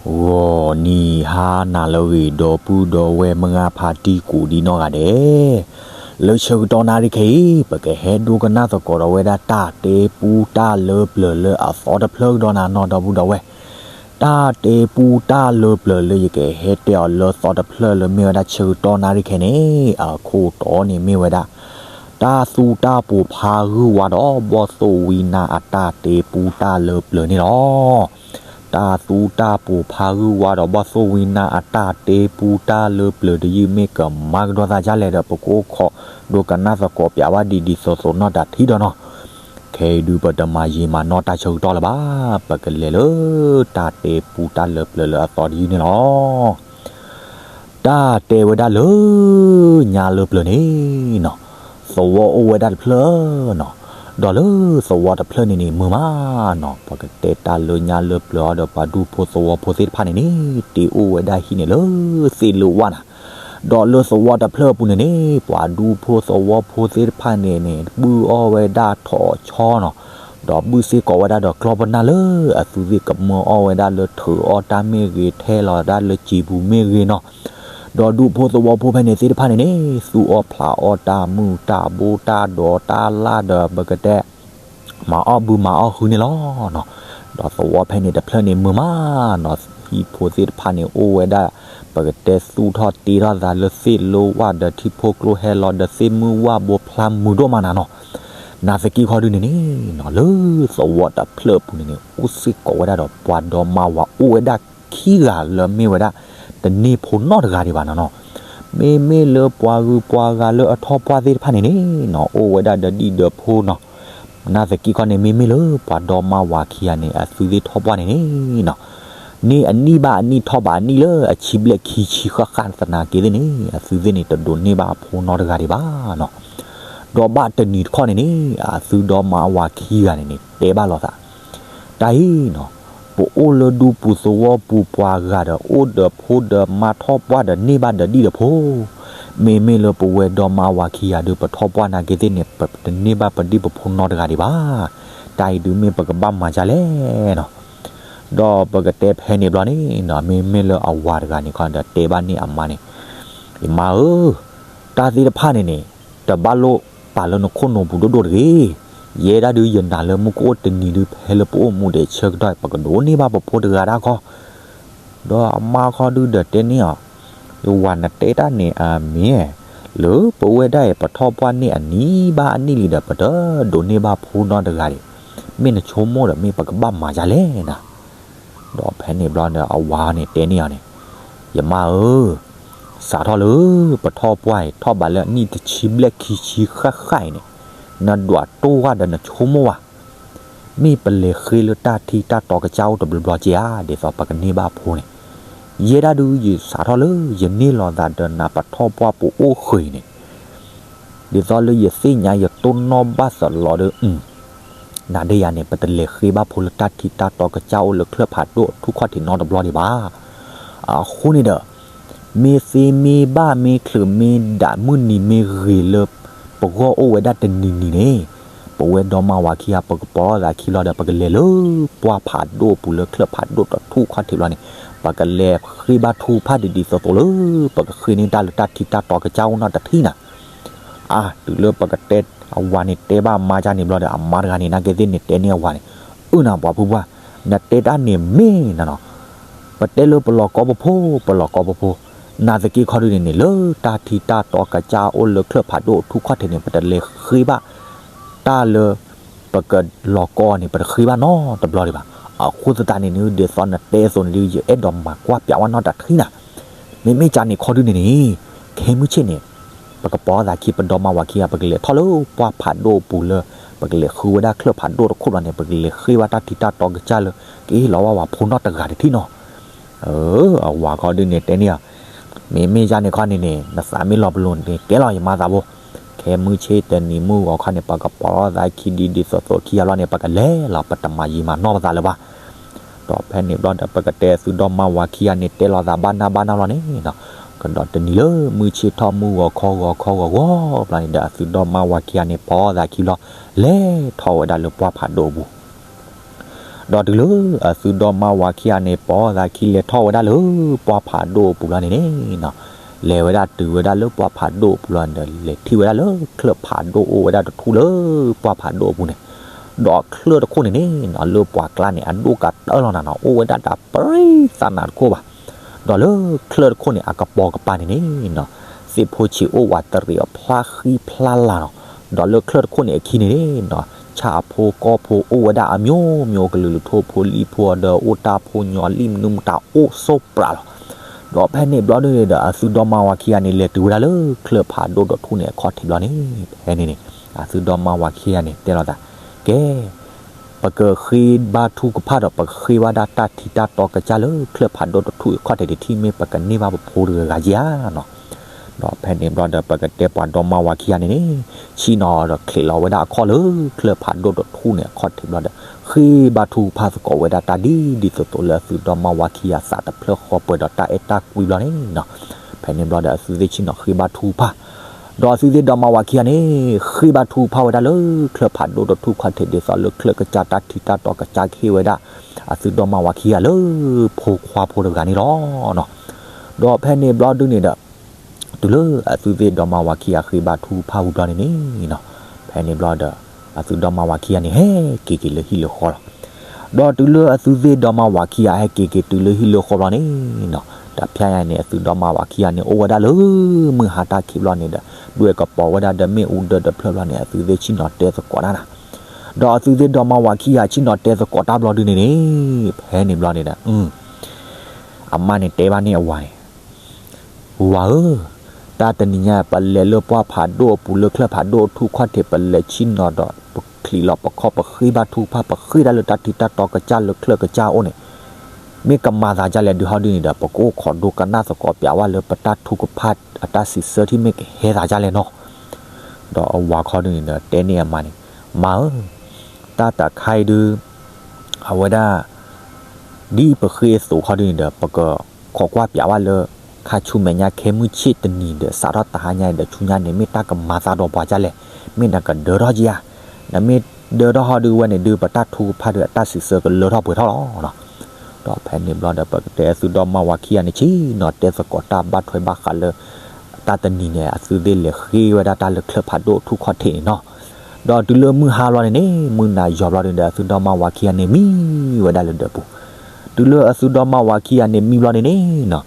ဂီၤနံၤဟါနၤလၢအဂ့ၤ ဒီပုၢ်ဒီဝဲၢ်မုၢ်ဂၢ်ဖါတံၢ်ကိးဒံနီၢ်ဂၤဒဲး, လၢဆၢကတီၢ်နၣ်ရံၣ်ခဲအံၤ ပကဟဲဒိကနၣ်သကိးဒီးဝဲဒၣ်တၢ်တဲပူတၢ်လၢပျၢၤလၢအသီတဖျၢၣ်ကဒီးနၤနီၢ် ဒီပုၢ်ဒီဝဲၢ်, တၢ်တဲပူတၢ်လၢပျၢၤလၢယကဟဲတဲအီၤလၢသီတဖျၢၣ်လၢမ့ၢ်ဝဲဒၣ်ဆၢကတီၢ်နၣ်ရံၣ်ခဲန့ၣ် အခိၣ်တီန့ၣ်မ့ၢ်ဝဲဒၣ် တၢ်သူတၢ်ပှိၤဖးဂုၢ်ဝါဒီးဘီၣ်သိၣ်ဝံနါအတၢ်တဲပူတၢ်လၢပျၢၤန့ၣ်လီၤ. တၢ်သူတၢ်ပှိၤဖးဂုၢ်ဝါဒီးဘီၣ်သိၣ်ဝံနါအတၢ်တဲပူတၢ်လၢပျၢၤတယုၢ်မ့ၢ်ကမၤကဒီးသးဒ်လဲၣ်ဒီး ပကအိၣ်ခိးဒိကနၣ်သကိးပၠးဝဲဒ်ဒ်သိးသိးနီၢ်တထံၣ်ဒီးနီၢ်, ခဲအံၤဒုးပတမၤယံာ်မၤနီၢ်တၢ်ဆၢကတီၢ်လၢၤဘၣ်, ပကလဲၤလၢတၢ်တဲပူတၢ်လၢပျၢၤလၢအသီတယုၢ်န့ၣ်လီၤ. တၢ်တဲဝဲဒၣ်လၢ ညါလၢပျၢၤန့ၣ်နီၢ်, သဝီအိၣ်ဝဲဒၣ်တဖျၢၣ်နီၢ်, ဒီးလၢသဝီတဖျၢၣ်န့ၣ်န့ၣ် မုာ်မးနီၢ်, ပကတဲတၢ်လၢညါလၢပျၢၤအံၤဒီးပှၤဒူဖိသဝီဖိသ့ၣ်တဖၣ်န့ၣ်န့ၣ် တ့အိၣ်ဝဲဒၣ်ဟံၣ်န့ၣ်လၢသ့ၣ်လၢဝၣ်နၤ, ဒီးလၢသဝီတဖျၢၣ်အပူၤန့ၣ်န့ၣ် ပှၤဒူဖိသဝီဖိသ့ၣ်တဖၣ်န့ၣ်န့ၣ် ဘုၣ်အီၣ်ဝဲဒၣ်ထိးဆီနီၢ်, ဒီးဘုၣ်စ့ၢ်ကီးဝဲဒၣ်ဒီးကျီၢ်ပနၢ်လၢအသုသ့ၣ်ကမၢအီၣ်ဝဲဒၣ်လၢထုးအီၣ်တၢ်မ့ၢ်ဂ့ၤ ထဲလီၤဒၣ်လၢစံာ်ပူၤမ့ၢ်ဂ့ၤနီၢ်, ဒီးဒူဖိသဝီဖိဖဲန့ၣ်သ့ၣ်တဖၣ်န့ၣ်န့ၣ် သူၣ်အီၣ်ဖျးအီၣ်တၢ်မုၢ်တၢ်ဘိတၢ်ဒိးတၢ်လၣ်ဒီးပကတဲ မၤအီၣ်ဘုမၤအီၣ်ဟုန့ၣ်လီၤနီၢ်, ဒီးသဝီဖဲန့ၣ်တဖျၢၣ်န့ၣ်မုာ်မးနီၢ်, ဟံၣ်ဖိသ့ၣ်တဖၣ်န့ၣ်အိၣ်ဝဲဒၣ် ပကတဲသူၣ်ထီၣ်တ့ထီၣ်သးလၢသ့ၣ်လၢဝၣ်ဒီးထံဖိကျိဟဲလီၤဒီးသ့ၣ်မုၢ်ဝၣ်ဘိဖျါမုာ်ဒိၣ်မးနၤနီၢ်, နာ်သက့ခီဒုန့ၣ်န့ၣ်နီၢ် လၢသဝီတဖျၢၣ်အပူၤန့ၣ်န့ၣ် အိၣ်စ့ၢ်ကီးဝဲဒၣ်ဒီးပှၤဒီမါဝၤအိၣ်ဝဲဒၣ်ခံဂၤလၢမ့ၢ်ဝဲဒၣ် တန့ၢ်ဖိနီတဂၤဒံးဘၣ်နၤနီၢ်, မ့မ့ၢ်လၢပှၤဂုၤပှၤဂၤလၢအထီၣ်ပှၢ်သ့ၣ်တဖၣ်န့ၣ်န့ၣ်နီၢ် အိၣ်ဝဲဒၣ်ဒီးဒံၣ်ဒီးဖိနီၢ်, နာ်သက့ခီန့ၣ် မ့မ့ၢ်လၢပှၤဒီမါဝၤခံဂၤန့ၣ် အသုသ့ၣ်ထီၣ်ပှၢ်န့ၣ်န့ၣ်နီၢ် န့ၢ်အနံၣ်ဘၣ်အနံၣ်ထီၣ်ဘးအနံၣ်လၢအဆံဘျဲၣ်ခံဆံဃၣ်ဃၣ်သနာ်က့သ့ၣ်န့ၣ် အသုသ့ၣ်န့ၣ် တဒိးန့ၢ်ဘၣ်အဖိနီတဂၤဒံးဘၣ်နီၢ်, ဒီးဘၣ်တနံၤတခီန့ၣ်န့ၣ် အသုဒီမါဝၤခံဂၤန့ၣ်န့ၣ် တဲဘၣ်လိာ်သး တၢ်အံၤနီၢ်, ပအိၣ်လၢဒူပူၤသဝီပူၤပှၤဂၤဒီး အိၣ်ဒီးဖိဒီးမါထီၣ်ပှၢ်ဒီးန့ၢ်ဘၣ်ဒီးဒံၣ်ဒီးဖိ, မ့မ့ၢ်လၢပဝဲဒီမါဝၤခံဂၤဒုး ပထီၣ်ပှၢ်နာ်က့သ့ၣ်န့ၣ် ပတန့ၢ်ဘၣ်ပဒံၣ်ပဖိနီတဂၤဒံးဘၣ်, တၢ်အံၤဒုးမ့ၢ်ပကဘၣ်မၤဒ်လဲၣ်နီၢ်, ဒီးပကတဲဖဲန့ၣ်ဘျီန့ၣ်နီၢ် မ့မ့ၢ်လၢအဝၤတဂၤန့ၣ်ခီဒီးတဲဘၣ်န့ၢ်အမါန့ၣ်, ယမါဧၢ, တၢ်သ့ၣ်တဖၣ်န့ၣ်န့ၣ် တဘၣ်လိၣ်ပာ်လၢနခိၣ်နူာ်ပူၤဒိၣ်ဒိၣ်တဂ့ၤ, ယဲဒၣ်ဒုးယနာ်လၢမုၢ်ကအိၣ်တနံၤဒုး ဖဲလၢပအိၣ်မူဒံးဆၢကတီၢ် ပကဒိးန့ၢ်ဘၣ်ပဖိတဂၤဒၣ်ခီ, ဒီးအမါခီဒုးဒီးတဲန့ၢ်အီၤ, ယဝၤနတဲတၢ်န့ၣ်အမ့ၢ်, လၢပဝဲဒၣ်အံၤ ပထီၣ်ပှၢ်န့ၢ်အနံၣ်ဘၣ်အနံၣ်လံဒီး ပတဒိးန့ၢ်ဘၣ်ဖိနီတဂၤဒံး, မ့ၢ်နဆိကမိၣ်ဒီးမ့ၢ်ပကဘၣ်မၤဒ်လဲၣ်နၤ ဒီးဖဲန့ၣ်ဘျီဒီးအဝၤန့ၣ်တဲန့ၢ်အီၤန့ၣ်, ယမါဧၢ, စးထီၣ်လၢပထီၣ်ပှၢ်အံၤ ထီၣ်ဘးလၢအနံၣ်တဆံဘျဲၣ်ခံဆံဃၣ်ဃၣ်အံၤန့ၣ်, နဒွးတိၢ်ဝၣ်ဒီးနဆိကမိၣ်ဘၣ်, မ့ၢ်ပလဲၤဃ့လၢတၢ်ထံတၢ်တီကစၢ်အိၣ်တဘျီဘျီကဲဧါ ဒ်သိးပကန့ၢ်ဘၣ်ဖိန့ၣ်, ယဲဒၣ်ဒုးယစးထီၣ်လၢယန့ၢ်လီၤသးဒီးနၤ ပထီၣ်ပှၢ်ပအိၣ်ဃုာ်အံၤန့ၣ် ဒ်သိးလၢယသ့ၣ်ညါယတိၢ်နီၣ်ဘၣ်သးလီၤဒီး, နၤဒီးယၤန့ၣ် ပတလဲၤဃ့ဘၣ်ဖိလၢတၢ်ထံတၢ်တီကစၢ်အိၣ်လၢချၢၣ်ဖးဒိၣ်ထူၣ်ခီၣ်ထံးနီတဘျီဒံးဘၣ်. အဃိန့ၣ်ဒီး မ့ၢ်သ့မ့ၢ်ဘၣ်မ့ၢ်ချုးမ့ၢ်ဒးမုၢ်နံၤမ့ၢ်ဂ့ၤလၢ ပဂီၢ်အိၣ်ဝဲဒၣ်တနံၤနံၤန့ၣ်, ပဝဲဒီမါဝၤခံဂၤ ပကပိာ်ထီၣ်သးခံလီၤဒီး ပကလဲၤလၢပှၢ်ဖးဒိၣ်အပူၤလၢချၢၣ်ဖးဒိၣ်တထူၣ်ခီၣ်ထံးဘျီန့ၣ်, ပကလဲၤဃ့ဘၣ်ထူဖးဒိၣ်ဒ်သိးသိးလၢ ပကဃ့န့ၢ်တၢ်လၢတၢ်ထံတၢ်တီကစၢ်အိၣ်နီတထံၣ်နၤ အါ, တုၤလၢပကတဲအဝၤန့ၣ်တဲဘၣ်အမါဒ်န့ၣ်ဘျီဒီး အမါတဂၤန့ၣ် နာ်က့သ့ၣ်န့ၣ် တဲန့ၢ်အဝၤန့ၣ်, အၢနၤပှၤဖုပှၢ်, နတဲတၢ်န့ၣ်မ့ၢ်နၤနီၤ, ပတဲလၢပလီၢ်ကီၢ်ပဖိ, ပလီၢ်ကီၢ်ပဖိ, နာ်သက့ခီဒုန့ၣ်န့ၣ် လၢတၢ်ထံတၢ်တီကစၢ်အိၣ်လၢချၢၣ်ဖးဒိၣ်ထူၣ်ခီၣ်ထံးန့ၣ် ပတလဲၤဃ့ဘၣ်တၢ်လၢ ပကလီၢ်ကီၢ်န့ၣ် ပတဃ့ဘၣ်နီတဘျီဒံးဘၣ်. အဃိသတးန့ၣ်န့ၣ် ဒ်သိးနတဲအသိးန့ၣ်ဒီး ယအဲၣ်ဒိးမၤကွၢ်ပၠးဝဲနီတထံၣ်နၤ, မ့မ့ၢ်ကန့ၣ်ခီဒုန့ၣ်န့ၣ်, ခဲမုၢ်ဆ့ၣ်န့ၣ် ပကပိာ်သးခံ ပဒီမါဝၤခံဂၤ ပကလဲၤထီၣ်လၢပှၢ်ဖးဒိၣ်အပူၤလၢ ပကလဲၤဃုဝဲဒၣ်ချၢၣ်ဖးဒိၣ်တခိၣ်ဘျီန့ၣ် ပကလဲၤဃ့ဘၣ်တၢ်ထံတၢ်တီကစၢ်လၢ ကဟ့ၣ်လီၤဘၣ်ဝဲဖိနီတဂၤတထံၣ်နီၤ. အဝၤခီဒုန့ၣ်တဲန့ၢ်အီၤ, မ့မ့ၢ်ယၤန့ၣ်ခီန့ၣ်န့ၣ် နသးမ့ၢ်လီၤပလိာ်န့ၣ် ကဲလီၤယမါသးဘိ. ခဲမုၢ်ဆ့ၣ်တနံၤမုၢ်ဂီၤခီန့ၣ် ပကပိာ်လီၤသးခံဒ်ဒ်သိးသိးခံဂၤလီၤန့ၣ် ပကလဲၤလီၤ ပတမၤယံာ်မၤနီၢ်ပသးလၢၤဘၣ်. ဒီးဖဲန့ၣ်ဘျီဒီး ပကတဲသုဒီမါဝၤခံဂၤန့ၣ် တဲလီၤသးဘၣ်နၢ်ဘၣ်နၢ်လီၤန့ၣ်, ကဒီးတနံၤလၢမုၢ်ဆ့ၣ်ထီၣ်မုၢ်ဂီၤခီဂီၤခီဂီၤဂီၤဘျီန့ၣ်ဒီး အသုဒီမါဝၤခံဂၤန့ၣ် ပိာ်သးခံလီၤ လဲၤထီၣ်ဝဲဒၣ်လၢပှၢ်ဖးဒိၣ်အပူၤ ဒီးတုၤလၢအသုဒီမါဝၤခံဂၤန့ၣ် ပိာ်သးခံလဲၤထီၣ်ဝဲဒၣ်လၢပှၢ်ဖးဒိၣ်အပူၤလီၤန့ၣ်န့ၣ်နီၤ, လဲၤဝဲဒၣ်တုၤဝဲဒၣ်လၢပှၢ်ဖးဒိၣ်အပူၤလီၤန့ၣ်ဒီး လဲၤထံၣ်ဝဲဒၣ်လၢချၢၣ်ဖးဒိၣ်အိၣ်ဝဲဒၣ်တထူၣ်လၢပှၢ်ဖးဒိၣ်အပူၤန့ၣ်, ဒီးချၢၣ်တခိၣ်န့ၣ်န့ၣ်နီၤ လၢပှၤကျါန့ၣ် အဒိၣ်ကတၢၢ်လီၤနၤနီၤ အိၣ်ဝဲဒၣ်တၢ်ပြံသးနးတခိၣ်ဘၣ်. ဒီးလၢချၢၣ်တခိၣ်န့ၣ် အကပိာ်ကပၤန့ၣ်န့ၣ်နီၤ, သ့ၣ်ဖိဆံးအိၣ်ဝးတရံးအဖျါဃံဖျါလၤနီၤ, ဒီးလၢချၢၣ်တခိၣ်န့ၣ်အခံန့ၣ်န့ၣ်နီၤ ဆၣ်အဖိကီၢ်ဖိအိၣ်ဝဲဒၣ်အမျိုးမျိုး ကလုာ်လူၤထိၣ်ဖိလံၣ်ဖိဒီးအိၣ်တၢ်ဖိညီလံၣ်မနုၤမတၤအိၣ်ဆိးပြးလီၤ. ဒီးဖဲန့ၣ်ဘျီဒုန့ၣ်ဒီး အသုဒီမါဝၤခံဂၤန့ၣ် လဲၤတုၤဝဲဒၣ်လၢချၢၣ်ဖးဒိၣ်တထူၣ်န့ၣ်အခီၣ်ထံးဘျီန့ၣ် ဖဲန့ၣ်န့ၣ် အသုဒီမါဝၤခံဂၤန့ၣ် တဲလိာ်သး, ကဲ ပကဃ့ဘါထုကဖၣ်ဒီး ပကဃ့ဘါဒၣ်တၢ်ထံတၢ်တီကစၢ်လၢချၢၣ်ဖးဒိၣ်တထူၣ်အံၤခီၣ်ထံးတထံၣ် မ့ၢ်ပကန့ၢ်ဘၣ်ပဖိတဂၤဂၤဧါနီၤ. ဒီးဖဲန့ၣ်ဘျီဒီး ပကတဲပှၤဒီမါဝၤခံဂၤန့ၣ်န့ၣ် ဆ့ၣ်နီၤဒီးချံးလီၤဝဲဒၣ်အခီၣ်လၢချၢၣ်ဖးဒိၣ်တထူၣ်န့ၣ်အခီၣ်ထံးဘျီဒီး ဃ့ဘါထုကဖၣ်သကိးဝဲဒၣ်တၢ်ဒ်ဒ်သိးသိးလၢအသုဒီမါဝၤခံဂၤသးတဖျၢၣ်ဃီပှဲၤဒီးတၢ်အဲၣ်တၢ်ကွံဘျီန့ၣ်နီၤ. ဖဲန့ၣ်ဘျီဒီး အသုသ့ၣ်ဆ့ၣ်နီၤဃ့ဘါထုကဖၣ် ဒီးအသုသ့ၣ်ဒီမါဝၤခံဂၤန့ၣ် ဃ့ဘါထုကဖၣ်ဝဲဒၣ်လၢချၢၣ်ဖးဒိၣ်တထူၣ်ခီၣ်ထံး ဒ်သိးလၢချၢၣ်ကစၢ်တၢ်ထံတၢ်တီကစၢ်ကဟ့ၣ်ဝဲဒၣ် အသုဒီမါဝၤခံဂၤလၢဖိခွါဖိတဂၤန့ၣ်လီၤ. ဒီးဖဲန့ၣ်ဘျီဒုန့ၣ်ဒီး တုၤလၢအသုသ့ၣ်ဒီမါဝၤခံဂၤဃ့ဘါထုကဖၣ်ဝံၤဘျီန့ၣ်န့ၣ်နီၤ, ဖဲန့ၣ်ဘျီဒီး အသုဒီမါဝၤခံဂၤန့ၣ် ဟဲက့ၤက့ၤလၢဟံၣ်လၢဃီလီၤ. ဒီးတုၤလၢအသုသ့ၣ်ဒီမါဝၤခံဂၤဟဲက့ၤက့ၤတုၤလၢဟံၣ်လၢဃီဘျီန့ၣ်နီၤ, တဖျဲညါန့ၣ် အသုဒီမါဝၤခံဂၤန့ၣ် အိၣ်ဝဲဒၣ်လၢမုၢ်ဟါတၢ်ခံးဘျီန့ၣ်ဒီး ဒွဲၣ်ကပီၤဝဲဒၣ်ဒီးမ့ၣ်အူဒၢတဖျၢၣ်ဘျီန့ၣ် အသုသ့ၣ်ဆ့ၣ်နီၤတဲသကိးတၢ်နၤ. ဒီးအသုသ့ၣ်ဒီမါဝၤခံဂၤဆ့ၣ်နီၤတဲသကိးတၢ်ဘျီဒုန့ၣ်န့ၣ် ဖဲန့ၣ်ဘျီန့ၣ်ဒီး အမါန့ၣ်တဲဘၣ်န့ၢ်အဝၤန့ၣ် ဝၤဧၢ, တၢ်တနံၤညါ ပလဲၤလၢပှၢ်ဖးဒိၣ်အပူၤလၢချၢၣ်ဖးဒိၣ်အထူၣ်ခီၣ်ထံး ပလဲၤဆ့ၣ်နီၤဒီး ပချံးလီၤပခီၣ် ပဃ့ဘါထုကဖၣ် ပဃ့တၢ်လၢတၢ်ထံတၢ်တီကစၢ်လၢချၢၣ်ကစၢ်အအိၣ်န့ၣ် မ့ၢ်ကမၤသးဒ်လဲၣ်ဒုးဟီဒုန့ၣ်ဒီး ပကအိၣ်ခိးဒိကနၣ်သကိးပၠးဝဲလၢပတၢ်ထုကဖၣ်အတၢ်စံးဆၢထံၣ်မ့ၢ်ကဟဲသးဒ်လဲၣ်နီၤ. ဒီးအဝၤခီဒုန့ၣ်ဒီး တဲန့ၢ်အမါန့ၣ်, မါဧၢ, တၢ်တခါအံၤဒု အဝဲဒၣ် ဒ်ပဃ့အသိးခီဒုန့ၣ်ဒီး ပကခိးကွၢ်ပၠးဝဲလၢ ခါဆူမဲာ်ညါခဲမုၢ်ဆ့ၣ်တနံၤဒီး စးထီၣ်တဟါညါအံၤဒီးဆူညါန့ၣ် မ့ၢ်တၢ်ကမၤသးဒီးပှၤဒ်လဲၣ်, မ့ၢ်နကဒၢထီၣ်က့ၤဧါ. နမ့ၢ်ဒၢထီၣ်ဟီဒုဝဲန့ၣ်ဒု ပတၢ်ထုကဖၣ်ဒုအတၢ်စံးဆၢကလၢထီၣ်ပှဲၤထီၣ်လီၤ. ဒီးဖဲန့ၣ်ဘျီဒီး ပကတဲအသုဒီမါဝၤခံဂၤန့ၣ် ဆ့ၣ်နီၤတဲသကိးတၢ်ဘၣ်ထွဲဘၣ်ဃးလၢ တၢ်တနံၤန့ၣ် အသုသ့ၣ်လဲၤဃ့ဝဲဒၣ်တၢ်လၢချၢၣ်ဖးဒိၣ်အထူၣ်ခီၣ်ထံးန့ၣ်နီၤ. ဒီးတုၤလၢမုၢ်ဟါဘျီန့ၣ်န့ၣ် မုၢ်နၤယီၤဘျီန့ၣ်ဒီး အသုဒီမါဝၤခံဂၤန့ၣ်မံဝဲဒၣ်လၢဒၢးပူၤ. တုၤလၢအသုဒီမါဝၤခံဂၤန့ၣ်မံဘျီန့ၣ်န့ၣ်နီၤ,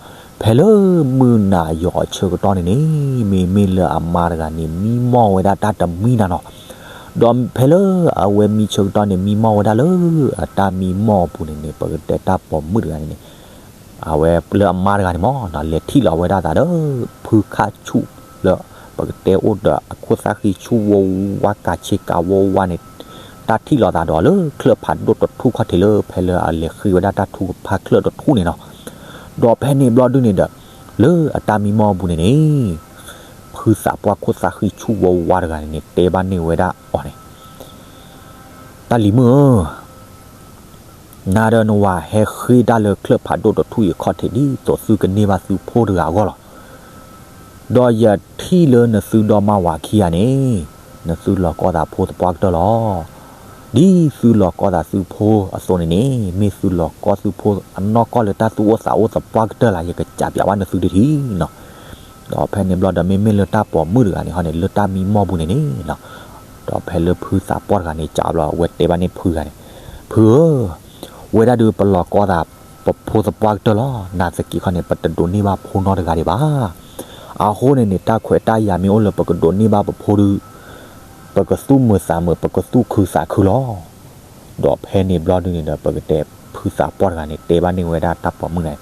ဖဲလၢမုၢ်နၤယီၤအဆၢကတီၢ်န့ၣ်န့ၣ် မ့မ့ၢ်လၢအမါတဂၤန့ၣ် မံမီၢ်ဝဲဒၣ်တၢ်တမှံနၤနီၤ. ဒီးဖဲလၢအဝဲမံဆၢကတီၢ်န့ၣ် မံမီၢ်ဝဲဒၣ်လၢ အတၢ်မံမီၢ်အပူၤန့ၣ်န့ၣ် ပကတဲတၢ်ပိာ်မုၣ်တဂၤန့ၣ်န့ၣ် အဝဲလၢအမါတဂၤန့ၣ်မ့ၢ်နီၤ လဲၤထံၣ်လီၤဝဲဒၣ်သးဒီး ဖုခၣ်ဆူၣ်လၢ ပကတဲအိၣ်ဒီးအခိၣ်သၣ်ဃံဆူၣ်ဝါဝါ ကၤဆ့ကၤဝါဝါန့ၣ် တၢ်ထံၣ်လိာ်သးဒီးလၢချၢၣ်ဖးဒိၣ်တထူၣ်ခီၣ်ထံးလၢ ဖဲလၢအလဲၤဃ့ဝဲဒၣ်တၢ်ထုကဖၣ်ချၢၣ်တထူၣ်န့ၣ်နီၤ. ဒီးဖဲန့ၣ်ဘျီဒုန့ၣ်ဒီး လၢအတၢ်မံမီၢ်အပူၤန့ၣ်န့ၣ် ဖုသးပှၢ်ခိၣ်သၣ်ဃံဆူၣ်ဝါဝါတဂၤန့ၣ်န့ၣ် တဲဘၣ်န့ၢ်ဝဲဒၣ်အီၤန့ၣ် တၢ်လံၤမုၣ်ဧၢ, နၤဒီးနဝၤဟဲဃ့တၢ်လၢချၢၣ်ဖးဒိၣ်တထူၣ်အံၤအခီၣ်ထံး ဒ်သိးသုကန့ၢ်ဘၣ်သုဖိတဂၤအဂီၢ်လီၤ. ဒီးယထံၣ်လၢနသုဒီမါဝၤခံဂၤန့ၣ် နသုလီၤကီသးဖိသပှၢ်ကတၢၢ်လီၤ. ဒ်သုလီၤကီသးသုဖိအသိးန့ၣ်န့ၣ် မ့ၢ်သုလီၤကီသုဖိအနီၢ်ကီၢ်လၢတၢ်သူၣ်အိၣ်သးအိၣ်သပှၢ်ကတၢၢ်လၢ ယကစံးပၠးဝဲနသုတထံၣ်နီၤ. ဒီးဖဲန့ၣ်ဘျီဒီး မ့မ့ၢ်လၢတၢ်ပိာ်မုၣ်တဂၤန့ၣ်ဟီန့ၣ် လၢတၢ်မံမီၢ်ပူၤန့ၣ်န့ၣ်နီၤ, ဒီးဖဲလၢဖုသးပှၢ်တဂၤန့ၣ် စံးဘျီ အဝဲတဲဘၣ်န့ၣ်ဖုဂၤန့ၣ်, ဖုဧၢ, ဝဲဒၣ်ဒုးပလီၤကီသး ပဖိသပှၢ်ကတၢၢ်လီၤ. နာ်သက့ခီန့ၣ် ပတဒိးန့ၢ်ဘၣ်ဖိနီတဂၤဒံးဘၣ်. အဃိန့ၣ်န့ၣ် တၢ်ခွဲးတၢ်ယာ်မ့ၢ်အိၣ်လၢပကဒိးန့ၢ်ဘၣ်ပဖိဒုး ပကသူၣ်မုာ်သးမုာ် ပကသူၣ်ခုသးခုလီၤ. ဒီးဖဲန့ၣ်ဘျီဒုန့ၣ်ဒီး ပကတဲဖုသးပှၢ်တဂၤန့ၣ် တဲဘၣ်န့ၢ်ဝဲဒၣ်တၢ်ပိာ်မုၣ်န့ၣ်,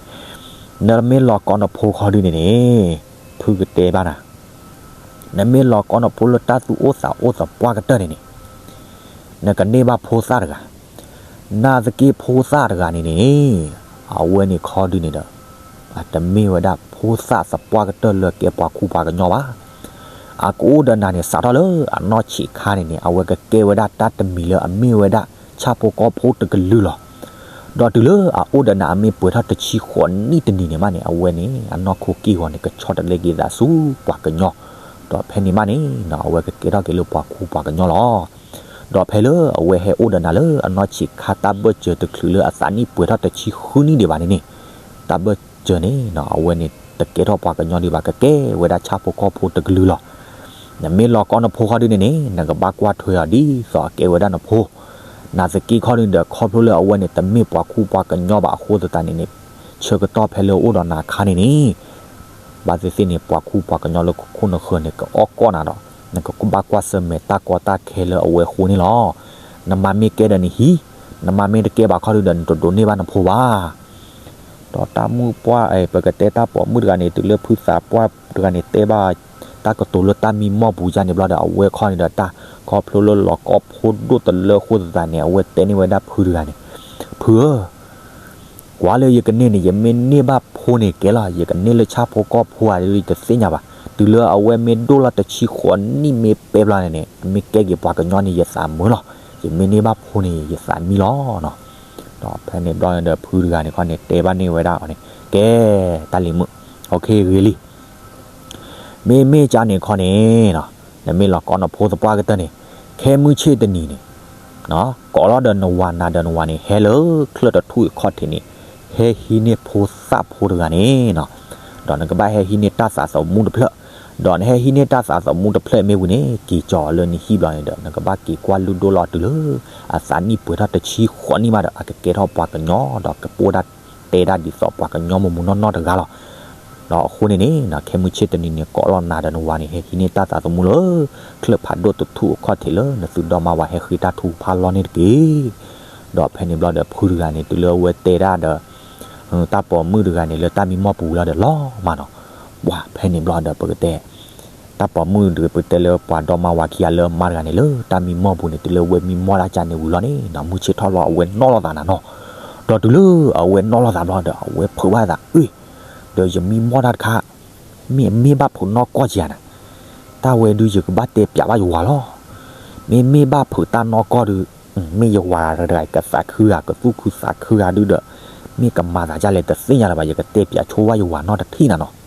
နမ့ၢ်လီၤကီနဖိခီဒုန့ၣ်န့ၣ် ဖုကတဲဘၣ်နၤ, နမ့ၢ်လီၤကီနဖိလၢတၢ်သူၣ်အိၣ်သးအိၣ်သပှၢ်ကတၢၢ်န့ၣ်န့ၣ် နကန့ၢ်ဘၣ်ဖိသၣ်တဂၤ. နာ်သက့ဖိသၣ်တဂၤန့ၣ်န့ၣ် အဝဲန့ၣ်ခီဒုန့ၣ်ဒီး အတမ့ၢ်ဝဲဒၣ်ဖိသၣ်သပှၢ်ကတၢၢ်လၢကဲပှၤခူပှၤကညီဘၣ်. အကအိၣ်ဒီးနၤန့ၣ် စးထီၣ်လၢအနီၢ်ဆံးခါန့ၣ်န့ၣ် အဝဲကကဲဝဲဒၣ်တၢ်တမံၤလၢအမ့ၢ်ဝဲဒၣ်ဆၣ်ဖိကီၢ်ဖိတကလုာ်လီၤ. ဒီးတုၤလၢအအိၣ်ဒီးနၤအမ့ၢ်ပှဲၤထီၣ်တဆံဃိးနံၣ်တနံၤန့ၣ်မးန့ၣ် အဝဲန့ၣ် အနီၢ်ခိက့ၢ်ဂီၤန့ၣ် ကဆီတလဲက့ၤသးဆူပှၤကညီ, ဒီးဖဲန့ၣ်မးန့ၣ် အဝဲကကဲထီၣ်က့ၤလၢပှၤခူပှၤကညီလီၤ. ဒီးဖဲလၢအဝဲဟဲအိၣ်ဒီးနၤလၢအနီၢ်ဆံးခါ တၢ်ဘၢၣ်စၢၤတချုးလၢအသးနံၣ်ပှဲၤထီၣ်တဆံဃုနံၣ်ဒံးဘၣ်န့ၣ်န့ၣ်, တၢ်ဘၢၣ်စၢၤန့ၣ် အဝဲန့ၣ်တကဲထီၣ်ပှၤကညီဒံးဘၣ်, ကကဲဝဲဒၣ်ဆၣ်ဖိကီၢ်ဖိတကလုာ်လီၤ. နမ့ၢ်လီၤကီနဖိခီဒုန့ၣ်န့ၣ် နကဘၣ်ကွၢ်ထွဲအီၤဒ်သိးအကဲဝဲဒၣ်နဖိ, နာ်သက့ခီဒုန့ၣ်ဒီး ခီဖျိလၢအဝဲန့ၣ်တမ့ၢ်ပှၤခူပှၤကညီဘၣ်အဃိသတးန့ၣ်န့ၣ်, ဆၢကတီၢ်ဖဲလၢအအိၣ်ဒီးနၤအခါန့ၣ်န့ၣ် ဘၣ်သ့ၣ်သ့ၣ်န့ၣ် ပှၤခူပှၤကညီလၢခိၣ်နဃၢၤန့ၣ် ကအီၣ်ကီၢ်နၤဒီး နကဘၣ်ကွၢ်ဆၢၣ်မဲာ်တၢ်ကီတၢ်ခဲလၢအဝဲအဃိန့ၣ်လီၤ. နမါမ့ၢ်ကဲဒီးနဟံး, နမါမ့ၢ်တကဲဘၣ်ခီဒုဒီး နတဒိးန့ၢ်ဘၣ်နဖိဘၣ်. ဒီးတၢ်မုၣ်ပှၢ် ပကတဲတၢ်ပိာ်မုၣ်တဂၤန့ၣ် တုၤလၢဖုသးပှၢ်တဂၤန့ၣ် တဲဘၣ်တၢ်ကတိၤလၢတၢ်မံမီၢ်ပူၤယါန့ၣ်ဘျီဒီး အဝဲခီန့ၣ်ဒီး တၢ်ခီဖျိလၢလီၤကီဖိဒိၣ်တလၢအဃိသတးန့ၣ် အဝဲတဲန့ၢ်ဝဲဒၣ်ဖုတဂၤန့ၣ်, ဖုဧၢ ကွၢ်လၢယကန့ၢ်န့ၣ် ယမ့ၢ်န့ၢ်ဘၣ်ဖိန့ၣ်ကဲလီၤ, ယကန့ၢ်လၢဆၣ်ဖိကီၢ်ဖိဧါ ယတသ့ၣ်ညါဘၣ်. တုၤလၢအဝဲမ့ၢ်ဒိၣ်လီၤတဆံဃိးနံၣ်မ့ၢ်ပဲဘျီန့ၣ်န့ၣ် မ့ၢ်ကဲက့ၤပှၤကညီန့ၣ် ယသးမုာ်လီၤ. ယမ့ၢ်န့ၢ်ဘၣ်ဖိန့ၣ် ယသးမံလီၤ. ဒီးဖဲန့ၣ်ဘျီန့ၣ်ဒီး ဖုတဂၤန့ၣ်ခီန့ၣ် တဲဘၣ်န့ၢ်ဝဲဒၣ်အီၤန့ၣ်, ကဲ, တၢ်လံၤမုၣ်, ဂ့ၤလံ. မ့မ့ၢ်ကန့ၣ်ခီန့ၣ်, နမ့ၢ်လီၤကီနဖိသပှၢ်ကတၢၢ်န့ၣ်, ခဲမုၢ်ဆ့ၣ်တနံၤန့ၣ် ကိးလီၤဒီးနဝၤနၤဒီးနဝၤန့ၣ် ဟဲလၢချၢၣ်တထူၣ်အခီၣ်ထံးန့ၣ်, ဟဲဟံးန့ၢ်ဖိသၣ်ဖိတဂၤန့ၣ်, ဒီးနကဘၣ်ဟဲဟံးန့ၢ်တၢ်သးသမူတဖျၢၣ်, ဒီးနဟဲဟံးန့ၢ်တၢ်သးသမူတဖျၢၣ်မ့ၢ်ဝံၤန့ၣ် က့ၤကၠီအီၤလၢနဟံၣ်ဘျီန့ၣ်ဒီး နကဘၣ်က့ၤကွၢ်လုၢ်ဒိၣ်လီၤတုၤလၢ အသးနံၣ်ပှဲၤထီၣ်တဆံဃိးနံၣ်မးဒီး အကကဲထီၣ်ပှၤကညီ ဒီးကပိၢ်ဒၣ်တဲဒၣ်ဒ်သိးပှၤကညီမိၢ်မိၢ်နီၢ်နီၢ်တဂၤလီၤ. ဒီးအဃိန့ၣ်န့ၣ် ခဲမုၢ်ဆ့ၣ်တနံၤန့ၣ် ကိးလီၤနၤဒီးနဝၤန့ၣ် ဟဲဟံးန့ၢ်တၢ်သးသမူလၢ ချၢၣ်ဖးဒိၣ်တထူၣ်အခီၣ်ထံးလၢ နသုဒီမါဝၤဟဲဃ့တၢ်ထုကဖၣ်လီၢ်န့ၣ်တက့ၢ်. ဒီးဖဲန့ၣ်ဘျီဒီးဖုတဂၤန့ၣ် တုၤလၢအဝဲတဲဒၣ်ဒီး တၢ်ပိာ်မုၣ်တဂၤန့ၣ် လၢတၢ်မံမီၢ်ပူၤလီၤဒီးလီၤမးနီၤ, ပှၤဖဲန့ၣ်ဘျီဒီးပကတဲ တၢ်ပိာ်မုၣ်ဒီးပတဲလၢပှၤဒီမါဝၤခံဂၤလၢမါတဂၤန့ၣ် လၢတၢ်မံမီၢ်ပူၤန့ၣ် တုၤလၢအဝဲမံမီၢ်တၢ်ကန့ၣ်ဝံၤလီၤန့ၣ်နီၤ မုၢ်ဆ့ၣ်ထီၣ်လီၤ အဝဲနီၣ်လိာ်သးနၤနီၤ. ဒီးတုၤလၢအဝဲနီၣ်လိာ်သးဘျီဒီး အဝဲဖုးဘၣ်သး အ့ၣ်, ဒီးယမံမီၢ်တၢ်တခါ မ့ၢ်အမ့ၢ်ဘၣ်ဖုးနီၢ်ကီၢ်က့ၤဧါန့ၣ်, တၢ်ဝဲဒုးယကဘၣ်တဲပျးဘၣ်ယဝၤလီၤ. မ့မ့ၢ်ဘၣ်ဖုးတၢ်နီၢ်ကီၢ်ဒုး မ့ၢ်ယဝၤတဂၤကသးခုဂၤ ကသူၣ်ခုသးခုဂၤဒုးဒီး မ့ၢ်ကမၤသးဒ်လဲၣ်တသ့ၣ်ညါလၢၤဘၣ် ယကတဲပျးဆိဝဲယဝၤနီၢ်တထံၣ်နၤနီၤ.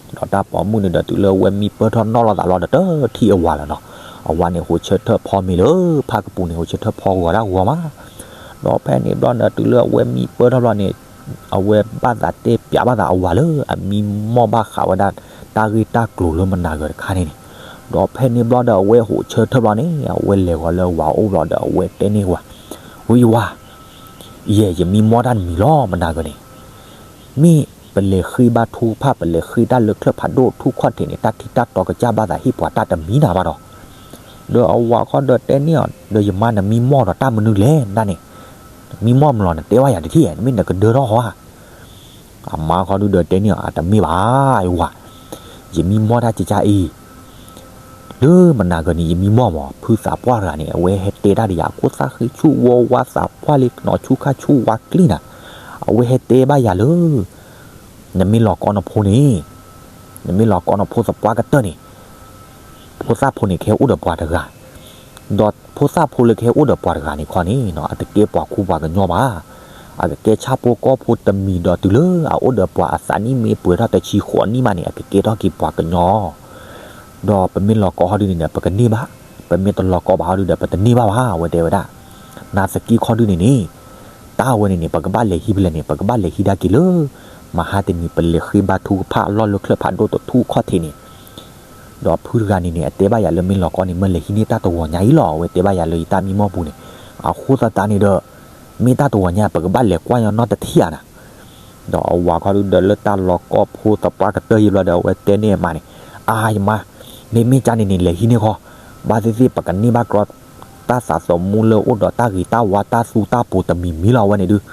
ဒီးတၢ်ပိာ်မုၣ်န့ၣ်ဒီးတုၤလၢအဝဲမံပၢၢ်ထီၣ်နီၣ်လိာ်သးလီၤဒီးတထံၣ်အဝၤလၢၤနီၤ. အဝၤန့ၣ် ဟိးဆၢထၢၣ်ဖီမ့ၤလၢ ဖၣ်ကပူၤန့ၣ် ဟိးဆၢထၢၣ်ဖီဂီၤဒၣ်ဂီၤမး. ဒီးဖဲန့ၣ်ဘျီန့ၣ် တုၤလၢအဝဲမံပၢၢ်ထီၣ်ဘျီန့ၣ် အဝဲဘၣ်သးတဲပျးဘၣ်သးအဝၤလၢ အမံမီၢ်ဘၣ်ဃးဝဲဒၣ် တၢ်ဂ့ၢ်တၢ်ကျိၤလၢမနၤဂၤတခါန့ၣ်န့ၣ်. ဒီးဖဲန့ၣ်ဘျီဒီးအဝဲဟိးဆၢထၢၣ်ဘျီန့ၣ် အဝဲလဲၤဂီၤလၢဝၤအိၣ်ဘျီဒီးအဝဲတဲန့ၢ်ဝၤ, ဝံၤယဝၤ, ယဲယမံမီၢ်တၢ်တမံၤလီၤမနၤဂၤန့ၣ် မ့ၢ်ပလဲၤဃ့ဘါထုကဖၣ် ပလဲၤဃ့တၢ်လၢချၢၣ်ဖးဒိၣ်ထူၣ်ခီၣ်ထံးန့ၣ် တၢ်ထံတၢ်တီကစၢ်ဘၣ်သးဟ့ၣ်ပှၤတၢ်တမံၤနၤဘၣ်ဒီး. ဒီးအဝၤခီဒီးတဲန့ၢ်အီၤ ဒီးယမါနမံမီၢ်ဒီးတၢ်မနုၤလဲၣ်ဒၣ်န့ၣ်, နမံမီၢ်မလီၤ နတဲဘၣ်ယၤတထံၣ် နမ့ၢ်နကဒၢထီၣ်ဟီဧါ. အမါခီဒုဒီးတဲန့ၢ်အီၤ အတမ့ၢ်ဘၣ်ယဝၤ, ယမံမီၢ်တၢ်ကကၢ်အံၤ လၢမနၤဂၤန့ၣ် ယမံမီၢ်မး ဖုသးပှၢ်တဂၤန့ၣ် အဝဲဟဲတဲတၢ်ဒီးယၤ ခိၣ်သၣ်ဃ့ဆူၣ်ဝီဝါသးပှၢ်လံ ကနီၤဆူၣ်ခါဆူၣ်ဝါကျံနၤ, အဝဲဟဲတဲဘၣ်ယၤလၢ နမ့ၢ်လီၤကီနဖိန့ၣ်, နမ့ၢ်လီၤကီနဖိသပှၢ်ကတၢၢ်န့ၣ်, ဖိသၣ်ဖိန့ၣ်ကဟဲအိၣ်ဒီးပှၤတဂၤ, ဒီးဖိသၣ်ဖိလၢကဟဲအိၣ်ဒီးပှၤတဂၤန့ၣ်ခီန့ၣ် အတကဲပှၤခူပှၤကညီဘၣ်, အကကဲဆၣ်ဖိကီၢ်ဖိတမံၤဒီးတုၤလၢအအိၣ်ဒီးပှၤအသးနံၣ်မ့ၢ်ပှဲၤထီၣ်တဆံဃိးနံၣ်မးန့ၣ် အကကဲထီၣ်က့ၤပှၤကညီ ဒီးပမ့ၢ်လီၤကီဟီဒုန့ၣ်ဒီး ပကန့ၢ်ဘၣ်, ပမ့ၢ်တလီၤကီဘၣ်ဟီဒုဒီး ပတန့ၢ်ဘၣ်ဘၣ် အဝဲတဲဝဲဒၣ်. နာ်သက့ခီဒုန့ၣ်န့ၣ်, တၢ်ဝဲန့ၣ်န့ၣ် ပကဘၣ်လဲၤဟံးဖဲလဲၣ်န့ၣ် ပကဘၣ်လဲၤဟံးဒၣ်က့ၤလၢ မဟါတနံၤ ပလဲၤဃ့ဘါထုကဖၣ်အလီၢ်လၢချၢၣ်ဖးဒိၣ်တထူၣ်ခီၣ်ထံးန့ၣ်, ဒီးဖုတဂၤန့ၣ်န့ၣ် အတဲဘၣ်ယၤလၢမ့ၢ်လီၤကီန့ၣ် မ့ၢ်လဲၤဟံးန့ၢ်တၢ်တဂီၤညါအံၤလီၤ အဝဲတဲဘၣ်ယၤလၢယတၢ်မံမီၢ်ပူၤန့ၣ်, အဃိသတးန့ၣ်ဒီး မ့ၢ်တၢ်တဂီၤညါ ပကဘၣ်လဲၤကွၢ်ညီနီၢ်တထံၣ်ဧါနၤ ဒီးအဝၤခီဒုဒီးလၢတၢ်လီၤကီဖိသပှၢ်ကတၢၢ်ယံၤဘျီဒီး အဝဲတဲန့ၢ်အမါန့ၣ်, အါယမါ, မ့မ့ၢ်ကန့ၣ်န့ၣ် လဲၤဟံးန့ၢ်ဃီ, ဘၣ်သ့ၣ်သ့ၣ် ပကန့ၢ်ဘၣ်ကြီ တၢ်သးသမူလၢအိၣ်ဒီးတၢ်ဂ့ၤတၢ်ဝါတၢ်သူတၢ်ပူၤတမံၤမံၤလီၤ အဝဲန့ၣ်ဒုး,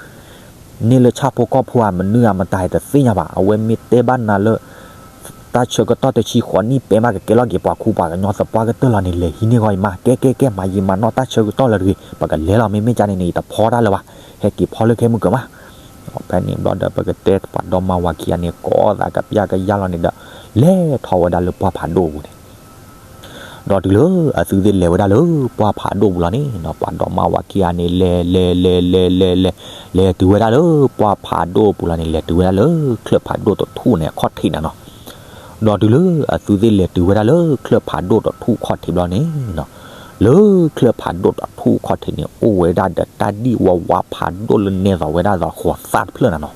န့ၢ်လၢဆၣ်ဖိကီၢ်ဖိဧါ မနုၤဧါ မတၤဟဲတသ့ၣ်ညါဘၣ် အဝဲမ့ၢ်တဲဘၣ်နၤလၢ တၢ်ဆၢကတီၢ်တဆံဃိးနံၣ်ပဲမး ကကဲလီၤက့ၤပှၤခူပှၤကညီသပှၢ်ကတၢၢ်လီၤန့ၣ် လဲၤဟံးန့ၢ်ဃီယမါ ကဲကဲကဲ မၤယံာ်မၤနီၢ်တၢ်ဆၢကတီၢ်လၢတဂ့ၤ ပကလဲၤလီၤ မ့မ့ၢ်ကန့ၣ်န့ၣ် ယတဖီတၢ်လၢၤဘၣ် ဟဲက့ၤဖီလၢခဲမုၢ်ကၢၤမး. ဖဲန့ၣ်ဘျီဒီး ပကတဲပှၤဒီမါဝၤခံဂၤန့ၣ် ကိးသးကပျၢ်ကယၢ်လီၤန့ၣ်ဒီး လဲၤထီၣ်ဝဲဒၣ်လၢပှၢ်ဖးဒိၣ်အပူၤန့ၣ် ဒီးတုၤလၢအသုသ့ၣ်လဲၤဝဲဒၣ်လၢပှၢ်ဖးဒိၣ်ပူၤလီၤန့ၣ် ပှၤဒီမါဝၤခံဂၤန့ၣ် လဲၤလဲၤလဲၤလဲၤလဲၤလဲၤ လဲၤတုၤဝဲဒၣ်လၢပှၢ်ဖးဒိၣ်ပူၤလီၤန့ၣ် လဲၤတုၤဝဲဒၣ်လၢချၢၣ်ဖးဒိၣ်တထူၣ်န့ၣ် အခီၣ်ထံးနၤနီၤ. ဒီးတုၤလၢအသုသ့ၣ်လဲၤတုၤဝဲဒၣ်လၢချၢၣ်ဖးဒိၣ်တထူၣ်ခီၣ်ထံးဘျီန့ၣ်နီၤ လၢချၢၣ်ဖးဒိၣ်ဒီးထူၣ်ခီၣ်ထံးန့ၣ် အိၣ်ဝဲဒၣ်ဒီးတၢ်ဒံၣ်ဝါဝါဖးဒိၣ်လၢနဲသိးဝဲဒၣ်ဒီးဃိးသၣ်တဖျၢၣ်န့ၣ်နီၤ.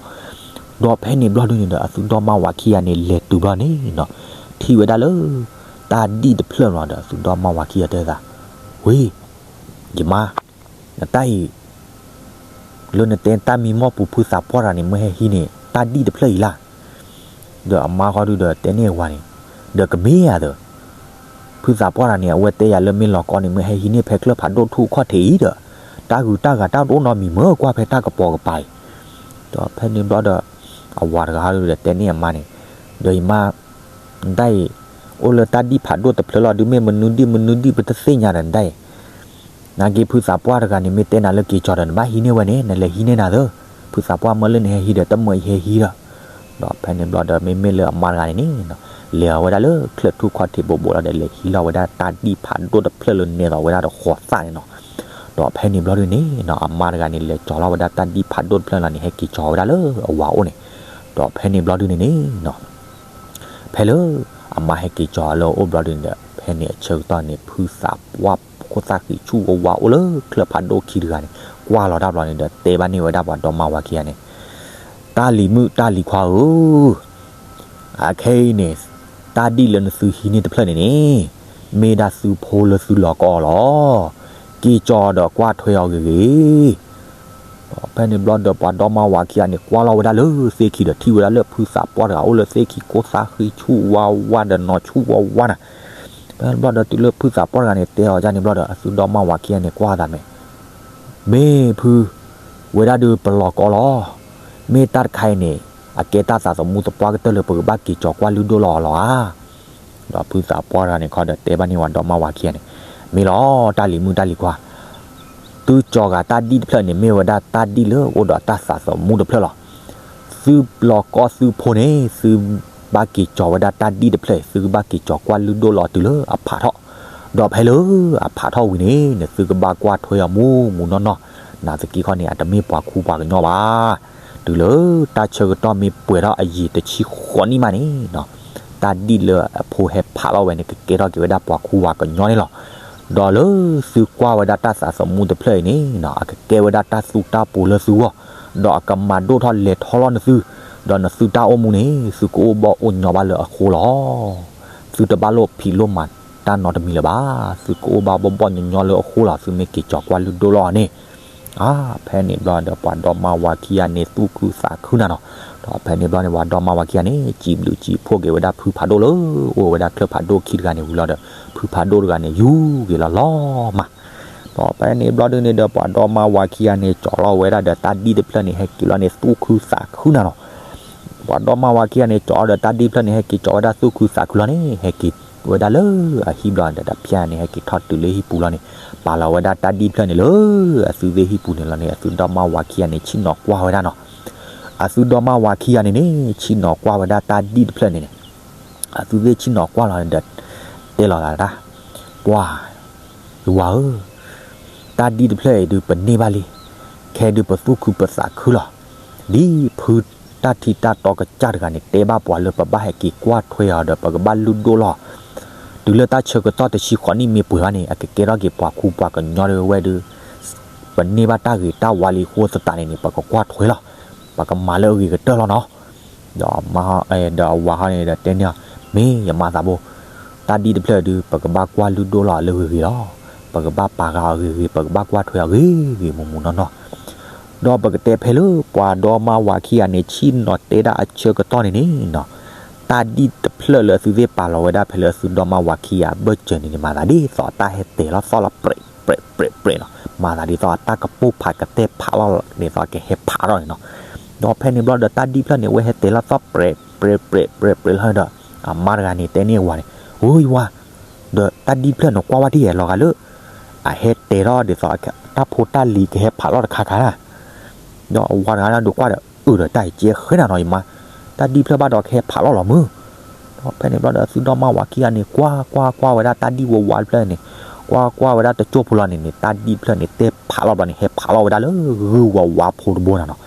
ဒီးဖဲန့ၣ်ဘျီဒုန့ၣ်ဒီး အသုဒီမါဝၤခံဂၤန့ၣ်လဲၤတုၤဘျီန့ၣ်နီၤ, ထံၣ်ဝဲဒၣ်လၢ တၢ်ဒံၣ်တဖျၢၣ်လီၤဒီး အသုဒီမါဝၤခံဂၤတဲသး, ဝ့ၢ်, ယမါ, နတၢ်အံၤ လၢနတဲတၢ်မံမီၢ်ပူၤ ဖုသးပှၢ်တဂၤန့ၣ် မ့ၢ်ဟဲဟံးန့ၢ်တၢ်ဒံၣ်တဖျၢၣ်အံၤလၢ်. ဒီးအမါဃီဒုဒီးတဲန့ၢ်ဝၤန့ၣ်, ဒီးကမ့ၢ်ဧါသၢ, ဖုသးပှၢ်တဂၤန့ၣ် အဝဲတဲယၤလၢမ့ၢ်လီၤကီန့ၣ် မ့ၢ်ဟဲဟံးန့ၢ်ဖဲချၢၣ်ဖးဒိၣ်ထူၣ်ခီၣ်ထံးအံၤဒီး တၢ်ဂုၤတၢ်ဂၤတၢ်တအိၣ်နီတမံၤ မ့ၢ်ကွၢ်ဖဲတၢ်ကပီၤကပၤအံၤ. ဒီးဖဲန့ၣ်ဘျီဒီး အဝၤတဂၤဒီးတဲန့ၢ်အမါန့ၣ်, ဒီးယမါ နတၢ်အံၤ အိၣ်လၢတၢ်ဒံၣ်ဖးဒိၣ်တဖျၢၣ်လီၤဒုး မ့ၢ်မနုၤဒံၣ်မနုၤဒံၣ် ပတသ့ၣ်ညါဒီးနတၢ်အံၤ, နာ်က့ဖုသးပှၢ်တဂၤန့ၣ် မ့ၢ်တဲနၤလၢက့ၤကီၤဒီး နဘၣ်ဟံးန့ၢ်ဝဲန့ၣ် နလဲၤဟံးန့ၢ်နၤသၢ, ဖုသးပှၢ်မၢလၢနဟဲဟံးဒီး တမၢယဟဲဟံးဒီး. ဒီးဖဲန့ၣ်ဘျီဒီး မ့မ့ၢ်လၢအမါတဂၤန့ၣ်န့ၣ် လဲၤအီၤဝဲဒၣ်လၢချၢၣ်ထူၣ်ခီၣ်ထံးဘိးဘိးလီၤဒီး လဲၤဟံးလီၤဝဲဒၣ်တၢ်ဒံၣ်ဖးဒိၣ်တဖျၢၣ်လၢနဲသိးဝဲဒၣ်ဒီးဃိးသၣ်န့ၣ်နီၤ. ဒီးဖဲန့ၣ်ဘျီဒုန့ၣ်နီၤ အမါတဂၤန့ၣ် လဲၤကီၤလီၤဝဲဒၣ်တၢ်ဒံၣ်ဖးဒိၣ်တဖျၢၣ်လီၤန့ၣ် ဟဲက့ၤကီၤဝဲဒၣ်လၢအဝၤအိၣ်န့ၣ်. ဒီးဖဲန့ၣ်ဘျီဒုန့ၣ်န့ၣ်နီၤ ဖဲလၢ အမါဟဲက့ၤကၠီၤလၢအအိၣ်ဘျီဒုန့ၣ်ဒီး ဖဲန့ၣ်အဆၢကတီၢ်န့ၣ် ဖုသးပှၢ်ခိၣ်သၣ်ဃံးဆူၣ်ဝါဝါအိၣ်လၢချၢၣ်ဖးဒိၣ်ခံတဂၤန့ၣ် ကွၢ်လီၤတၢ်ဘျီန့ၣ်ဒီး တဲဘၣ်န့ၢ်ဝဲဒၣ်ပှၤဒီမါဝၤခံဂၤန့ၣ်, တၢ်လံၤမုၣ်တၢ်လံၤခွါဧၢ, အခဲအံၤန့ၣ် တၢ်ဒံၣ်လၢနသုဟံးန့ၢ်တဖျၢၣ်န့ၣ်န့ၣ် မ့ၢ်ဒၣ်သုဖိလၢသုလီၤကီအီၤလီၤ. က့ၤကၠီၤဒီးကွၢ်ထွဲအီၤဂ့ၤဂ့ၤ ဒီးဖဲန့ၣ်ဘျီဒီးပှၤဒီမါဝၤခံဂၤန့ၣ် ကွၢ်လီၤဝဲဒၣ်လၢသ့ၣ်ခံဒီး ထံၣ်ဝဲဒၣ်လၢဖုသးပှၢ်တဂၤအိၣ်လၢသ့ၣ်ခံကိးသးဃံးဆူၣ်ဝါဝါဒီးနီၤဆူၣ်ဝါဝါနၤ. ဖဲန့ၣ်ဘျီဒီးတုၤလၢဖုသးပှၢ်တဂၤန့ၣ် တဲအီၤဒ်န့ၣ်ဘျီဒီး အသုဒီမါဝၤခံဂၤန့ၣ် ကွၢ်သးမ့ၢ် မ့ၢ်ဖု ဝဲဒၣ်ဒုးပလီၤကီလီၤ. မ့ၢ်တၢ်တခါအံၤန့ၣ် အကဲတၢ်သးသမူသပှၢ်ကတၢၢ်လၢပကဘၣ်က့ၤကၠီၤကွၢ်လုၢ်ဒိၣ်လီၤအီၤလီၤဧါ. ဒီးဖုသးပှၢ်တဂၤန့ၣ်ခီဒီးတဲဘၣ်န့ၢ်ဝဲဒီမါဝၤခံဂၤန့ၣ်, မ့ၢ်လီၤ တၢ်လံၤမုၣ်တၢ်လံၤခွါ, သုကၠီၤဂၤတၢ်ဒံၣ်တဖျၢၣ်န့ၣ် မ့ၢ်ဝဲဒၣ်တၢ်ဒံၣ်လၢအိၣ်ဒီးတၢ်သးသမူတဖျၢၣ်လီၤ. သုလီၤကီသုဖိန့ၣ် သုဘၣ်က့ၤကၠီၤဝဲဒၣ်တၢ်ဒံၣ်တဖျၢၣ်အံၤ သုကဘၣ်က့ၤကၠီၤကွၢ်လုၢ်ဒိၣ်လီၤတုၤလၢအဖးထီၣ်, ဒီးဖဲလၢအဖးထီၣ်ဝံၤန့ၣ် နသုကဘၣ်ကွၢ်ထွဲအီၤမူမူနီၢ်နီၢ်, နာ်သက့ခီန့ၣ် အတမ့ၢ်ပှၤခူပှၤကညီဘၣ်. တုၤလၢတၢ်ဆၢကတီၢ်မ့ၢ်ပှဲၤထီၣ်အယံာ်တဆံဃိးနံၣ်မးန့ၣ်နီၤ, တၢ်ဒံၣ်လၢအဖိဟဲဖးလီၤဝဲန့ၣ် ကကဲထီၣ်က့ၤဝဲဒၣ်ပှၤခူပှၤကညီန့ၣ်လီၤ. ဒီးလၢသုကွၢ်ဝဲဒၣ်တၢ်သးသမူတဖျၢၣ်အံၤန့ၣ်နီၤ အကကဲဝဲဒၣ်တၢ်သူတၢ်ပူၤလၢသုဂီၢ်, ဒီးအကမၤဒိၣ်ထီၣ်လဲၤထီၣ်လီၤနသု, ဒီးနသုတၢ်အိၣ်မူန့ၣ် သုကအိၣ်ဘၣ်အိၣ်ညီဘၣ်လၢအဃိလီၤ. သုတဘၣ်လိၣ်ဖံးလိၣ်မၤတၢ်နီတမံၤလၢၤဘၣ်. သုကအိၣ်ဘၣ်ဘီၣ်ဘီၣ်ညီညီလၢအဃိလီၤ. သုမ့ၢ်က့ၤကၠီၤကွၢ်လုၢ်ဒိၣ်လီၤန့ၣ် အါ ဖဲန့ၣ်ဘျီဒီးပှၤဒီမါဝၤခံဂၤန့ၣ် သူၣ်ခုသးခုနၤနီၤ. ဒီးဖဲန့ၣ်ဘျီန့ၣ် ပှၤဒီမါဝၤခံဂၤန့ၣ် စံးဘျုးစံးဖှိၣ်က့ၤဝဲဒၣ်ဖုဖးဒိၣ်လၢ အိၣ်ဝဲဒၣ်ချၢၣ်ဖးဒိၣ်ခံတဂၤန့ၣ်ဝံၤလီၤဒီး ဖုဖးဒိၣ်တဂၤန့ၣ် ယူၤက့ၤလီၤလီၤမး. ဒီးဖဲန့ၣ်ဘျီဒုန့ၣ်ဒီး ပှၤဒီမါဝၤခံဂၤန့ၣ် ကၠီၤလီၤဝဲဒၣ်ဒီးတၢ်ဒံၣ်တဖျၢၣ်န့ၣ် ဟဲက့ၤလီၤန့ၣ် သူၣ်ခုသးခုနၤနီၤ. ပှၤဒီမါဝၤခံဂၤန့ၣ် ကၠီၤဒီးတၢ်ဒံၣ်တဖျၢၣ်န့ၣ် ဟဲက့ၤကၠီၤဝဲဒၣ်သူၣ်ခုသးခုလီၤန့ၣ် ဟဲက့ၤဝဲဒၣ်လၢအဟံၣ်ဘျီဒီး တဖျၢၣ်န့ၣ် ဟဲက့ၤထီၣ်တုၤလၢဟံၣ်ပူၤလီၤန့ၣ် ပာ်လီၤဝဲဒၣ်တၢ်ဒံၣ်တဖျၢၣ်န့ၣ်လၢ အသုသ့ၣ်ဟံၣ်ပူၤန့ၣ်လီၤန့ၣ် အသုဒီမါဝၤခံဂၤန့ၣ် ဆ့ၣ်နီၤကွၢ်ဝဲဒၣ်နီၤ. အသုဒီမါဝၤခံဂၤန့ၣ်န့ၣ် ဆ့ၣ်နီၤကွၢ်ဝဲဒၣ်တၢ်ဒံၣ်တဖျၢၣ်န့ၣ်န့ၣ် အသုသ့ၣ်ဆ့ၣ်နီၤကွၢ်လီၤန့ၣ်ဒီး တဲလီၤသးတၢ်, ပှၤ ယဝၤဧၢ, တၢ်ဒံၣ်တဖျၢၣ်အံၤဒုး ပန့ၢ်ဘၣ်လံ, ခဲဒုးပသူၣ်ခုပသးခုလီၤ. ဒ်ဖုတၢ်ထံတၢ်တီကစၢ်တဂၤန့ၣ် တဲဘၣ်ပှၤလၢပဘၣ်ဟဲက့ၤကွၢ်ထွဲအီၤဒီး ပကဘၣ်လုၢ်ဒိၣ်လီၤ. တုၤလၢတၢ်ဆၢကတီၢ်တဆံဃိးနံၣ်မ့ၢ်ပှဲၤဘၣ်န့ၣ် အကကဲထီၣ်က့ၤပှၤခူပှၤကညီဒၣ်ဝဲဒုး ပန့ၢ်ဘၣ်တၢ်ဂ့ၤတၢ်ဝါလံအဃိသတးန့ၣ်န့ၣ် ပကကွၢ်ထွဲလီၤ. ပကမၤလၢအဂ့ၤကတၢၢ်လီၤနီၤ. ဒီးမါ ဒီးအဝၤဟီန့ၣ်ဒီးတဲန့ၢ်အီၤ, မ့ၢ်ယမါသးဘိ, တၢ်ဒံၣ်တဖျၢၣ်ဒုး ပကဘၣ်ကွၢ်လုၢ်ဒိၣ်လီၤလၢဂ့ၤဂ့ၤလီၤ. ပကဘၣ်ပာ်ဂၢ်အီၤဂ့ၤဂ့ၤ, ပကဘၣ်ကွၢ်ထွဲအီၤဂ့ၤဂ့ၤမူးမူးနီၢ်နီၢ်. ဒီးပကတဲဖဲလၢပှၤဒီမါဝၤခံဂၤန့ၣ် ဆ့ၣ်နီၤတဲဒၣ်အဆၢကတီၢ်န့ၣ်န့ၣ်နီၤ, တၢ်ဒံၣ်တဖျၢၣ်လၢအသုသ့ၣ်ပာ်လီၤဝဲဒၣ်ဖဲလၢအသုဒီမါဝၤခံဂၤအဘၢၣ်စၢၤန့ၣ်န့ၣ် မၤသးဒ်သိးတၢ်ဟဲတဲာ်လီၤသီၣ်လီၤ ပြဲးပြဲးပြဲးနီၤ, မၤသးဒ်သိးအတၢ်ကပိၢ်ဖးကတဲဖးလီၤဒ်သိးကဟဲဖးထီၣ်န့ၣ်နီၤ. ဒီးဖဲန့ၣ်ဘျီဒီးတၢ်ဒံၣ်တဖျၢၣ်န့ၣ် အဝဲဟဲတဲာ်လီၤသီၣ်ပြဲးပြဲးပြဲးပြဲးလီၤဒီး အမါတဂၤန့ၣ်တဲန့ၢ်အဝၤန့ၣ်, အိယဝၤ, ဒီးတၢ်ဒံၣ်တဖျၢၣ်န့ၣ်ကွၢ်ဝဲဒ်လဲၣ်လီၤဂာ်လၢ အဟဲတဲာ်ထီၣ်ဒ်သိးတၢ်ဖိတၢ်လံၤကဟဲဖးလီၤတခါခါဒၣ်. ဒီးအဝၤတဂၤဒုးကွၢ်ဒီး အၢၣ်ဒီးတၢ်အံၤကဲဃဲနၤနီၤယမါ, တၢ်ဒံၣ်တဖျၢၣ်ဘၣ်ဒီးကဟဲဖးလီၤလီၤမုၢ်. ဒီးဖဲန့ၣ်ဘျီဒီးသုဒီမါဝၤခံဂၤန့ၣ် ကွၢ်ကွၢ်ကွၢ်ဝဲဒၣ်တၢ်ဒံၣ်ဝးဝးတဖျၢၣ်န့ၣ်, ကွၢ်ကွၢ်ဝဲဒၣ်တကၠိၢ်ဖိလီၤန့ၣ်န့ၣ် တၢ်ဒံၣ်တဖျၢၣ်န့ၣ် တဲဖးလီၤဘျီန့ၣ် ဟဲဖးလီၤဝဲဒၣ်လၢဂုၢ်ဝးဝးဖိတဘိနၤနီၤ.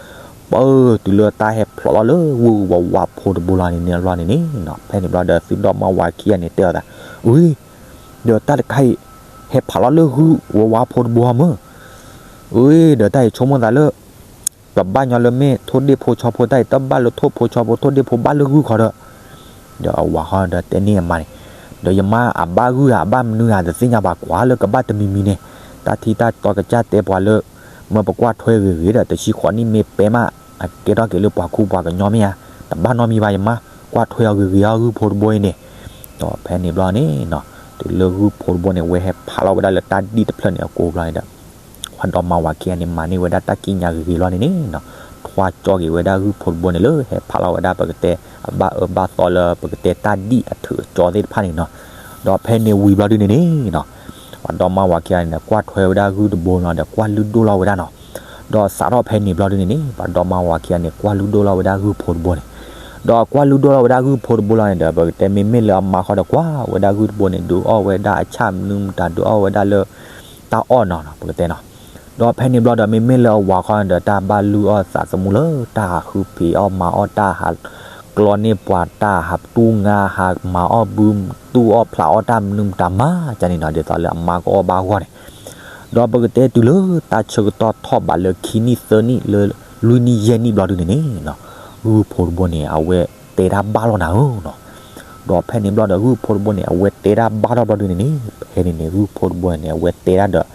ပတုၤလၢတၢ်ဟဲဖးလီၤလၢဂုၢ်ဝးဝးဖိတဘိလီၤန့ၣ်န့ၣ်လီၤန့ၣ်န့ၣ်, ဖဲန့ၣ်ဘျီဒီးသုဒီမါဝၤခံဂၤန့ၣ်တဲအီၤသး, အု ဒီးတၢ်တခါအံၤ ဟဲဖးလီၤလၢဂုၢ်ဝါဝါဖိတဘိမုၢ်, အ့ ဒီးတၢ်အံၤဆိကမိၣ်သးလၢ ကဘၣ်ညီလၢမ့ၢ်ထိၣ်ဒ့ၣ်ဖိဆီဖိတၢ်အံၤ တဘၣ်လၢထိၣ်ဖိဆီဖိ ထိၣ်ဒ့ၣ်ဖိဘၣ်လၢဂုၢ်ခီဒီး, ဒီးအဝၤဃီဒီးတဲန့ၢ်အမါန့ၣ်, ဒီးယမါအဘၣ်ဂုၢ်ဧါ အဘၣ်မနုၤဧါ တသ့ၣ်ညါဘၣ် ကွၢ်လၢကဘၣ်တမံၤမံၤန့ၣ်, တၢ်ထံၣ်တၢ်တီကစၢ်တဲပှၤလၢ မၢပကွၢ်ထွဲဂ့ၤဂ့ၤဒီး တဆံဃိးနံၣ်မ့ၢ်ပဲမး အကဲထီၣ်က့ၤလၢပှၤခူပှၤကညီမ့ၢ်ဧါ, တဘၣ်နီတမံၤဘၣ် ယမါ, ကွၢ်ထွဲအီၤဂ့ၤဂ့ၤအီၤ ဂုၢ်ဖိတဘိအံၤန့ၣ်, ဒီးဖဲန့ၣ်ဘျီန့ၣ်နီၤ, တုၤလၢဂုၢ်ဖိတဘိန့ၣ် ဝဲဟဲဖးလီၤဝဲဒၣ်လၢတၢ်ဒံၣ်တဖျၢၣ်န့ၣ်အကိာ်ဘျီန့ၣ်ဒီး ပှၤဒီမါဝၤခံဂၤန့ၣ် မၤန့ၢ်ဝဲဒၣ်တၢ်ကံးညာ်ဂ့ၤဂ့ၤလီၤန့ၣ်န့ၣ်နီၤ, ထွါကၠီက့ၤဝဲဒၣ်ဂုၢ်ဖိတဘိန့ၣ်လၢဟဲဖးလီၤဝဲဒၣ် ပကတဲ အဘၣ်အၢဘၣ်သီလၢပကတဲတၢ်ဒံၣ်အထုးအကၠီသ့ၣ်တဖၣ်န့ၣ်နီၤ, ဒီးဖဲန့ၣ်ဝံၤဘျီဒုန့ၣ်န့ၣ်နီၤ, ပှၤဒီမါဝၤခံဂၤန့ၣ်ဒီး ကွၢ်ထွဲဝဲဒၣ်ဂုၢ်တဘိလီၤဒီး ကွၢ်လုၢ်ဒိၣ်လီၤဝဲဒၣ်နီၤ, ဒီးစးထီၣ်ဖဲန့ၣ်ဘျီဒုန့ၣ်န့ၣ် ပှၤဒီမါဝၤခံဂၤန့ၣ် ကွၢ်လုၢ်ဒိၣ်လီၤဝဲဒၣ်ဂုၢ်ဖိတဘိန့ၣ်, ဒီးကွၢ်လုၢ်ဒိၣ်လီၤဝဲဒၣ်ဂုၢ်ဖိတဘိလီၤန့ၣ်ဒီး ပကတဲမ့မ့ၢ်လၢအမါဃီဒီး ကွၢ်ဝဲဒၣ်ဂုၢ်တဘိန့ၣ် ဒုးအီၣ်ဝဲဒၣ်အဆၣ်မနုၤမတၤ ဒုးအီၣ်ဝဲဒၣ်လၢ တၢ်အီၣ်နီၤနီၤ ပကတဲနီၤ, ဒီးဖဲန့ၣ်ဘျီဒီး မ့မ့ၢ်လၢအဝၤဃီဒီး တၢ်ဘၣ်လုၢ်အီၣ်သးသမူလၢ တၢ်ဟးဃုဖံးအီၣ်မၤအီၣ် တၢ်ဟးကျီန့ၢ်ပှၤ တၢ်ဟးတူၢ်ငါ ဟးမၤအီၣ်ဘု တူၢ်အီၣ်ဖျးအီၣ်တၢ်မနုၤမတၤမၤ ကန့ၣ်နီၤ ဒ်သိးလၢအမါကအီၣ်ဘၣ်အဂီၢ်န့ၣ်, ဒီးပကတဲတုၤလၢတၢ်ဆၢကတီၢ်ထီၣ်ဘးလၢခံနံၣ်သၢနံၣ်လၢ လွံၢ်နံၣ်ယဲၢ်နံၣ်ဘျီဒုန့ၣ်န့ၣ်နီၤ, ဂုၢ်ဖိတဘိန့ၣ် အဝဲတဲတၢ်ဘၣ်လီၤနၤဧၢနီၤ, ဒီးဖဲန့ၣ်ဘျီဒီး ဂုၢ်ဖိတဘိန့ၣ် အဝဲတဲတၢ်ဘၣ်ထီၣ်ဘျီဒုန့ၣ်န့ၣ် ဖဲန့ၣ်န့ၣ် ဂုၢ်ဖိတဘိန့ၣ် အဝဲတဲတၢ်ဒီး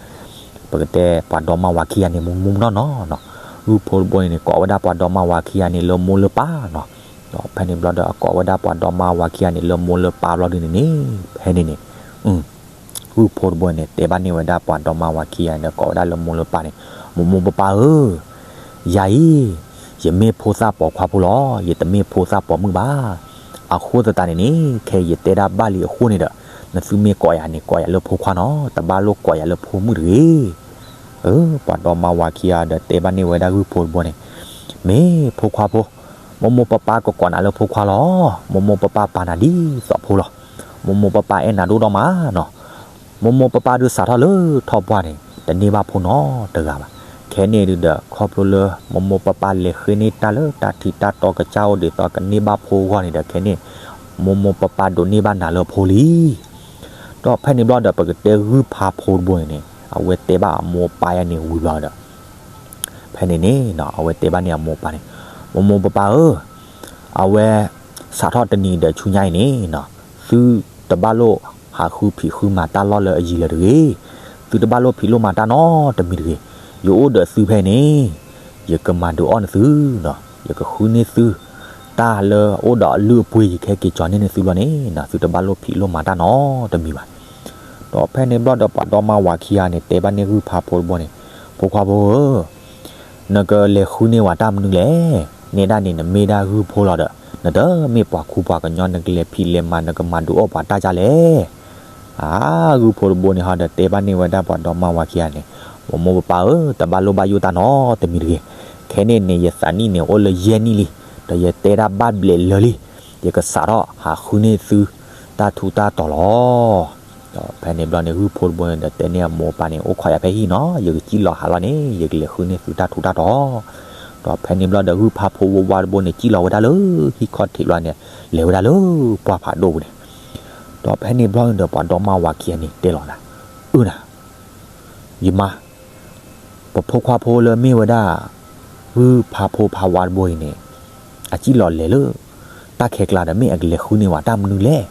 ပကတဲပှၤဒီမါဝၤခံဂၤန့ၣ် မူမူနီၢ်နီၢ်နီၤ, ဂုၢ်ဖိတဘိန့ၣ်န့ၣ် ကိးဝဲဒၣ်ပှၤဒီမါဝၤခံဂၤန့ၣ် လၢမိၢ်လၢပၢ်နီၤ, ဒီးဖဲန့ၣ်ဘျီဒီး အကိးဝဲဒၣ်ပှၤဒီမါဝၤခံဂၤန့ၣ် လၢမိၢ်လၢပၢ်ဘျီဒုန့ၣ်န့ၣ် ဖဲန့ၣ်န့ၣ် ဂုၢ်ဖိတဘိန့ၣ် တဲဘၣ်န့ၢ်ဝဲဒၣ်ပှၤဒီမါဝၤခံဂၤန့ၣ် ကိးဝဲဒၣ်လၢမိၢ်လၢပၢ်န့ၣ်, မိၢ်မိၢ်ပၢ်ပၢ်ဧၢ, ယၤအံၤ ယမ့ၢ်ဖိသၣ်ပိာ်ခွါဖိလီၤ, ယတမ့ၢ်ဖိသၣ်ပိာ်မုၣ်ဘၣ်. အဃိသတးန့ၣ်န့ၣ် ခဲအံၤယတဲဒၣ်ဘၣ်လံအဃိန့ၣ်ဒီး နသုမ့ၢ်ကိးယၤန့ၣ် ကိးယၤလၢဖိခွါနီၤ, တဘၣ်လိၣ်ကိးယၤလၢဖိမုၣ်တဂ့ၤ. အၢ ပှၤဒီမါဝၤခံဂၤဒီးတဲဘၣ်န့ၢ်ဝဲဒၣ်ဂုၢ်ဖိတဘိန့ၣ်, မ့ၢ်ဖိခွါဖိ, မိၢ်မိၢ်ပၢ်ပၢ်ကကိးနၤလၢဖိခွါလီၤ. မိၢ်မိၢ်ပၢ်ပၢ်ပာ်နၤဒ်သိးဖိလီၤ. မိၢ်မိၢ်ပၢ်ပၢ်အဲၣ်နၤဒိၣ်ဒီးမးနီၤ. မိၢ်မိၢ်ပၢ်ပၢ်ဒုးစးထီၣ်လၢထီၣ်ပှၢ်န့ၣ် တန့ၢ်ဘၣ်ဖိနီတဂၤဘၣ်. ခဲန့ၣ်ဒုးဒီး ခီဖျိလၢ မိၢ်မိၢ်ပၢ်ပၢ်လဲၤဃ့န့ၢ်တၢ်လၢတၢ်ထံတၢ်တီကစၢ်အိၣ်ဒ်သိးကန့ၢ်ဘၣ်ဖိအဂီၢ်န့ၣ်ဒီး ခဲန့ၣ် မိၢ်မိၢ်ပၢ်ပၢ်ဒိးန့ၢ်ဘၣ်နၤလၢဖိလံ. ဒီးဖဲန့ၣ်ဘျီဒီး ပကတဲဂုၢ်ဖးဖိတဘိန့ၣ်န့ၣ် အဝဲတဲဘၣ်အမိၢ်အပၢ်ယၤန့ၣ်ဝံၤဘျီဒီး ဖဲန့ၣ်န့ၣ် အဝဲတဲဘၣ်န့ၢ်အမိၢ်အပၢ်န့ၣ်, မိၢ်မိၢ်ပၢ်ပၢ်ဧၢ, အဝဲ စးထီၣ်တနံၤဒီးဆူညါအံၤန့ၣ် သုတဘၣ်လိၣ်ဟးဃုဖံးဃုမၤတၢ်လီၢ်လၢအယံၤလၢၤတဂ့ၤ. သုတဘၣ်လိၣ်ဖံးလိၣ်မၤတၢ်နီတမံၤတဂ့ၤ. ယအိၣ်ဒီးသုဖဲန့ၣ် ယကမၤဒုးအီၣ်နသုနီၤ, ယကဃုန့ၢ်သု တၢ်လၢအအိၣ်ဒီးအလုၢ်အပှ့ၤ ယကဟဲက့ၤကၠီၤန့ၢ်နသုဘျီန့ၣ် သုတဘၣ်လိၣ်ဖံးလိၣ်မၤတၢ်နီတမံၤဘၣ်. ဒီးဖဲန့ၣ်ဘျီဒီး ပှၤဒီမါဝၤခံဂၤန့ၣ် တဲဘၣ်န့ၢ်ဂုၢ်ဖးဖိတဘိန့ၣ်, ဖိခွါဖိဧၢ, နကလဲၤဃုန့ၢ်ဝဲတၢ်မနုၤလဲၣ်. နဲဒၣ်န့ၣ် နမ့ၢ်ဒၣ်ဂုၢ်ဖိလီၤဒီး နတမ့ၢ်ပှၤခူပှၤကညီ နကလဲၤဖံးလဲၤမၤ နကမၤဒုးအီၣ်ပှၤတၢ်ဒ်လဲၣ်. အါ ဂုၢ်ဖိတဘိန့ၣ်ဟီဒီး တဲဘၣ်န့ၢ်ဝဲဒၣ်ပှၤဒီမါဝၤခံဂၤန့ၣ်, မိၢ်မိၢ်ပၢ်ပၢ်ဧၢ, တဘၣ်လိၣ်ဘၣ်ယိၣ်တၢ်နီတမံၤတဂ့ၤ. ခဲန့ၣ်န့ၣ် ယသးနံၣ်န့ၣ် အိၣ်လၢယဲၢ်နံၣ်လံ, ဒီးယတဲဒၣ်ဘၣ်ဘျဲးလၢာ်လံ, ယကစးထီၣ်ဟးဃုန့ၢ်သု တၢ်ထူးတၢ်တီၤလီၤ. ဒီးဖဲန့ၣ်ဘျီန့ၣ် ဂုၢ်ဖိတဘိန့ၣ်ဒီး တဲန့ၢ်အမိၢ်အပၢ်န့ၣ်, အိၣ်ခိးယၤဖဲဟံၣ်နီၤ, ယကစံၣ်လီၤဟးလီၤန့ၣ် ယကလဲၤဃုန့ၢ်သုတၢ်ထူးတၢ်တီၤ. ဒီးဖဲန့ၣ်ဘျီဒီး ဂုၢ်ဖးဖိဝါဝါတဘိန့ၣ် စံၣ်လီၤဝဲဒၣ်လၢဟံၣ်ခီၣ်ထံးဘျီန့ၣ် လဲၤဝဲဒၣ်လၢပှၢ်ဖးဒိၣ်ပူၤန့ၣ်. ဒီးဖဲန့ၣ်ဘျီန့ၣ်ဒီး ပှၤဒီမါဝၤခံဂၤန့ၣ် တဲလီၤနၤ, အၢနၤ ယမါ, ပဖိခွါဖိလၢမ့ၢ်ဝဲဒၣ် ဂုၢ်ဖးဖိဖးဝါတဘိအံၤန့ၣ် အစံၣ်လီၤလဲၤလၢ တၢ်ခဲကျါဒီး မ့ၢ်အကလဲၤဃုန့ၢ်ဝဲတၢ်မနုၤလဲၣ်.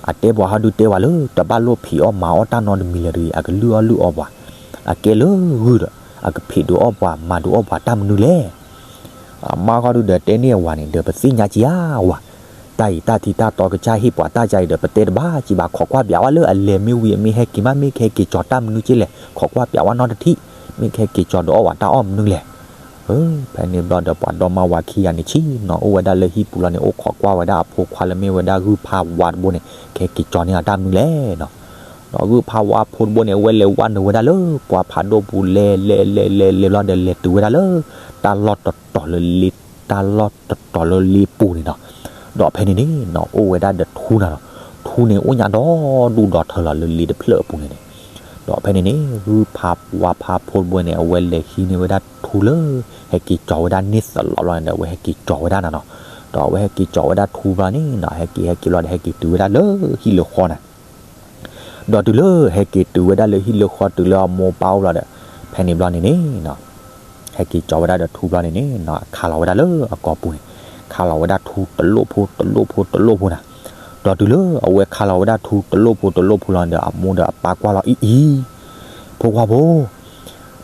အတဲပှၤဟီဒုးတဲဝဲလၢ တဘၣ်လိၣ်ဖံးအီၣ်မၤအီၣ်တၢ်နီတမံၤလၢၤတဂ့ၤ, အကလုၢ်အီၣ်လုၢ်အီပှၤ, အကဲလၢဂုၢ်ဒီး အကဖံးဒုးအီၣ်ပှၤ မၤဒုးအီၣ်ပှၤတၢ်မနုၤလဲၣ်. အမါဃီဒုးဒီးတဲန့ၢ်အဝၤန့ၣ်ဒီး ပသ့ၣ်ညါက့ၤဧါဝၤ, တၢ်အံၤတၢ်ထံတၢ်တီကစၢ်ဟ့ၣ်ပှၤတၢ်ကါအံၤဒီး ပတဲတဘၣ်က့ၤဘၣ်, ခိးကွၢ်ပျးဝဲလၢအလဲၤမ့ၢ်ဝံၤအမ့ၢ်ဟဲက့ၤမး မ့ၢ်ကဟဲက့ၤကၠီၤတၢ်မနုၤက့လဲၣ်, ခိးကွၢ်ပျးဝဲနီတထံၣ်, မ့ၢ်ကဟဲက့ၤကၠီၤဒုးအီၣ်ဝဲတၢ်အီၣ်မနုၤလဲၣ်. ဖဲန့ၣ်ဘျီဒီး ပှၤဒီမါဝၤခံဂၤန့ၣ် ဆ့ၣ်နီၤအိၣ်ဝဲဒၣ်လၢဟံၣ်ပူၤလီၤန့ၣ် အိၣ်ခိးကွၢ်ဝဲဒၣ်အဖိခွါလၢမ့ၢ်ဝဲဒၣ်ဂုၢ်ဖးဝါတဘိန့ၣ် ကဟဲက့ၤကၠီၤန့ၢ်အီၤတၢ်မနုၤလဲၣ်နီၤ. ဒီးဂုၢ်ဖးဝါဖိတဘိန့ၣ် အဝဲလဲၤဝဲနုာ်ဝဲဒၣ်လၢ ပှၢ်ဖးဒိၣ်ပူၤ လဲၤလဲၤလဲၤလဲၤလဲၤဘျီဒီး လဲၤတုၤဝဲဒၣ်လၢ တၢ်လီၢ်တတီၤလၢလ့ တၢ်လီၢ်တတီၤလၢလ့ပူၤန့ၣ်နီၤ. ဒီးဖဲန့ၣ်န့ၣ်နီၤ အိၣ်ဝဲဒၣ်ဒီးထူနၤလီၤ. ထူန့ၣ်အိၣ်ညါဒီဒူၣ်ဒီထၢလီၤလၢလ့တဖျၢၣ်အပူၤန့ၣ်န့ၣ်. ဒီးဖဲန့ၣ်န့ၣ် ဂုၢ်ဖးဝါဖးဖိတဘိန့ၣ် အဝဲလဲၤဟံးန့ၢ်ဝဲဒၣ်ထူလၢ ဟဲက့ၤကၠီၤဝဲဒၣ်န့ၢ်သလီးဘျီန့ၣ်ဒီး အဝဲဟဲက့ၤကၠီၤဝဲဒၣ်နၤနီၤ. ဒီးအဝဲဟဲက့ၤကၠီၤဝဲဒၣ်ထူဘျီန့ၣ်နီၤ ဟဲက့ၤဟဲက့ၤဘျီဒီး ဟဲက့ၤတုၤဝဲဒၣ်လၢဟံၣ်လၢဃီနၤ. ဒီးတုၤလၢဟဲက့ၤတုၤဝဲဒၣ်လၢဟံၣ်လၢဃီ တုၤလၢအမိၢ်ပၢ်အိၣ်ဘျီဒီး ဖဲန့ၣ်ဘျီန့ၣ်န့ၣ် ဟဲက့ၤကၠီၤဝဲဒၣ်ဒီးထူဘျီန့ၣ်န့ၣ် ခးလီၤဝဲဒၣ်လၢအကိာ်ပူၤန့ၣ်, ခးလီၤဝဲဒၣ်ထူတလိၣ်ဖိတလိၣ်ဖိတလိၣ်ဖိနၤ. ဒီးတုၤလၢအဝဲခးလီၤဝဲဒၣ်ထူတလိၣ်ဖိတလိၣ်ဖိလီၤဒီး အမိၢ်ဒီးအပၢ်ကွၢ်လီၤအံၤအံၤ, ဖိခွါဖိ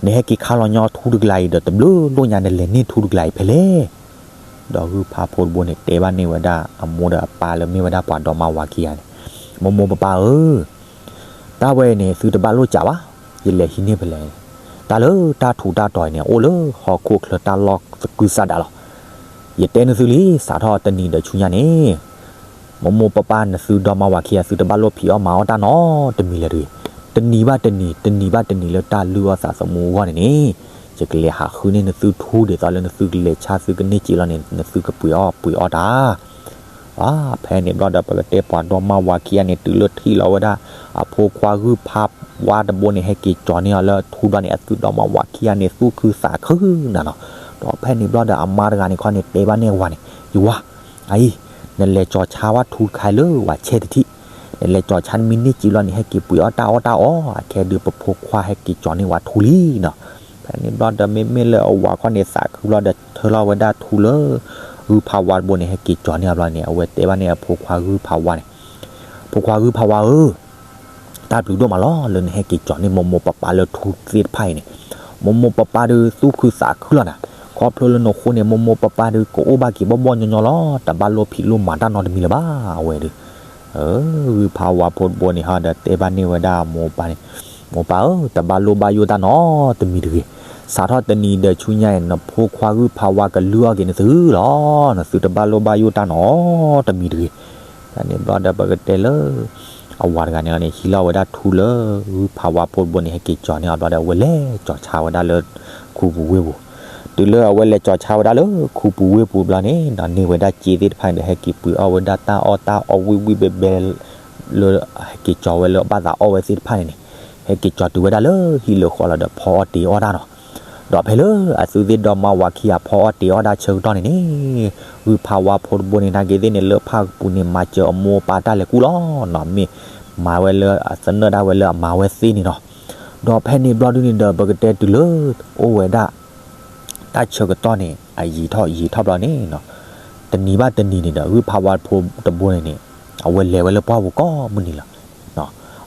နဟဲက့ၤခးလီၤညီထူတကလးအံၤဒီး တဘျုးလိၣ်ညါ နလဲၤန့ၢ်ထူတကလးအံၤဖဲလဲၣ်. ဒီးဂုၢ်ဖးဖိတဘိန့ၣ် တဲဘၣ်န့ၢ်ဝဲဒၣ်အမိၢ်ဒီးအပၢ်လၢမ့ၢ်ဝဲဒၣ်ပှၤဒီမါဝၤခံဂၤန့ၣ်, မိၢ်မိၢ်ပၢ်ပၢ်ဧၢ, တၢ်ဝဲအံၤန့ၣ် သုတဘၣ်လိၣ်ကးဘၣ်, ယလဲၤဟံးန့ၢ်ဖဲလဲၣ်. တၢ်လၢတၢ်ထူးတၢ်တီၤအံၤန့ၣ် အိၣ်လၢဟီၣ်ခိၣ်ချၢတၢ်လီၢ်သကုၤဆးဒးလီၤ. ယတဲနသုလံ, စးထီၣ်တနံၤဒီးဆူညါန့ၣ် မိၢ်မိၢ်ပၢ်ပၢ် နသုဒီမါဝၤခံဂၤ သုတဘၣ်လိၣ်ဖံးအီၣ်မၤအီၣ်တၢ်နီတမံၤလၢၤတဂ့ၤ. တနံၤဘၣ်တနံၤ, တနံၤဘၣ်တနံၤလၢတၢ်လုၢ်အီၣ်သးသမူအဂီၢ်န့ၣ်န့ၣ်, ယကလဲၤဟးဃုန့ၢ်နသုထူဒ်သိးလၢနသုကလဲၤဆါသုကန့ၢ်စ့လီၤန့ၣ် နသုကပှ့ၤအီၣ်ပှ့ၤအီၣ်တၢ် ဖဲန့ၣ်ဘျီဒီး ပကတဲပှၤဒီမါဝၤခံဂၤန့ၣ် တုၤလၢထံၣ်လီၤဝဲဒၣ် အဖိခွါဂုၢ်ဖးဝါတဘိန့ၣ် ဟဲက့ၤကၠီၤန့ၢ်အီၤလၢထူဘျီန့ၣ် အသုဒီမါဝၤခံဂၤန့ၣ် သူၣ်ခုသးခုနၤနီၤ. ဒီးဖဲန့ၣ်ဘျီဒီး အမါတဂၤန့ၣ်ခီန့ၣ် တဲဘၣ်န့ၢ်အဝၤန့ၣ်, ယဝၤ, အအံၤ, နလဲၤကၠီၤဆါဝဲထူတခါလၢဝၤဆဲးတထံၣ်, နလဲၤကၠီၤဆါနမ့ၢ်န့ၢ်စ့လီၤန့ၣ် ဟဲက့ၤပှ့ၤအီၣ်တၢ်အီၣ်တၢ်အီ, အခဲဒုးပဖိခွါဟဲက့ၤကၠီၤန့ၢ်ဝဲထူလံနီၤ. ဖဲန့ၣ်ဘျီဒီး မ့မ့ၢ်လၢအဝၤခီန့ၣ်သးခုဘျီဒီး ထၢလီၤဝဲဒၣ်ထူလၢ ဂုၢ်ဖးဝါတဘိန့ၣ် ဟဲက့ၤကၠီၤန့ၢ်အီၤဘျီန့ၣ် အဝဲတဲဘၣ်န့ၢ်အဖိခွါဂုၢ်ဖးဝါန့ၣ်, ဖိခွါဂုၢ်ဖးဝါဧၢ, တၢ်ဘျုးဒိၣ်မးလီၤ လၢနဟဲက့ၤကၠီၤန့ၢ်မိၢ်မိၢ်ပၢ်ပၢ်လၢထူသ့ၣ်တဖၣ်အံၤန့ၣ်, မိၢ်မိၢ်ပၢ်ပၢ်ဒုးသူၣ်ခုသးခုလီၤနၤ. ခီဖျိလၢနဃိန့ၣ် မိၢ်မိၢ်ပၢ်ပၢ်ဒုးကအိၣ်ဘၣ်က့ၤဘီၣ်ဘီၣ်ညီညီလီၤ. တဘၣ်လိၣ်ဖံးလိၣ်မၤတၢ်နီတမံၤလၢၤဘၣ် အဝဲဒုး ဂုၢ်ဖးဝါဖိတဘိန့ၣ်ဟီဒီး တဲဘၣ်န့ၢ်ဝဲဒၣ်အမိၢ်ပၢ်န့ၣ်, မိၢ်ပၢ်ဧၢ, တဘၣ်လိၣ်ဘၣ်ယိၣ်တၢ်နီတမံၤတဂ့ၤ. စးထီၣ်တနံၤဒီးဆူညါအံၤ နဖိခွါဂုၢ်ဖးဝါကလုၢ်အီၣ်က့ၤနသုလီၤ. နသုတဘၣ်လိၣ်ဘၣ်ယိၣ်တၢ်နီတမံၤတဂ့ၤ. ဖဲန့ၣ်ဘျီဒီး ပကတဲလၢ အဝၤတဂၤန့ၣ်န့ၣ် ဟံးလီၤဝဲဒၣ်ထူလၢ ဂုၢ်ဖးဝါဖိတဘိန့ၣ် ဟဲက့ၤကၠီၤန့ၢ်အီၤဘျီဒီး အဝဲလဲၤကၠီၤဆါဝဲဒၣ်လၢ ခူပူၤဝ့ၢ်ပူၤ. တုၤလၢအဝဲလဲၤကၠီၤဆါဝဲဒၣ်လၢ ခူပူၤဝ့ၢ်ပူၤဘျီန့ၣ် ဒီးန့ၢ်ဝဲဒၣ်စ့သ့ၣ်တဖၣ်န့ၣ်ဒီး ဟဲက့ၤပှ့ၤအီၣ်ဝဲဒၣ်တၢ်အီၣ်တၢ်အီဝံၣ်ဝံၣ်ဘဲဘဲ လၢဟဲက့ၤကၠီၤဝဲလၢအဘၣ်သးအီၣ်ဝဲသ့ၣ်တဖၣ်န့ၣ်န့ၣ်, ဟဲက့ၤကၠီၤတုၤဝဲဒၣ်လၢဟံၣ်လၢဃီလီၤဒီး ဖီအီၣ်တ့ၤအီၣ်တၢ်နီၤ. ဒီးဖဲလၢအသုသ့ၣ်ဒီမါဝၤခံဂၤ ဖီအီၣ်တ့ၤအီၣ်တၢ်ဆၢကတီၢ်န့ၣ်န့ၣ်, ဂုၢ်ဖးဝါဖိတဘိန့ၣ် နာ်က့ၤသ့ၣ်န့ၣ် လၢဖၣ်ကပူၤန့ၣ် မၤစၢၤအမိၢ်အပၢ်တၢ်လဲၤကူၣ်လီၤနီၤ. မ့ၢ်မၤဝဲလၢအသနၢၣ်ဒၣ်ဝဲလၢအမၤဝဲသ့န့ၣ်နီၤ. ဒီးဖဲန့ၣ်ဘျီဒုန့ၣ်ဒီး ပကတဲတုၤလၢ အိၣ်ဝဲဒၣ် တၢ်ဆၢကတီၢ်န့ၣ် အယံာ်ထီၣ်ယံာ်ထီၣ်ဘျီန့ၣ်နီၤ, တနံၤဘၣ်တနံၤန့ၣ်ဒီး ဂုၢ်ဖးဝါဖိတဘိန့ၣ်န့ၣ် အဝဲလဲၤဝဲလၢပှၢ်ပူၤကိးမုၢ်နံၤလီၤ.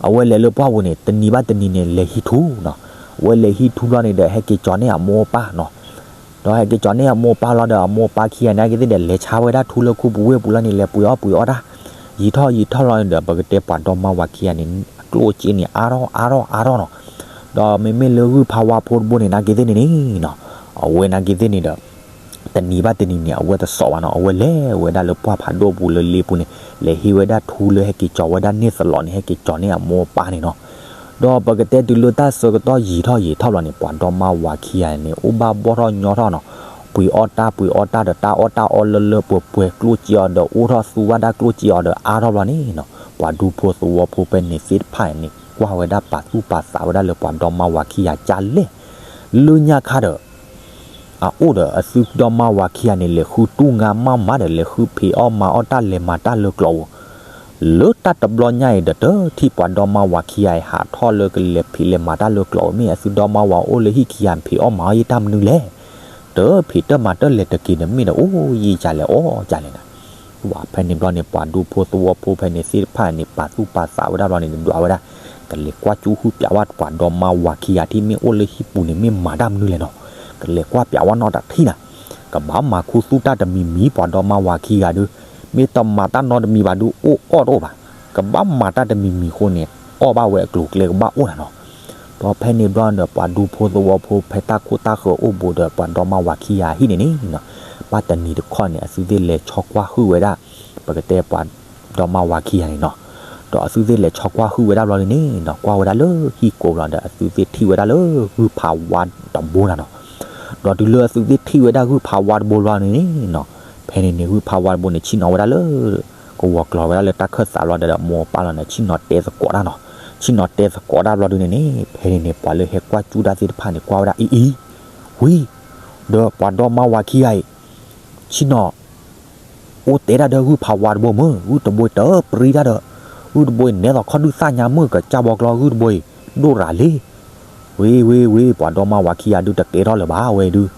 အဝဲလဲၤလၢပှၢ်ပူၤန့ၣ် တနံၤဘၣ်တနံၤန့ၣ် လဲၤဟံးထူနီၤ. အဝဲလဲၤဟံးထူဘျီန့ၣ်ဒီး ဟဲက့ၤကၠီၤန့ၢ်အမိၢ်အပၢ်နီၤ. ဒီးဟဲက့ၤကၠီၤန့ၢ်အမိၢ်အပၢ်လီၤဒီး အမိၢ်အပၢ်ခံဂၤန့ၣ် နာ်က့ၤသ့ၣ်ဒီး လဲၤဆါဝဲဒၣ်ထူလၢခူပူၤဝ့ၢ်ပူၤလီၤန့ၣ် လဲၤပှ့ၤအီၣ်ပှ့ၤအီၣ်တၢ်, ယံာ်ထီၣ်ယံာ်ထီၣ်လီၤန့ၣ်ဒီး ပကတဲပှၤဒီမါဝၤခံဂၤန့ၣ် အကျိၣ်အစ့န့ၣ် အါထီၣ်အါထီၣ်အါထီၣ်နီၤ. ဒီးမ့မ့ၢ်လၢဂုၢ်ဖးဝါဖိတဘိန့ၣ် နာ်က့ၤသ့ၣ်န့ၣ်န့ၣ်နီၤ, အဝဲနာ်က့ၤသ့ၣ်န့ၣ်ဒီး တနံၤဘၣ်တနံၤန့ၣ် အဝဲတစီၣ်ဘၣ်နီၤ, အဝဲလဲၤဝဲဒၣ်လၢပှၢ်ဖးဒိၣ်ပူၤလၢလ့ပူၤန့ၣ် လဲၤဟံးဝဲဒၣ်ထူလၢဟဲက့ၤကၠီၤဝဲဒၣ်န့ၢ်သလီၤန့ၣ် ဟဲက့ၤကၠီၤန့ၢ်အမိၢ်အပၢ်န့ၣ်နီၤ. ဒီးပကတဲတုၤလၢတၢ်ဆၢကတီၢ်ယံာ်ထီၣ်ယံာ်ထီၣ်လီၤန့ၣ် ပှၤဒီမါဝၤခံဂၤန့ၣ် အိၣ်ဘၣ်ဘီၣ်ထီၣ်ညီထီၣ်နီၤ, ပှ့ၤအီၣ်တၢ်ပှ့ၤအီၣ်တၢ်ဒီး တၢ်အီၣ်တၢ်အီလၢလၢပှဲၤပှဲၤ ကျိၣ်စ့အီၤဒီး အိၣ်ထီၣ်သူဝဲဒၣ်ကျိၣ်စ့အီၤဒီး အါထီၣ်ဘျီန့ၣ်နီၤ, ပှၤဒူဖိသဝီဖိဖဲန့ၣ်သ့ၣ်တဖၣ်န့ၣ် ကွၢ်ဝဲဒၣ်ပာ်သူၣ်ပာ်သးဝဲဒၣ်လၢပှၤဒီမါဝၤခံဂၤကလဲၣ် လၢညါခါဒီး အအိၣ်ဒီးအသုဒီမါဝၤခံဂၤန့ၣ် လဲၤဃုတူၢ်ငါမးမးဒီး လဲၤဃုဖံးအီၣ်မၤအီၣ်တၢ်လဲၤမၤတၢ်လၢကျိးဧိၤ, လၢတၢ်တဘျီညါအံၤဒီး တထံၣ်ပှၤဒီမါဝၤခံဂၤအံၤ ဟးထီၣ်လၢကလဲၤဖံးလဲၤမၤတၢ်လၢကျိးဧိၤ, မ့ၢ်အသုဒီမါဝၤအိၣ်လၢဟံၣ်ခံဂၤ ဖံးအီၣ်မၤအီၣ်ယတၢ်မနုၤလဲၣ်, တဖံးတၢ်မၤတၢ်လဲၤတက့ၤဒီး မ့ၢ်ဒီးအိၣ်ယံာ်ကလဲၣ်အီၣ်ကလဲၣ်နၤ. ဝဲဖဲန့ၣ်ဘျီန့ၣ် ပှၤဒူဖိသဝီဖိဖဲန့ၣ်သ့ၣ်တဖၣ်န့ၣ် ပာ်သူၣ်ပာ်သးဝဲဒၣ်ဘျီန့ၣ် ဒွးဝဲဒၣ် ကလဲၤကွၢ်ကၠူဃုပၠးဝဲပှၤဒီမါဝၤခံဂၤထံၣ် မ့ၢ်အိၣ်လၢဟံၣ်ပူၤန့ၣ် မ့ၢ်မၤတၢ်မနုၤလဲၣ်နီၤ, ကလဲၤကွၢ်ပၠးဝဲနီၢ်တထံၣ်နၤ, ကဘၣ်မၤခူသူၣ်တၢ်တမံၤမံၤ ပှၤဒီမါဝၤခံဂၤဒီး မ့ၢ်တမၤတၢ်နီတမံၤဘၣ်ဒုး အိၣ်အီၣ်တအိၣ်ဘၣ်, ကဘၣ်မၤတၢ်တမံၤမံၤအဃိန့ၣ် အီၣ်ဘၣ်ဝဲအကျိၤအကျဲကဘၣ်အိၣ်နၤနီၤ. ဒီးဖဲန့ၣ်ဘျီဒီး ပှၤဒူဖိသဝီဖိဖဲတၢ်ခိၣ်တၢ်ဃၢၤအိၣ်ဘူးဒီး ပှၤဒီမါဝၤခံဂၤဟံၣ်န့ၣ်န့ၣ်နီၤ, ဘၣ်တနံၤတခီန့ၣ် အသုသ့ၣ်လဲၤဆီကွၢ်ဟုၣ်ဝဲဒၣ် ပကတဲပှၤဒီမါဝၤခံဂၤန့ၣ်နီၤ. ဒီးအသုသ့ၣ်လဲၤဆီကွၢ်ဟုၣ်ဝဲဒၣ်ဘျီန့ၣ်န့ၣ်နီၤ, ကွၢ်ဝဲဒၣ်လၢဟံၣ်ကိးဘျီဒီး အသုသ့ၣ်ထံၣ်ဝဲဒၣ်လၢဂုၢ်ဖးဝါတဘိနၤနီၤ. ဒီးတုၤလၢအသုသ့ၣ်ထံၣ်ဝဲဒၣ်ဂုၢ်ဖးဝါတဘိဘျီန့ၣ်န့ၣ်နီၤ, ဖဲန့ၣ်န့ၣ် ဂုၢ်ဖးဝါတဘိန့ၣ် ဆ့ၣ်နီၤဝဲဒၣ်လၢ ကဝီၤကျီၤဝဲဒၣ်လၢတၢ်ခၢၣ်သးဘျီဒီး အမိၢ်အပၢ်လီၤန့ၣ် ဆ့ၣ်နီၤတဲသကိးတၢ်နီၤ. ဆ့ၣ်နီၤတဲသကိးတၢ်ဘျီဒုန့ၣ်န့ၣ် ဖဲန့ၣ်န့ၣ် ပှၤလၢဟဲကွၢ်ကၠူတၢ်သ့ၣ်တဖၣ်န့ၣ် ကွၢ်ဝဲဒၣ်အံၤအံၤ, ဝံၤ ဒီးပှၤဒီမါဝၤခံဂၤအံၤ ဆ့ၣ်နီၤ အိၣ်တဲဒၣ်ဒီးဂုၢ်ဖးဝါတဘိမုၢ် ဂုၢ်တဘိတပြံတၢ်ဒီး ဂုၢ်တဘိအံၤ နဲသိးခီဒုၣ်သၣ်ညါမုၢ်ကစၢ်ဘီကျီ ဂုၢ်တဘိအံၤ ဒိၣ်ရၤလံ. ဝ့ၤ ဝ့ၤ ဝ့ၤ ပှၤဒီမါဝၤခံဂၤဒုးတကဲထီၣ်လၢၤဘၣ် အဝဲဒုး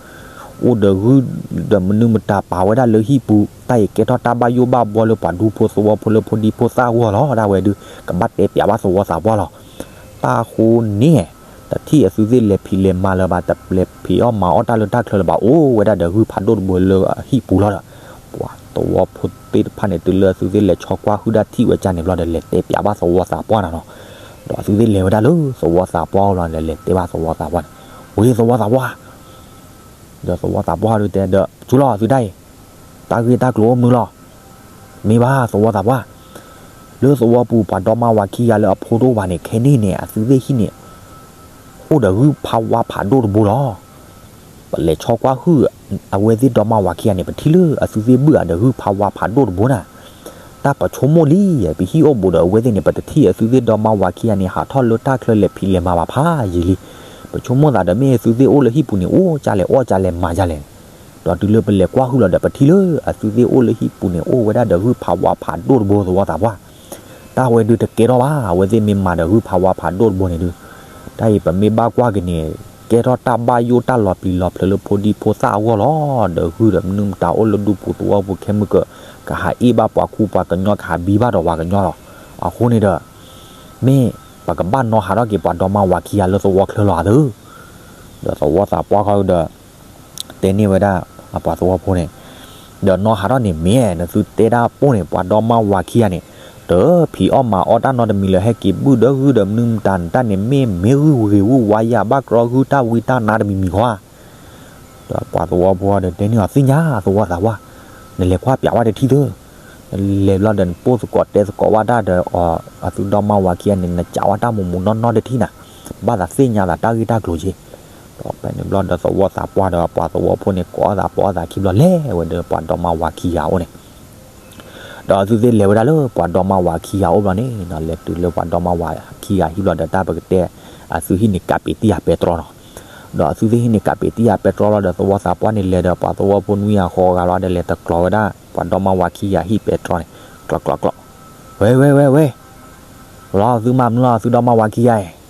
အိၣ်ဒီးဂုၢ်ဒီးမနုၤမတၤပာ်ဝဲဒၣ်လၢဟံၣ်ပူၤ တၢ်အံၤကဲထီၣ်တၢ်ဘၣ်ယိၣ်ဘၣ်ဘှီလၢပှၤဒူဖိသဝီဖိလၢဖိဒံဖိသၣ်အဂီၢ်လီၤ ဒၣ်ဝဲဒုး ကဘၣ်တဲပၠးဘၣ်သဝီသးပှၢ်လီၤ. တၢ်ဃိန့ၣ် တထံၣ်အသုသ့ၣ်လဲၤဖံးလဲၤမၤလၢၤဘၣ် တလဲၤဖံးအီၣ်မၤအီၣ်တၢ်လၢတၢ်ချၢလၢၤဘၣ် အိၣ်ဝဲဒၣ်ဒီးဂုၢ်ဖးဒိၣ်တဘိလၢဟံၣ်ပူၤလီၤဒီး ပှၤသဝီဖိသ့ၣ်တဖၣ်န့ၣ် တုၤလၢအသုသ့ၣ်လဲၤဆီကွၢ်ဟုၣ်ဒၣ်ထံၣ်ဝဲကန့ၣ်ဘျီဒီး လဲၤတဲပၠးဘၣ်သဝီသးပှၢ်နီၤနီၤ. ဒီးအသုသ့ၣ်လဲၤဝဲဒၣ်လၢသဝီသးပှၢ်အအိၣ်လီၤဒီး လဲၤတဲဘၣ်သဝီသးပှၢ်န့ၣ် ဝ့ၤ သဝီသးပှၢ် ဒီးသဝီသးပှၢ်ဒုးတဲဒီး ကၠူလီၤသုတၢ်အံၤ တၢ်ဂ့ၢ်တၢ်ကျိၤအိၣ်မနုၤလီၤ. မ့ၢ်ဘၣ်သဝီသးပှၢ် လၢသဝီပူၤပှၤဒီမါဝၤခံဂၤလၢအဖိတအိၣ်ဘၣ်န့ၣ် ခဲန့ၣ်န့ၣ် အသုသ့ၣ်ဟံၣ်န့ၣ် အိၣ်ဒီးဂုၢ်ဖးဝါဖးဒိၣ်တဘိလီၤ. ပလဲၤဆီကွၢ်ဟုၣ် အဝဲသ့ၣ်ဒီမါဝၤခံဂၤန့ၣ် ပထံၣ်လၢအသုသ့ၣ်ဘုၣ်အီၤဒီးဂုၢ်ဖးဝါဖးဒိၣ်တဘိနၤ. တၢ်ပဆိကမိၣ်လံ ပဟံၣ်အိၣ်ဘူးဒီးအဝဲသ့ၣ်န့ၣ် ပတထံၣ်အသုသ့ၣ်ဒီမါဝၤခံဂၤန့ၣ် ဟးထီၣ်လၢတၢ်ချၢလဲၤဖံးလဲၤမၤဘၣ်ဖးယံာ်လံ. ပဆိကမိၣ်သးဒီးမ့ၢ်သုသ့ၣ်အိၣ်လၢဟံၣ်ပူၤန့ၣ် အိၣ်ကလဲၣ်အီၣ်ကလဲၣ်မၤကလဲၣ်န့ၣ် ဒီးတုၤလၢပလဲၤကွၢ်ဟုၣ်လီၤဒီး ပထံၣ်လၢအသုသ့ၣ်အိၣ်လၢဟံၣ်ပူၤန့ၣ် အိၣ်ဝဲဒၣ်ဒီးဂုၢ်ဖးဝါဖးဒိၣ်တဘိသဝီသးပှၢ် တၢ်ဝဲဒုးတကဲထီၣ်ဘၣ် အဝဲသ့ၣ်မ့ၢ်မၤဒီးဂုၢ်ဖးဝါဖးဒိၣ်တဘိန့ၣ်ဒုး တၢ်အံၤပမ့ၢ်ဘၣ်ကွၢ်က့ၤန့ၣ် ကဲထီၣ်တၢ်ဘၣ်ယိၣ်တၢ်လီၤပျံၤလီၤဖျဲးလၢဖိဒံဖိသၣ်အဂီၢ်လီၤ. ဒီးဂုၢ်ဒီးမနုၤမတၤအိၣ်လၢဒူပူၤသဝီပူၤခဲမုၢ်ကၢး ကဟးအ့ၣ်ဘၣ်ပှၤခူပှၤကညီ ကဟးဘံဘၣ်ဒီးပှၤကညီလီၤ. အဃိန့ၣ်ဒီး မ့ၢ်ပကဘၣ်နီၣ်ဟးထီၣ်က့ၤပှၤဒီမါဝၤခံဂၤလၢသဝီချၢလီၤဧါသု ဒီးသဝီသးပှၢ်ဃီဒီး တဲန့ၢ်ဝဲဒၣ်ပှၤသဝီဖိန့ၣ် ဒီးနီၣ်ဟးထီၣ်န့ၣ်မ့ၢ် နသုတဲတၢ်ပိၢ်န့ၣ် ပှၤဒီမါဝၤခံဂၤန့ၣ် တဖံးအီၣ်မၤအီၣ်တၢ်နီတမံၤလၢၤ ဟဲက့ၤဘုၣ်ဒီးဂုၢ်ဒီးမနုၤမတၤန့ၣ် တၢ်န့ၣ်မ့ၢ်မ့ၢ်ဂုၢ်ဂ့ၤဂုၢ်ဝါ ယၤဘၣ်ကြီဂုၢ်တၢ်ဝံတၢ်နါတမံၤမံၤဃီဧါ. ဒီးပှၤသဝီဖိဒီးတဲန့ၢ်အီၤ သ့ၣ်ညါသဝီသးပှၢ်, နလဲၤကွၢ်ပၠးဝဲတထံၣ်သု, နလဲၤဘျီဒီးနပိၢ်သကိးတဲသကိးဝဲဒၣ်ဒီး အသုဒီမါဝၤခံဂၤန့ၣ် နကးဝဲတၢ်မူးမူးနီၢ်နီၢ်တထံၣ်နၤ, ဘၣ်သးသ့ၣ်ညါသးတၢ်ဂ့ၢ်တၢ်ကျိၤက့ၤ. ဒီးဖဲန့ၣ်ဘျီဒီးသဝီသးပှၢ်ဒီးပှၤသဝီဖိန့ၣ် ကိးအသးပိာ်အသးခံဘျီလဲၤဝဲဒီးပှၤဒီမါဝၤခံဂၤအိၣ်န့ၣ် ဒီးအသုသ့ၣ်လဲၤဝဲဒၣ်လၢပှၤဒီမါဝၤခံဂၤအိၣ်ဘျီန့ၣ် လဲၤတုၤလၢပှၤဒီမါဝၤခံဂၤဟံၣ်ဘျီဒီး တၢ်ပကတဲ အသုဟံၣ်န့ၣ်ကးပ့ၤတံၢ်ယၤပဲတြီနီၤ. ဒီးအသုသ့ၣ်ဟံၣ်န့ၣ်ကးပ့ၤတံၢ်ယၤပဲတြီလီၤဒီး သဝီသးပှၢ်န့ၣ်လဲၤဒီးပှၤသဝီဖိနွံဂၤဃိးဂၤလီၤဒီး လဲၤတကျိၤဝဲဒၣ် ပှၤဒီမါဝၤခံဂၤဟံၣ်ပဲတြီန့ၣ် ကျိၤကျိၤကျိၤ, ဝဲဝဲဝဲဝဲ, လီၤသုမၤမနုၤလီၤ သုဒီမါဝၤခံဂၤအံၤ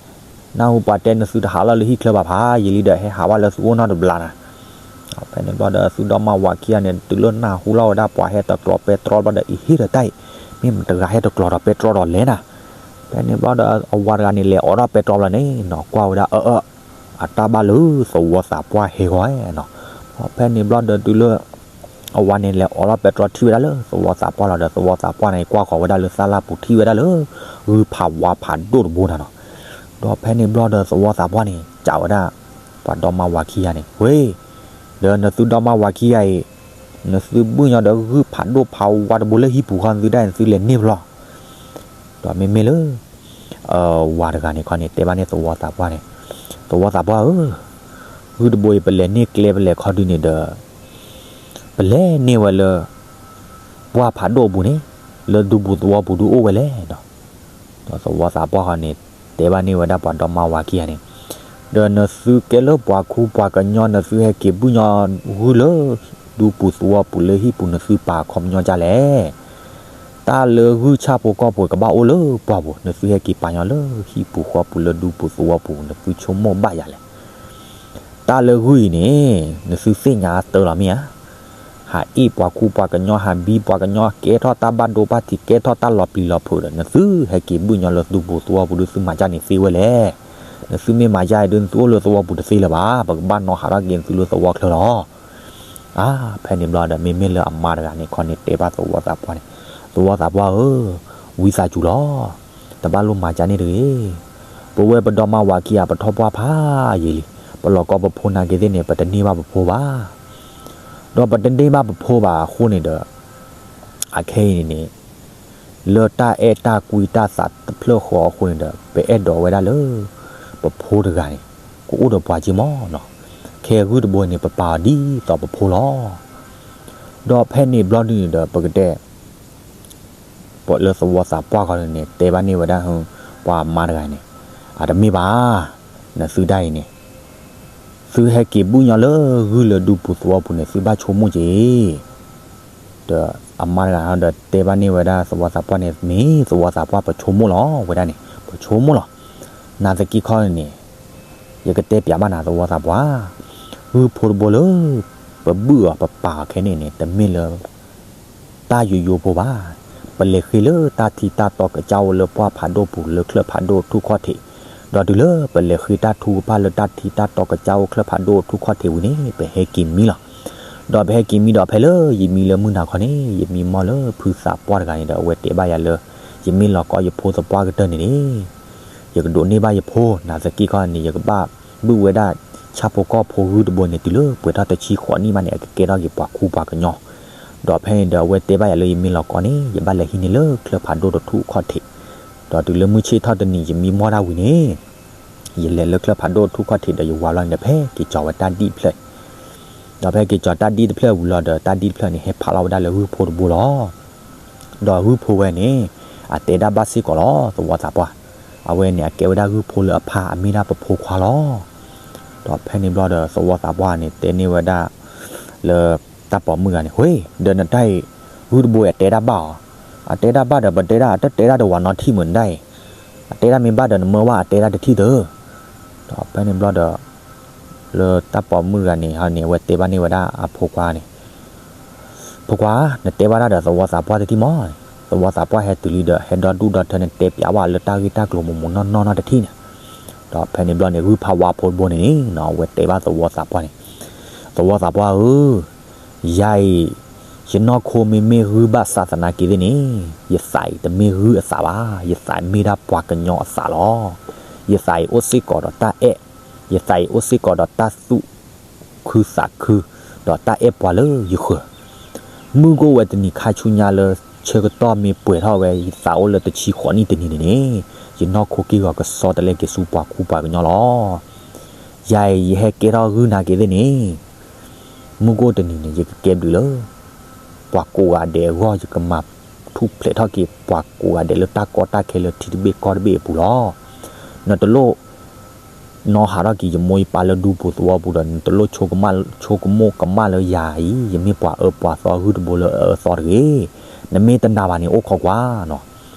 နၢ်ဟူပှၤတဲနသုတဟးလီၤလၢဟံၣ်ချၢဘၣ်ဖးယံာ်လံဒီး ဟဲဟးဘၣ်လၢသုအိၣ်နီတဘျီနၤ. ဖဲန့ၣ်ဘျီဒီးသုဒီမါဝၤခံဂၤန့ၣ် တုၤလၢနၢ်ဟူလီၤဝဲဒၣ်ပှၤဟဲတကျိၤပဲတြီဘျီဒီး အံၤဟ့ၣ်ဒီးတၢ်အံၤ မ့ၢ်မတဂၤဟဲတကျိၤဒီးပဲတြီဒီးလဲၤနၤ. ဖဲန့ၣ်ဘျီဒီးအဝၤတဂၤန့ၣ် လဲၤအိးထီၣ်ပဲတြီဘျီန့ၣ် နီၢ်ကွၢ်ဝဲဒၣ်အၢအၢ အတၢ်ဘၣ်လၢသဝီသးပှၢ်ဟဲဂီၤနီၤ. ဖဲန့ၣ်ဘျီဒီးတုၤလၢ အဝၤန့ၣ်လဲၤအိးထီၣ်ပဲတြီထံၣ်ဝဲဒၣ်လၢသဝီသးပှၢ်လီၤဒီး သဝီသးပှၢ်န့ၣ် ကွၢ်ဃီၤဝဲဒၣ်လၢသးလၢပူၤထံၣ်ဝဲဒၣ်လၢ ဂုၢ်ဖးဝါဖးဒိၣ်တဘိနၤနီၤ. ဒီးဖဲန့ၣ်ဘျီဒီးသဝီသးပှၢ်န့ၣ် ကးဝဲဒၣ် ပှၤဒီမါဝၤခံဂၤန့ၣ် ဝ့ၢ်, ဒီးနသုဒီမါဝၤခံဂၤအံၤ နသုဘုၣ်ညီဒီးဂုၢ်ဖးဒိၣ်ဖးဝါတဘိလၢဟံၣ်ပူၤဃီ နသုဒၣ်အံၤ နသုလဲၤန့ၢ်ဖဲလဲၣ်. ဒီးမ့မ့ၢ်လၢ ဝၤတဂၤန့ၣ်ခီန့ၣ် တဲဘၣ်န့ၣ်သဝီသးပှၢ်န့ၣ်, သဝီသးပှၢ်ဧၢ, ဂုၢ်တဘိအံၤ ပလဲၤန့ၢ်ကျဲပလဲၤခီဒုန့ၣ်ဒီး ပလဲၤန့ၢ်ဝဲလၢ ပှၢ်ဖးဒိၣ်အပူၤန့ၣ် လၢဒူပူၤသဝီပူၤဒုအိၣ်ဝဲလဲၣ်နီၤ. ဒီးသဝီသးပှၢ်ဃီန့ၣ် တဲဘၣ်န့ၢ်ဝဲဒၣ်ပှၤဒီမါဝၤခံဂၤန့ၣ်, ဒီးနသုကဲလၢပှၤခူပှၤကညီ နသုဟဲက့ၤဘုၣ်ညီဂုၢ်လၢ ဒူပူၤသဝီပူၤလၢဟံၣ်ပူၤ နသုပာ်ခီပညီဒ်လဲၣ်. တၢ်လၢဂုၢ်ဆၣ်ဖိကီၢ်ဖိကဘၣ်အိၣ်လၢပှၢ်ပူၤ နသုဟဲက့ၤပာ်ညီလၢဟံၣ်ပူၤဃီပူၤလၢဒူပူၤသဝီပူၤ နသုဆိကမိၣ်ဘၣ်ယၤလဲၣ်. တၢ်လၢဂုၢ်အံၤန့ၣ် နသုသ့ၣ်ညါတၢ်လီၤမ့ၢ်ဧါ. ဟးအ့ၣ်ပှၤခူပှၤကညီ ဟးဘံပှၤကညီ ကဲထီၣ်တၢ်ဘၣ်ဒိဘၣ်ထံး ကဲထီၣ်တၢ်လီၤပျံၤလီၤဖုးဒီး နသုဟဲက့ၤဘုၣ်ညီလၢဒူပူၤသဝီပူၤဒု သုမၤဒ်န့ၣ်သ့ဝဲလဲၣ်. နသုမ့ၢ်မၤဒ်အံၤဒု နသုအိၣ်လၢသဝီပူၤတသ့လၢၤဘၣ်. ပကဘၣ်နီၣ်ဟးထီၣ်က့ၤနသုလၢသဝီချၢလီၤ. အါ, ဖဲန့ၣ်ဘျီဒီး မ့မ့ၢ်လၢအမါတဂၤန့ၣ်ခီန့ၣ် တဲဘၣ်သဝီသးပှၢ်န့ၣ်, သဝီသးပှၢ်ဧၢ, ဝံသးစူၤလီၤ. တဘၣ်လိၣ်မၤဒ်န့ၣ်တဂ့ၤ. ပဝဲပဒီမါဝၤခံဂၤ ပထီၣ်ပှၢ်ဖးယံာ်လံ. ပလီၢ်ကီပဖိနာ်က့ၤသ့ၣ်န့ၣ် ပတန့ၢ်ဘၣ်ပဖိဘၣ်. ဒီးပတန့ၢ်ဘၣ်ပဖိဘၣ်အဃိန့ၣ်ဒီး အခဲအံၤန့ၣ်န့ၣ် လၢတၢ်အဲၣ်တၢ်ကွံတၢ်သးတဖျၢၣ်ဃီအဃိန့ၣ်ဒီး ပအဲၣ်ဒိးဝဲဒၣ်လၢ ပဖိတဂၤန့ၣ် ကအိၣ်ဒီးပှၤက့ၤမီၢ်နီၤ. ခဲဂုၢ်တဘိန့ၣ် ပပာ်အီၤဒ်သိးပဖိလီၤ. ဒီးဖဲန့ၣ်ဘျီဒုန့ၣ်ဒီး ပကတဲ ပှၤလၢသဝီသးပှၢ်ခီန့ၣ် တဲဘၣ်န့ၢ်ဝဲဒၣ် ပှၤမါတဂၤန့ၣ်, အတမ့ၢ်ဘၣ်, နသုဒၣ်အံၤန့ၣ် သုဟဲက့ၤဘုၣ်ညီလၢဂုၢ်လၢဒူပူၤသဝီပူၤန့ၣ် သုဘၣ်ဆိကမိၣ်က့ၤ, ဒီး အမါတဂၤဒီးတဲဘၣ်န့ၢ်ဝဲဒၣ်သဝီသးပှၢ်န့ၣ်, မ့ၢ်သဝီသးပှၢ် ပဆိကမိၣ်လီၤဝဲဒၣ်န့ၣ်, ပဆိကမိၣ်လီၤ. နာ်သက့ခီန့ၣ်န့ၣ် ယကတဲပၠးဘၣ်နၤသဝီသးပှၢ်, ဂုၢ်ဖိတဘိလၢ ပဘုၣ်အီၤပပာ်အီၤခဲန့ၣ်န့ၣ် တမ့ၢ်လၢ တၢ်ယိယိဖိဘၣ်. ပလဲၤဃ့လၢတၢ်ထံတၢ်တီကစၢ်အိၣ်လၢပှၢ်ဖးဒိၣ်ပူၤလၢချၢၣ်ဖးဒိၣ်ထူၣ်ခီၣ်ထံး, ဒီးတုၤလၢပလဲၤဃ့တၢ်ထူကပၢ်လၢတၢ်ထံတၢ်တီကစၢ်အိၣ်ချၢၣ်ဖးဒိၣ်ထူၣ်ခီၣ်ထံးဝံၤန့ၣ် ပဟဲက့ၤမံလီၤ. ဒီးပဟဲက့ၤမံဒီးဖဲလၢယမံလၢမုၢ်နၤခီန့ၣ် ယမံမီၢ်လၢဖုသးပှၢ်တဂၤန့ၣ်ဒီး အဝဲတဲဘၣ်ယၤလၢ ယမ့ၢ်လီၤကီယဖိသပှၢ်ကတၢၢ်န့ၣ်န့ၣ် ယကဒိးန့ၢ်ဘၣ်ယဖိ, နာ်သက့ခီန့ၣ် ယကဘၣ်ဘုၣ်ဝဲဒၣ်ဆၣ်ဖိကီၢ်ဖိဂုၢ်တဘိန့ၣ် တုၤလၢပှဲၤထီၣ်တဆံဃိးနံၣ်မးန့ၣ် အကကဲထီၣ်က့ၤပှၤခူပှၤကညီ, ဒီးဖဲန့ၣ်ဒီးအဝဲတဲဘၣ်ယၤလၢယမ့ၢ်လီၤကီန့ၣ် ယဘၣ်လဲၤဟံးန့ၢ်လၢချၢၣ်ဖးဒိၣ်တထူၣ်ခီၣ်ထံး, ဒီးတုၤလၢမုၢ်ဆ့ၣ်ထီၣ်တနံၤ ယမံမီၢ်တၢ်ဝံၤန့ၣ် ယလဲၤလၢချၢၣ်ဖးဒိၣ်ထူၣ်ခီၣ်ထံးဒီးယဝၤလီၤန့ၣ်ဒီး ဖဲက့ၤကၠီၤဝဲတၢ်ဒံၣ်တဖျၢၣ်, ဒီးဖဲက့ၤကၠီၤတၢ်ဒံၣ်တဖျၢၣ်ဝံၤလီၤဒီး တၢ်ဒံၣ်တဖျၢၣ်န့ၣ်ဟဲဖးလီၤဝဲဒၣ်လၢဂုၢ်ဖိတဘိလီၤ. ဒီးဂုၢ်ဖိဝဲန့ၣ် အတဲဒၣ်ဘၣ်စ့ၢ်ကီးလီၤ သဝီသးပှၢ်, အဝဲန့ၣ် အကဲဝဲဒၣ်ဂုၢ်ဖိလၢအဖါ အမ့ၢ်ဒၣ်ပဖိခွါလီၤ. ဒီးဖဲန့ၣ်ဘျီဒီး သဝီသးပှၢ်န့ၣ် တဲန့ၢ်ဝဲဒၣ် လၢတၢ်ပိာ်မုၣ်ဂၤန့ၣ်, ဝ့, ဒီးနတၢ်အံၤ ဂုၢ်တဘိအံၤ အတဲဒၣ်ဘၣ်အီၤ, အတဲဒၣ်ဘၣ်ဒီး ပတဲဒၣ် အတတဲဒၣ်ဒီးဝၤနီထံၣ်မုၢ်နတၢ်အံၤ, အတဲဒၣ်မ့ၢ်ဘၣ်ဒီး နမၢဝဲအတဲဒၣ်တထံၣ်သၢ. ဒီးဖဲန့ၣ်ဘျီဒီး လၢတၢ်ပိာ်မုၣ်ဂၤန့ၣ်န့ၣ် အဝဲတဲဘၣ်န့ၢ်ဝဲဒၣ်အဖိခွါန့ၣ်, ဖိခွါ, နတဲဘၣ်တၢ်ဒီးသဝီသးပှၢ်တထံၣ်မး, သဝီသးပှၢ်ဟဲတုၤလံဒီး ဟဲဒီဒူၣ်ဒီထၢန့ၣ် တဲပၠးဝဲလၢတၢ်ဂ့ၢ်တၢ်ကျိၤမိၢ်မိၢ်နီၢ်နီၢ်နီတထံၣ်န့ၣ်. ဒီးဖဲန့ၣ်ဘျီန့ၣ် ဂုၢ်ဖးဝါဖိတဘိန့ၣ်န့ၣ် အဝဲတဲဘၣ်သဝီသးပှၢ်န့ၣ်, သဝီသးပှၢ်ဧၢ, ယၤအံၤ ယနီၢ်ခိမ့ၢ်မ့ၢ်ဂုၢ်ဘၣ်ဆၣ်သနာ်က့သ့ၣ်န့ၣ် ယသးအံၤတမ့ၢ်ဂုၢ်အသးဘၣ်, ယသးအံၤမ့ၢ်ဒၣ်ပှၤကညီအသးလီၤ. ယသးအံၤအိၣ်စ့ၢ်ကီးဒီးတၢ်အဲၣ်, ယသးအံၤအိၣ်စ့ၢ်ကီးဒီးတၢ်သူၣ်ခုသးခု, ဒီးတၢ်အဲၣ်ပှၤလၢယဃၢၤ. မုၢ်ကအိၣ်ဝဲတနံၤခါဆူညါလၢ ဆၢကတီၢ်မ့ၢ်ပှဲၤထီၣ်ဝဲ ယသးအိၣ်လၢတဆံဃိးနံၣ်တနံၤန့ၣ်န့ၣ်, ယနီၢ်ခိက့ၢ်ဂီၤကစီတလဲက့ၤဆူပှၤခူပှၤကညီလီၤ. ယၤအံၤယဟဲကဲထီၣ်ဂုၢ်နာ်က့သ့ၣ်န့ၣ် မုၢ်ကအိၣ်တနံၤန့ၣ် ယကကဲဘျုးလၢ ပှၤကိးဂၤဒဲးအဂီၢ်, ယကမၤထူၣ်ဖျဲးထီၣ်က့ၤ ပှၤကိးဂၤဒဲးလၢတၢ်ကီတၢ်ခဲလၢထံတဘ့ၣ်ကီၢ်တဘ့ၣ်အပူၤလီၤ. နတလိၣ်နီၢ်ဟးထီၣ်က့ၤယမိၢ်ယပၢ်လၢဒူပူၤသဝီပူၤဒီး နတလိၣ်ဆိကမိၣ်ကမၣ်လၢယၤအံၤ ယမ့ၢ်ပှၤအၢပှၤသီဂုၢ်တဘိလၢအအၢအသီတဂ့ၤ. နမ့ၢ်တနာ်ဘၣ်န့ၣ် အိၣ်ခိးကွၢ်နီၤ,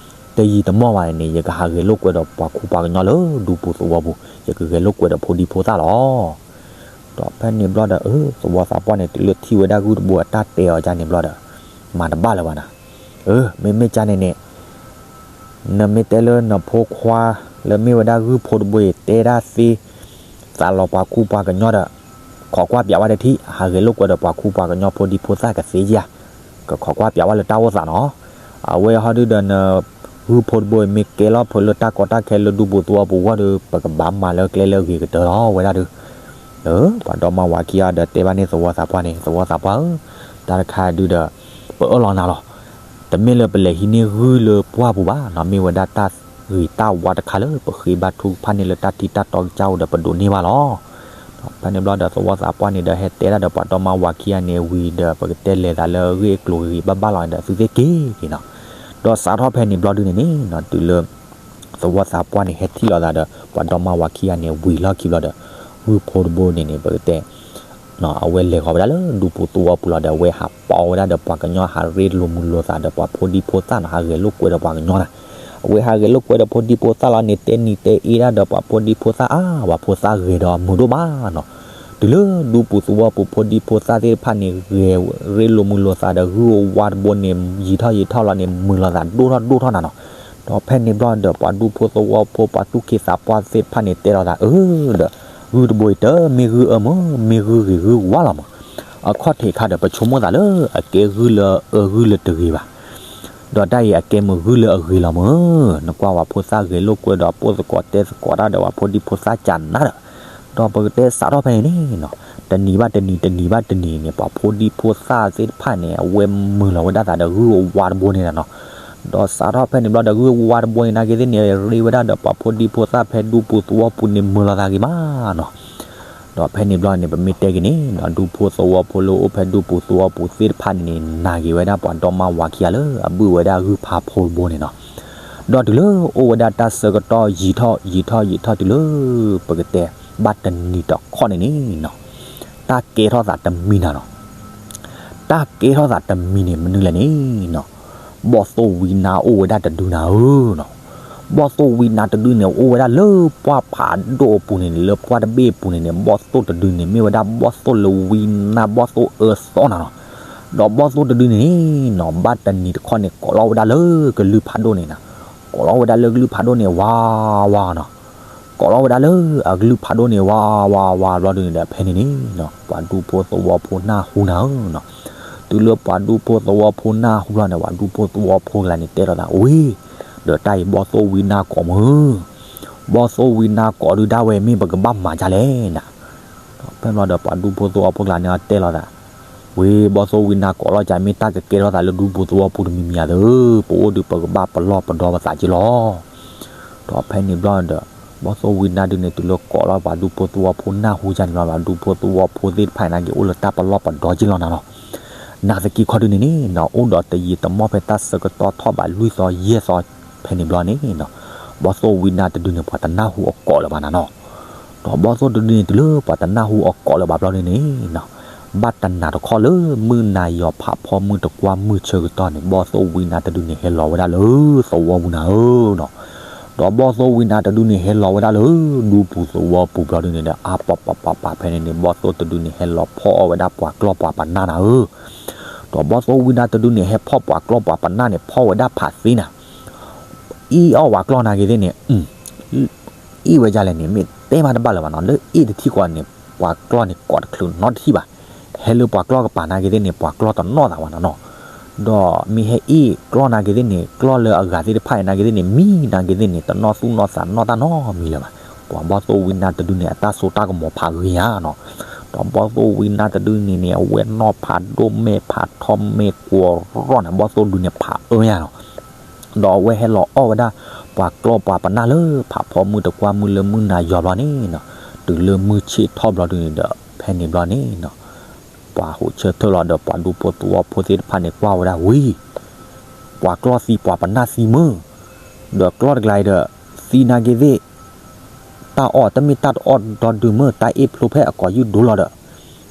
တယံာ်တမီၢ်ဘၣ်န့ၣ် ယကဟးဂဲၤလိာ်ကွဲဒီးပှၤခူပှၤကညီလၢဒူပူၤသဝီပူၤ, ယကဂဲၤလိာ်ကွဲဒီးဖိဒံဖိသၣ်လီၤ. ဒီးဖဲန့ၣ်ဘျီဒီး အၢ သဝီသးပှၢ်န့ၣ် တုၤလၢထံၣ်ဝဲဒၣ်ဂုၢ်တဘိအတၢ်တဲအီၤဒ်န့ၣ်ဘျီဒီး မၤတဘၣ်လၢၤဘၣ်နၤ. အၢ မ့မ့ၢ်ကန့ၣ်န့ၣ် နမ့ၢ်တဲလၢနဖိခွါ လၢမ့ၢ်ဝဲဒၣ်ဂုၢ်ဖိတဘိအံၤ တဲဒၣ်သ့ သးလီၤပှၤခူပှၤကညီဒီး ခိးကွၢ်ပၠးဝဲတထံၣ်, ဟးဂဲၤလိာ်ကွဲဒီးပှၤခူပှၤကညီဖိဒံဖိသၣ်ကသ့ဧါ, ကခိးကွၢ်ပၠးဝဲလၢတၢ်အိၣ်သးနီၤ. အဝဲဟီဒုဒီးန ဂုၢ်ဖိတဘိအံၤ မ့ၢ်ကဲလီၤဖဲလၢတၢ်ကီတၢ်ခဲလၢဒူပူၤသဝီပူၤအဂီၢ်ဒီး ပကဘၣ်မၤလၢကျဲလၢအဂ့ၤကတၢၢ်လီၤဝဲဒၣ်ဒီး ပှၤဒီမါဝၤခံဂၤဒီးတဲဘၣ်န့ၢ်သဝီသးပှၢ်န့ၣ်, သဝီသးပှၢ်ဧၢ, တၢ်တခါဒုဒီး ပအၢၣ်လီၤနၤလီၤ. တမ့ၢ်လၢပလဲၤဟံးန့ၢ်ဂုၢ်လၢပှၢ်ပူၤဘၣ်နီၤ, မ့ၢ်ဝဲဒၣ်တၢ်ဂ့ၤတၢ်ဝါတခါလၢ ပဃ့ဘါထုကဖၣ်န့ၢ်လၢတၢ်ထံတၢ်တီကစၢ်အိၣ်ဒီးပဒိးန့ၢ်ဘၣ်လီၤ. ဖဲန့ၣ်ဘျီဒီးသဝီသးပှၢ်န့ၣ်ဒီးဟဲတဲဒၣ်ဒီးပှၤဒီမါဝၤခံဂၤန့ၣ်ဝံၤဒီး ပကတဲလဲၤသးလၢအဂ့ၢ်အကျိၤဂ့ၤဂ့ၤဘၣ်ဘၣ်လီၤဒီး သုသ့ၣ်က့ၤက့ၤနီၤ. ဒီးစးထီၣ်ဖဲန့ၣ်ဘျီဒုန့ၣ်န့ၣ် တုၤလၢ သဝီသးပှၢ်န့ၣ် ဟဲထံၣ်လိာ်သးဒီး ပှၤဒီမါဝၤခံဂၤန့ၣ် ဝံၤလီၢ်ခံဘျီဒီး ဂုၢ်ဖိတဘိန့ၣ်န့ၣ် ပကတဲ အဝဲလဲၤဃီၤဝဲဒၣ်လၢဒူပူၤသဝီပူၤလီၤဒီး အဝဲဟးပိာ်ဝဲဒၣ်ဒီးပှၤကညီ ဟးရ့လိာ်မုာ်လိာ်သးဒီးပှၤဖိဒံဖိသၣ်နီၤ, ဟးဂဲၤလိာ်ကွဲဒီးပှၤကညီနီၤ. အဝဲဟးဂဲၤလိာ်ကွဲဒီးဖိဒံဖိသၣ်လီၤန့ၣ် တဲနံၤတဲအ့ဒၣ်ဒီးပှၤဖိဒံဖိသၣ်အါ, ပှၤဖိသၣ်ဂဲၤဒီးမုာ်ဒိၣ်မးနီၤ. တုၤလၢဒူပူၤသဝီပူၤဖိဒံဖိသၣ်သ့ၣ်တဖၣ်န့ၣ် ဂဲၤရ့လိာ်မုာ်လိာ်သးဒီး ဂုၢ်အဝါတဘိန့ၣ် ယံာ်ထီၣ်ယံာ်ထီၣ်လီၤန့ၣ် မုာ်လိာ်သးဒိၣ်ထီၣ်ဒိၣ်ထီၣ်နၤနီၤ. ဒီးဖဲန့ၣ်ဘျီဒီး ပှၤဒူဖိသဝီဖိ ပှၤသူၣ်က့သးပှၢ်သ့ၣ်တဖၣ်န့ၣ် တဲလိာ်သး အၢ ဒီး ဂုၢ်တဘိအံၤတမ့ၢ်ဂုၢ်အၢမး, မ့ၢ်ဂုၢ်ဂ့ၤဂုၢ်ဝါလီၤမး. အခီၣ်ထံးခါဒီး ပဆိကမိၣ်သးလၢ အကဲဂုၢ်လၢအအၢဂုၢ်လၢတဂ့ၤဘၣ်. ဒီးတၢ်အံၤအကဲမုာ်ဂုၢ်လၢအဂ့ၤလီၤမး. နကွၢ်ပှၤဖိသၣ်ဂဲၤလိာ်ကွဲဒီး ပိာ်သကိးတဲသကိးတၢ်ဒီး ပှၤဖိဒံဖိသၣ်ကနၣ်ဒီး ဒီးပကတဲစးထီၣ်ဖဲန့ၣ်န့ၣ်နီၤ, တနံၤဘၣ်တနံၤ တနံၤဘၣ်တနံၤန့ၣ် ပှၤဖိဒံဖိသၣ်သ့ၣ်တဖၣ်န့ၣ် အဝဲမုာ်လီၤဝဲဒၣ်သးဒီးဂုၢ်အဝါတဘိန့ၣ်နီၤ. ဒီးစးထီၣ်ဖဲန့ၣ်ဘျီဒီး ဂုၢ်အဝါတဘိန့ၣ် နာ်က့သ့ၣ်န့ၣ် ရ့ဝဲဒၣ်ဒီးပှၤဖိဒံဖိသၣ်ဖဲဒူပူၤသဝီပူၤန့ၣ် မုာ်လီၤသးဂ့ၤမးနီၤ. ဒီးဖဲန့ၣ်ဘျီန့ၣ် ပမ့ၢ်တဲက့ၤန့ၣ်နီၤ, ဒူဖိသဝီဖိလၢအိၣ်ဖဲဒူပူၤသဝီပူၤသ့ၣ်တဖၣ်န့ၣ်န့ၣ် နာ်က့ၤဝဲဒၣ်ပှၤဒီမါဝၤခံဂၤလၢအဘုၣ်ဝဲဒၣ်ဂုၢ်ဖးဖိတဘိန့ၣ်နီၤ. ဒီးတုၤလၢအိၣ်ဝဲဒၣ်တၢ်ဆၢကတီၢ်ယံာ်ထီၣ်ယံာ်ထီၣ်ယံာ်ထီၣ်တုၤလၢ ပကတဲဘၣ်တနံၤတခီန့ၣ်န့ၣ်နီၤ, တၢ်ကဲထီၣ်သးတမံၤနၤနီၤ. တၢ်ကဲထီၣ်သးတမံၤန့ၣ်မနုၤလဲၣ်န့ၣ်နီၤ, ဘီၣ်သိၣ်ဝံနါအိၣ်ဝဲဒၣ်တဒုနၤဧၢနီၤ. ဘီၣ်သိၣ်ဝံနါတဒုန့ၣ် အိၣ်ဝဲဒၣ်လၢပှၢ်ဖးဒိၣ်အပူၤန့ၣ်န့ၣ် လၢပှၢ်တဘ့ၣ်အပူၤန့ၣ်န့ၣ် ဘီၣ်သိၣ်တဒုန့ၣ် မ့ၢ်ဝဲဒၣ်ဘီၣ်သိၣ်လၢဝံနါ ဘီၣ်သိၣ်အၢသီနၤနီၤ. ဒီးဘီၣ်သိၣ်တဒုန့ၣ်နီၤ ဘၣ်တနံၤတခီန့ၣ် ကိးလီၤဝဲဒၣ်လၢကလုၢ်ဖးဒိၣ်န့ၣ်နီၤ, ကိးလီၤဝဲဒၣ်လၢကလုၢ်ဖးဒိၣ်န့ၣ် ဝါဝါနီၤ. ကိးလီၤဝဲဒၣ်လၢအကလုၢ်ဖးဒိၣ်န့ၣ် ဝါဝါဝါဘျီဒုန့ၣ်ဒီး ဖဲန့ၣ်န့ၣ်နီၤ ပှၤဒူဖိသဝီဖိနၢ်ဟူနၤဧၢနီၤ. တုၤလၢပှၤဒူဖိသဝီဖိနၢ်ဟူလီၤန့ၣ် ပှၤဒူဖိသဝီဖိကျါန့ၣ် တဲလိာ်သး ဝံၤ ဒီးတၢ်အံၤဘီၣ်သိၣ်ဝံနါကိးမုၢ်, ဘီၣ်သိၣ်ဝံနါကိးဒုဒၣ်ဝဲမ့ၢ်ပကဘၣ်မၤဒ်လဲၣ်နၤ. ဒီးဖဲဘျီဒီးပှၤဒူဖိသဝီဖိကျါန့ၣ်တဲလိာ်သး, ဝံၤ ဘီၣ်သိၣ်ဝံနါကိးလီၤကၢ် မ့ၢ်တၢ်ကကဲထီၣ်သးလၢဒူပူၤသဝီပူၤတမံၤမံၤဧါသၢ, ပအိၣ်ဒုးပကဘၣ်ပလီၢ်ပဒီပသးက့လီၤ. ဒီးဖဲန့ၣ်ဘျီဒီး ဘီၣ်သိၣ်ဝံနါဒုန့ၣ် တုၤလၢကိးလီၤပှၤဒူဖိသဝီဖိနၢ်ဟူကၢ်န့ၣ်ဘျီ ပှၤဒူဖိသဝီဖိသ့ၣ်တဖၣ်န့ၣ်က့ၤအိၣ်လၢတၢ်ပလီၢ်ပဒီက့လီၤနၤနီၤ. နာ်သက့ခီဒုန့ၣ်န့ၣ်နီၤ အိၣ်ဒီးတယံာ်တမီၢ်ဖဲတၢ်ဆၢကတီၢ်ထီၣ်ဘးလွံၢ်သီယဲၢ်သီဖဲန့ၣ်ဘျီန့ၣ်နီၤ ဘီၣ်သိၣ်ဝံနါတဒုန့ၣ် ပှၤတနၢ်ဟူအကိးလၢၤဘၣ်နၤနီၤ. ဒီးဘီၣ်သိၣ်တဒုန့ၣ် တုၤလၢပှၤတနၢ်ဟူအကိးလၢၤဘၣ်ဘျီန့ၣ်န့ၣ်နီၤ ဘၣ်တနၤတခီလၢမုၢ်နၤယီၤဖးဖီမုၢ်တကွၢ်မုၢ်ဆၢကတီၢ်န့ၣ် ဘီၣ်သိၣ်ဝံနါတဒုန့ၣ်ဟဲလီၤဝဲဒၣ်လၢသဝီပူၤနၤဧၢနီၤ. ဒီးဘီၣ်သိၣ်ဝံနါတဒုန့ၣ် ဟဲလီၤဝဲဒၣ်လၢဒူပူၤသဝီပူၤဘျီဒုန့ၣ်ဒီး အါပၤပၤပၤပၤဖဲန့ၣ်န့ၣ် ဘီၣ်သိၣ်တဒုန့ၣ်ဟဲလီၤဖီၣ်အီၣ်ဝဲဒၣ်ပှၤကျီၢ်ပှၤပနၢ်နၤဧၢ. ဒီးဘီၣ်သိၣ်ဝံနါတဒုန့ၣ် ဟဲဖီၣ်ပှၤကျီၢ်ပှၤပနၢ်န့ၣ် ဖီၣ်ဝဲဒၣ်ဖးသ့နၤ အ့ၣ်အီၣ်ပှၤကျီၢ်နာ်က့ၤသ့ၣ်န့ၣ် အ့ၣ်ဝဲဒ်လဲၣ်န့ၣ် မ့ၢ်တဲမးတဘၣ်လၢၤဘၣ်နီၤ လၢအ့ၣ်တထံၣ်ဃီန့ၣ် ပှၤကျီၢ်န့ၣ်ကိးတချုးနီတထံၣ်ဘၣ်. ဟဲလၢပှၤကျီၢ်ကပၤနာ်က့ၤသ့ၣ်န့ၣ် ပှၤကျီၢ်တနီၣ်သးဘၣ်နီၤနီၤ. ဒီးမ့ၢ်ဟဲအ့ၣ်ကျီၢ်နာ်က့ၤသ့ၣ်န့ၣ် ကျီၢ်လၢအဂၤသ့ၣ်တဖၣ်အံၤနာ်က့ၤသ့ၣ်န့ၣ် မံနာ်က့ၤသ့ၣ်န့ၣ် တနီၣ်သူၣ်နီၣ်သးနီၣ်တၢ်နီတမံၤလၢၤဘၣ်. ပှၤဘီၣ်သိၣ်ဝံနါတဒုန့ၣ် အတၢ်စိတၢ်ကမီၤဖးဂ့ၤဧါနီၤ. ဒီးဘီၣ်သိၣ်ဝံနါတဒုန့ၣ်န့ၣ် အဝဲနီၢ်ဖးဒိၣ်မဲာ်ဖးထီမဲာ်ကွီၤရီၣ်န့ၣ် ဘီၣ်သိၣ်ဒုန့ၣ်ဖးအၢညါနီၤ. ဒီးအဝဲဟဲလီၤအီၣ်ဝဲဒၣ် ပှၤကျီၢ်ပှၤပနၢ်လၢဖးဖီမုၢ်တကွၢ်မုၢ်လၢမုၢ်နၤယီၤဘျီန့ၣ်နီၤ တုၤလၢမုၢ်ဆ့ၣ်ထီၣ်ဘျီဒုန့ၣ်ဒီး ဖဲန့ၣ်ဘျီန့ၣ်နီၤ ပှၤဟိးဆၢထၢၣ်လီၤဒီးပှၤဒူဖိသဝီဖိသ့ၣ်တဖၣ်န့ၣ် ကွၢ်ဝဲဒၣ်ဝံၤ ပှၤကျီၢ်သံပှၤပနၢ်သံမုၢ် ဒီးကျီၢ်တကျါအံၤဒီး သံနာ်က့ၤသ့ၣ် တၢ်အီၣ်တမ့ၢ်တၢ်တအီၣ်ဒီဒုမုၢ် တၢ်အ့ၣ်ဖျိဖဲအကိာ်ယူၢ်ဒိလီၤဒီး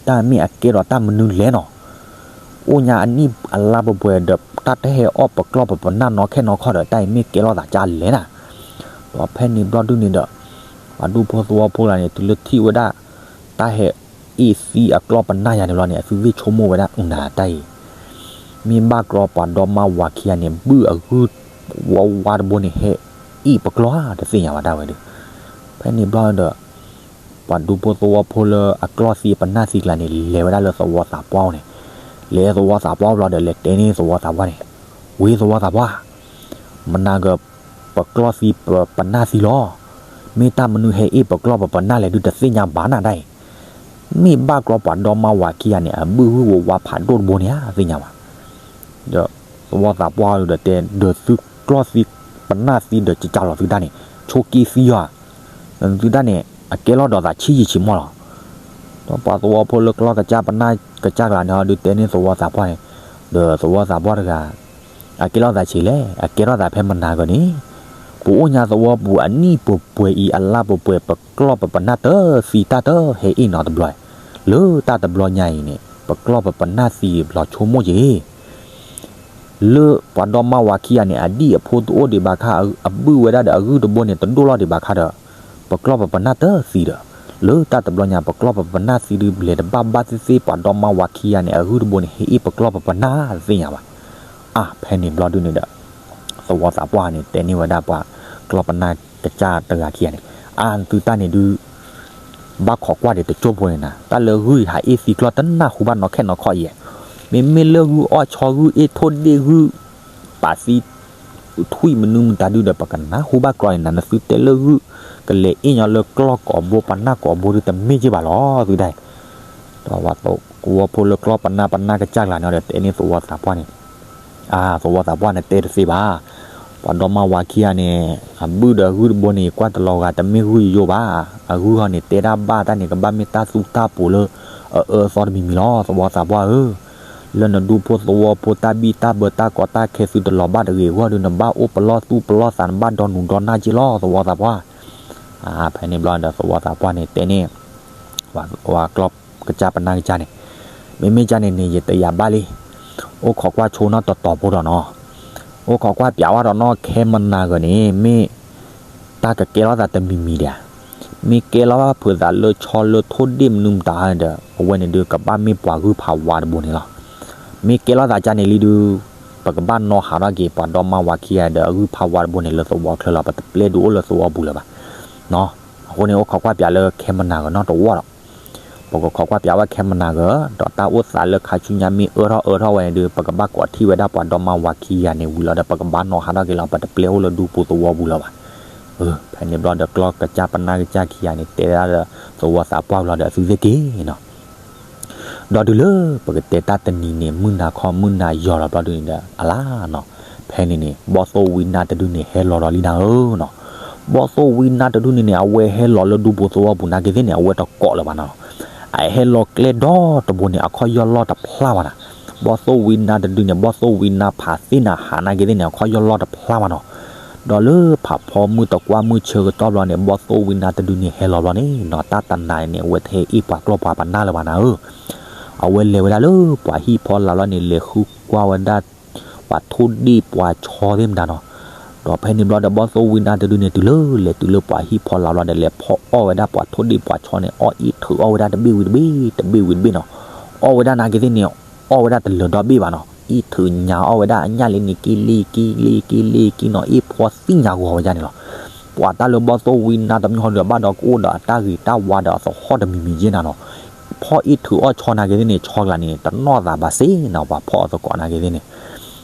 တၢ်မ့ၢ်အကဲဒီးတၢ်မနုၤလဲၣ်နီၤ. အိၣ်ညါအနံၣ်အလါပှဲၤပှဲၤဒီး တၢ်တဟဲအီၣ်ပကျီၢ်ပပနၢ်နီၢ်ခဲနီၢ်ခီဒီး တၢ်အံၤမ့ၢ်ကဲလိာ်သးကၢ်လဲၣ်နၤ. ဒီးဖဲန့ၣ်ဘျီဒုန့ၣ်ဒီး ပှၤဒူဖိသဝီဖိလၢန့ၣ် တုၤလၢထံၣ်ဝဲဒၣ် တၢ်ဟဲအ့ၣ်သံအကျီၢ်ပနၢ်ယၤန့ၣ်ဘျီန့ၣ် အသုသ့ၣ်ဆိကမိၣ်ဝဲဒၣ် အနၤတၢ်အံၤ မ့ၢ်ဘၣ်ကျီပှၤဒီမါဝၤခံဂၤန့ၣ် ဘုၣ်အဂုၢ်ဝါဝါတဘိန့ၣ် ဟဲအ့ၣ်ပကျီၢ်ဧါ တသ့ၣ်ညါဘၣ်ဒၣ်ဝဲဒီး ဖဲန့ၣ်ဘျီဒီး ပှၤဒူဖိသဝီဖိလၢအကျီၢ်သံအပနၢ်သံကျါန့ၣ် လဲၤဝဲဒၣ်လၢသဝီသးပှၢ်အိၣ်န့ၣ်, လဲၤသဝီသးပှၢ်အိၣ်ဘျီဒီး လဲၤတဲန့ၢ်သဝီသးပှၢ်န့ၣ်, ဝ့ၢ်သဝီသးပှၢ်, မနၤက ပကျီၢ်သံပပနၢ်သံလီၤ. မ့ၢ်တၢ်မနုၤဟဲအ့ၣ်ပကျီၢ်ပပနၢ်လဲၣ်ဒုးတသ့ၣ်ညါဘၣ်နၤဒၣ်အံၤ, မ့ၢ်ဘၣ်ကျီပှၤဒီမါဝၤခံဂၤန့ၣ် အဘုၣ်ဂုၢ်ဝါဝါဖးဒိၣ်တဘိန့ၣ်ဧါ သ့ၣ်ညါဘၣ်. ဒီးသဝီသးပှၢ်ဒီးတဲ ဒီးသုကျီၢ်သံပနၢ်သံဒီးကကၢ်လီၤသုတၢ်န့ၣ် ဆိက့သံယီၤဧါ, သုတၢ်န့ၣ် အကဲလီၤဒီးသးဆံးယံာ်ဆံးမီၢ်လီၤ. ဒီးပှၤသဝီဖိလၢကျီၢ်ကစၢ်ပနၢ်ကစၢ်ကျါန့ၣ် ဒုးတဲန့ၢ်သဝီသးပှၢ်န့ၣ်, ဒီးသဝီသးပှၢ်တဂၤ အကဲလီၤသးဆံးလဲၣ်, အကဲထီၣ်သးဖဲမနၤကီးန့ၣ်, ပအိၣ်ညါသဝီပူၤအနံၣ်ပှဲၤပှဲၤအံၤ အလါပှဲၤပှဲၤ ပကျီၢ်ပပနၢ်တသံတၢ်တဟဲအ့ၣ်နီတဘျီ, လၢတၢ်တဘျီညါအံၤန့ၣ် ပကျီၢ်ပပနၢ်သံဘျီဆိကမိၣ်က့ၤ လၢပှၤဒီမါဝၤခံဂၤန့ၣ် အဒံၣ်အဖိတအိၣ်ဒံးဘၣ်ခါ အဘုၣ်ဝဲဒၣ်ဒီးအဂုၢ်တဘိန့ၣ် တဒိၣ်လီၤဒံးဘၣ်ခါဒီး ပကျီၢ်ပပနၢ်တသံဒီး လၢတၢ်တဘျီညါ ပကျီၢ်ပပနၢ်သံဒုးဘျဲးတဘၣ်ဘၣ်သ့ၣ်သ့ၣ် ပှၤဒီမါဝၤခံဂၤန့ၣ် အဂုၢ်တဘိန့ၣ် ဟဲအ့ၣ်ပကျီၢ်ပပနၢ်တသ့ၣ်ညါဘၣ်. အါ ဖဲန့ၣ်ဘျီဒုန့ၣ်ဒီး သဝီသးပှၢ်န့ၣ် တဲန့ၢ်ဝဲဒၣ်ပှၤကျီၢ်ပနၢ်ကစၢ်တဂၤခံဂၤန့ၣ်, အါ သုတၢ်န့ၣ်ဒုး ဘၣ်ခိးကွၢ်ဒံးတကၠိဖိန့ၣ်နၤ, တၢ်လၢဂုၢ်ဟးအ့ၣ်သံကျီၢ်တနၢ်ဟူဘၣ်နီၢ်ခဲနီၢ်ခီအံၤ, မ့မ့ၢ်လၢဂုၢ်အီၣ်ဆီဂုၢ်အ့ၣ်ထိၣ်ဒ့ၣ်ဂုၢ် ပာ်သံထွံၣ်မနုၤမတၤဒုဒီး ပကနၢ်ဟူဘၣ်ကျီၢ်န့ၣ်နၤ, နသုတဲလၢဂုၢ်ကလဲၤအ့ၣ်ညီလၢကျီၢ်ကိးဘိပနၢ်ကိးဘိဒုတမ့ၢ်က့ၤဘၣ်လီၤ သုတၢ်အံၤ. ဒီးပှၤသဝီဖိလၢကျီၢ်ပနၢ်ပနၢ်ကစၢ်ကျါန့ၣ်ဒီး တဲန့ၢ်သဝီသးပှၢ်န့ၣ် အါ သဝီသးပှၢ်န့ၣ်တဲတသ့ဘၣ်. ပှၤဒီမါဝၤခံဂၤန့ၣ် အဘုၣ်ဒီးအဂုၢ်တဘိန့ၣ် ကွၢ်တလီၤဂာ် တမ့ၢ်ဂုၢ်ယိယိဘၣ်. အဂုၢ်ဟီန့ၣ် တဲဒၣ်ဘၣ်တၢ်န့ၣ် ကဘၣ်မ့ၢ်တၢ်သူတၢ်ပူၤလၢ အအၢအသီတမံၤမံၤလီၤ သဝီသးပှၢ်ဧၢ. လၢနဒူဖိသဝီဖိတၢ်ဘံၣ်တၢ်ဘၢတၢ်ကီတၢ်ခဲသုတလီၤဘၣ်တဂ့ၤအဂီၢ်ဒီး နဘၣ်အိၣ်ပလီၢ်သူၣ်ပလီၢ်သး နဘၣ်ဒီနူၤဒီနၢ်က့ၤလီၤ သဝီသးပှၢ်. အါ ဖဲန့ၣ်ဘျီဒီး သဝီသးပှၢ်န့ၣ် တဲန့ၣ် ပှၤကျီၢ်ကစၢ်ပနၢ်ကစၢ်န့ၣ် မ့မ့ၢ်ကန့ၣ်န့ၣ် ယတယာ်ဘၣ်လံ. အိၣ်ခိးကွၢ်ဆိနီၣ်တတီၤဖိဒီးနီၤ, အိၣ်ခိးကွၢ်ပၠးဝဲဒီးနီၣ် ခဲမနၤဂၤန့ၣ် မ့ၢ်တၢ်ကကဲထီၣ်သးတမံၤမံၤဒံးဧါ. မ့ၢ်ကဲထီၣ်ဖုးသးလၢဆီလၢထိၣ်ဒ့ၣ်မနုၤမတၤန့ၣ်ဒီး အဝဲန့ၣ်ဒုးကဘၣ်မ့ၢ်ပှၤဂုၢ်ဖးဝါတဘိန့ၣ်လီၤ. မ့ၢ်ကဲထီၣ်သးကန့ၣ်လံဒုး ပကဘၣ်နီၣ်ဟးထီၣ်က့ၤပှၤဒီမါဝၤခံဂၤဒီး အဂုၢ်ဖးဝါတဘိန့ၣ် လၢသဝီချၢလီၤ, ပတပျဲဒုးအိၣ်လၢသဝီပူၤလၢၤဘၣ်. အဃိန့ၣ် အိၣ်ခိးကွၢ်ပၠးလၢခဲမနၤဂၤနီၣ်တဝီဒီး ပကခိးကွၢ်ပၠးဝဲခဲမနၤဂၤ, ဒီးတၢ်အိၣ်သးလၢခါဆူညါမ့ၢ်အၢထီၣ်အၢထီၣ်ဝဲန့ၣ်ဒုး ပကဘၣ်ကိးထီၣ်ဝဲဒၣ်ပှၤဒီမါဝၤခံဂၤန့ၣ်ဝံၤလီၤဒီး ပကဘၣ်နီၣ်ဟးထီၣ်က့ၤလီၤ, ပတပျဲအိၣ်လၢဒူပူၤသဝီပူၤလၢၤဘၣ်. ဖဲန့ၣ်ဘျီဒီးကျီၢ်ကစၢ်ပနၢ်ကစၢ်ခံဂၤန့ၣ် တဲဒၣ်ဒီးသဝီသးပှၢ်လီၤဒီး အသုသ့ၣ်က့ၤနီၤ ဒီးတုၤလၢပကတဲတၢ်တနံၤန့ၣ် မုၢ်နၤခီမုၢ်နၤယီၤလီၤဘျီဒုးန့ၣ်ဒီး အလါနီၤ, ဖဲန့ၣ်န့ၣ် ဘီၣ်သိၣ်ဝံနါတဒုန့ၣ် ဟဲလီၤဒီးလံနၤဧၢနီၤ. ဘီၣ်သိၣ်ဝံနါတဒုန့ၣ်န့ၣ် အဝဲဟဲလီၤလၢဒူပူၤသဝီပူၤနာ်က့ၤသ့ၣ်န့ၣ် အဝဲတကိးလၢၤဘၣ်နီၤ. အဟဲလီၤကျဲဒီတဘိန့ၣ် အခီၣ်ယီၢ်လီၢ်တဖျါဘၣ်နၤ. ဘီၣ်သိၣ်ဝံနါတဒုန့ၣ် ဘီၣ်သိၣ်ဝံနါဖးသ့ၣ်နၤဟးနာ်က့ၤသ့ၣ်န့ၣ် အခီၣ်ယီၢ်လီၢ်တဖျါဘၣ်နီၤ. ဒီးလၢဖးဖီမုၢ်တကွၢ်မုၢ်ဆၢကတီၢ်ဘျီန့ၣ် ဘီၣ်သိၣ်ဝံနါတဒုန့ၣ်ဟဲလီၤဘျီန့ၣ်နီၤ တၢ်တနၤန့ၣ် အဝဲတဟဲအ့ၣ်ပှၤကျီၢ်ပှၤပနၢ်လၢၤဘၣ်နၤဧၢ. အဝဲလဲၤဝဲဒၣ်လၢပှၤဟံၣ်ဖီလာ်လီၤန့ၣ် လဲၤဃုကွၢ်ဝဲဒၣ် ပှၤထိၣ်ဒ့ၣ်ပှၤဆီသ့ၣ်မတၤနီၤ. ဒီးဖဲန့ၣ်ဘျီဒီး ဘီၣ်သိၣ်ဝံနါတဒုန့ၣ် တုၤလၢလဲၤတုၤလၢပှၤဟံၣ်ဖီလာ်လီၤဒီး လဲၤဖီအီၣ်ဝဲဒၣ်ပှၤထိၣ်ဒ့ၣ်ပှၤဆီန့ၣ် အီၣ်အ့ၣ်ထုးအီၣ်ဝဲဒၣ်တဘ့ၣ်ဝံၤတဘ့ၣ် တဘ့ၣ်ဝံၤတဘ့ၣ်နီၤ. အီၣ်ဝဲဒၣ်နာ်က့ၤသ့ၣ်န့ၣ် အီၣ်ဝဲဒၣ်တလၢၤဒီဘ့ၣ်ဘၣ်နီၤ. အ့ၣ်ထုးညါအီၣ်ဝဲဒၣ်အညၣ်လံန့ၣ် က့လ့က့လ့က့လ့က့နီၤ အ့ၣ်ဖီသံညါဂီၤဝဲဒၣ်န့ၣ်လီၤ. ပှၤတၢ်လၢဘီၣ်သိၣ်ဝံနါတမံၤဟီဒီး ဘၣ်ဒီးကအိၣ်ဒီးအတၢ်ဂ့ၤတၢ်ဝါဒီးအသဟီၣ်တမံၤမံၤယဲၢ်နၤနီၤ. ဖီအ့ၣ်ထုးအီၣ်ဆီနာ်က့ၤသ့ၣ်န့ၣ် ဆီကျါန့ၣ် တနီၣ်သးဘၣ်စ့ၢ်နီၤ ပှၤဖီအီၣ်သကိးနာ်က့ၤသ့ၣ်န့ၣ်.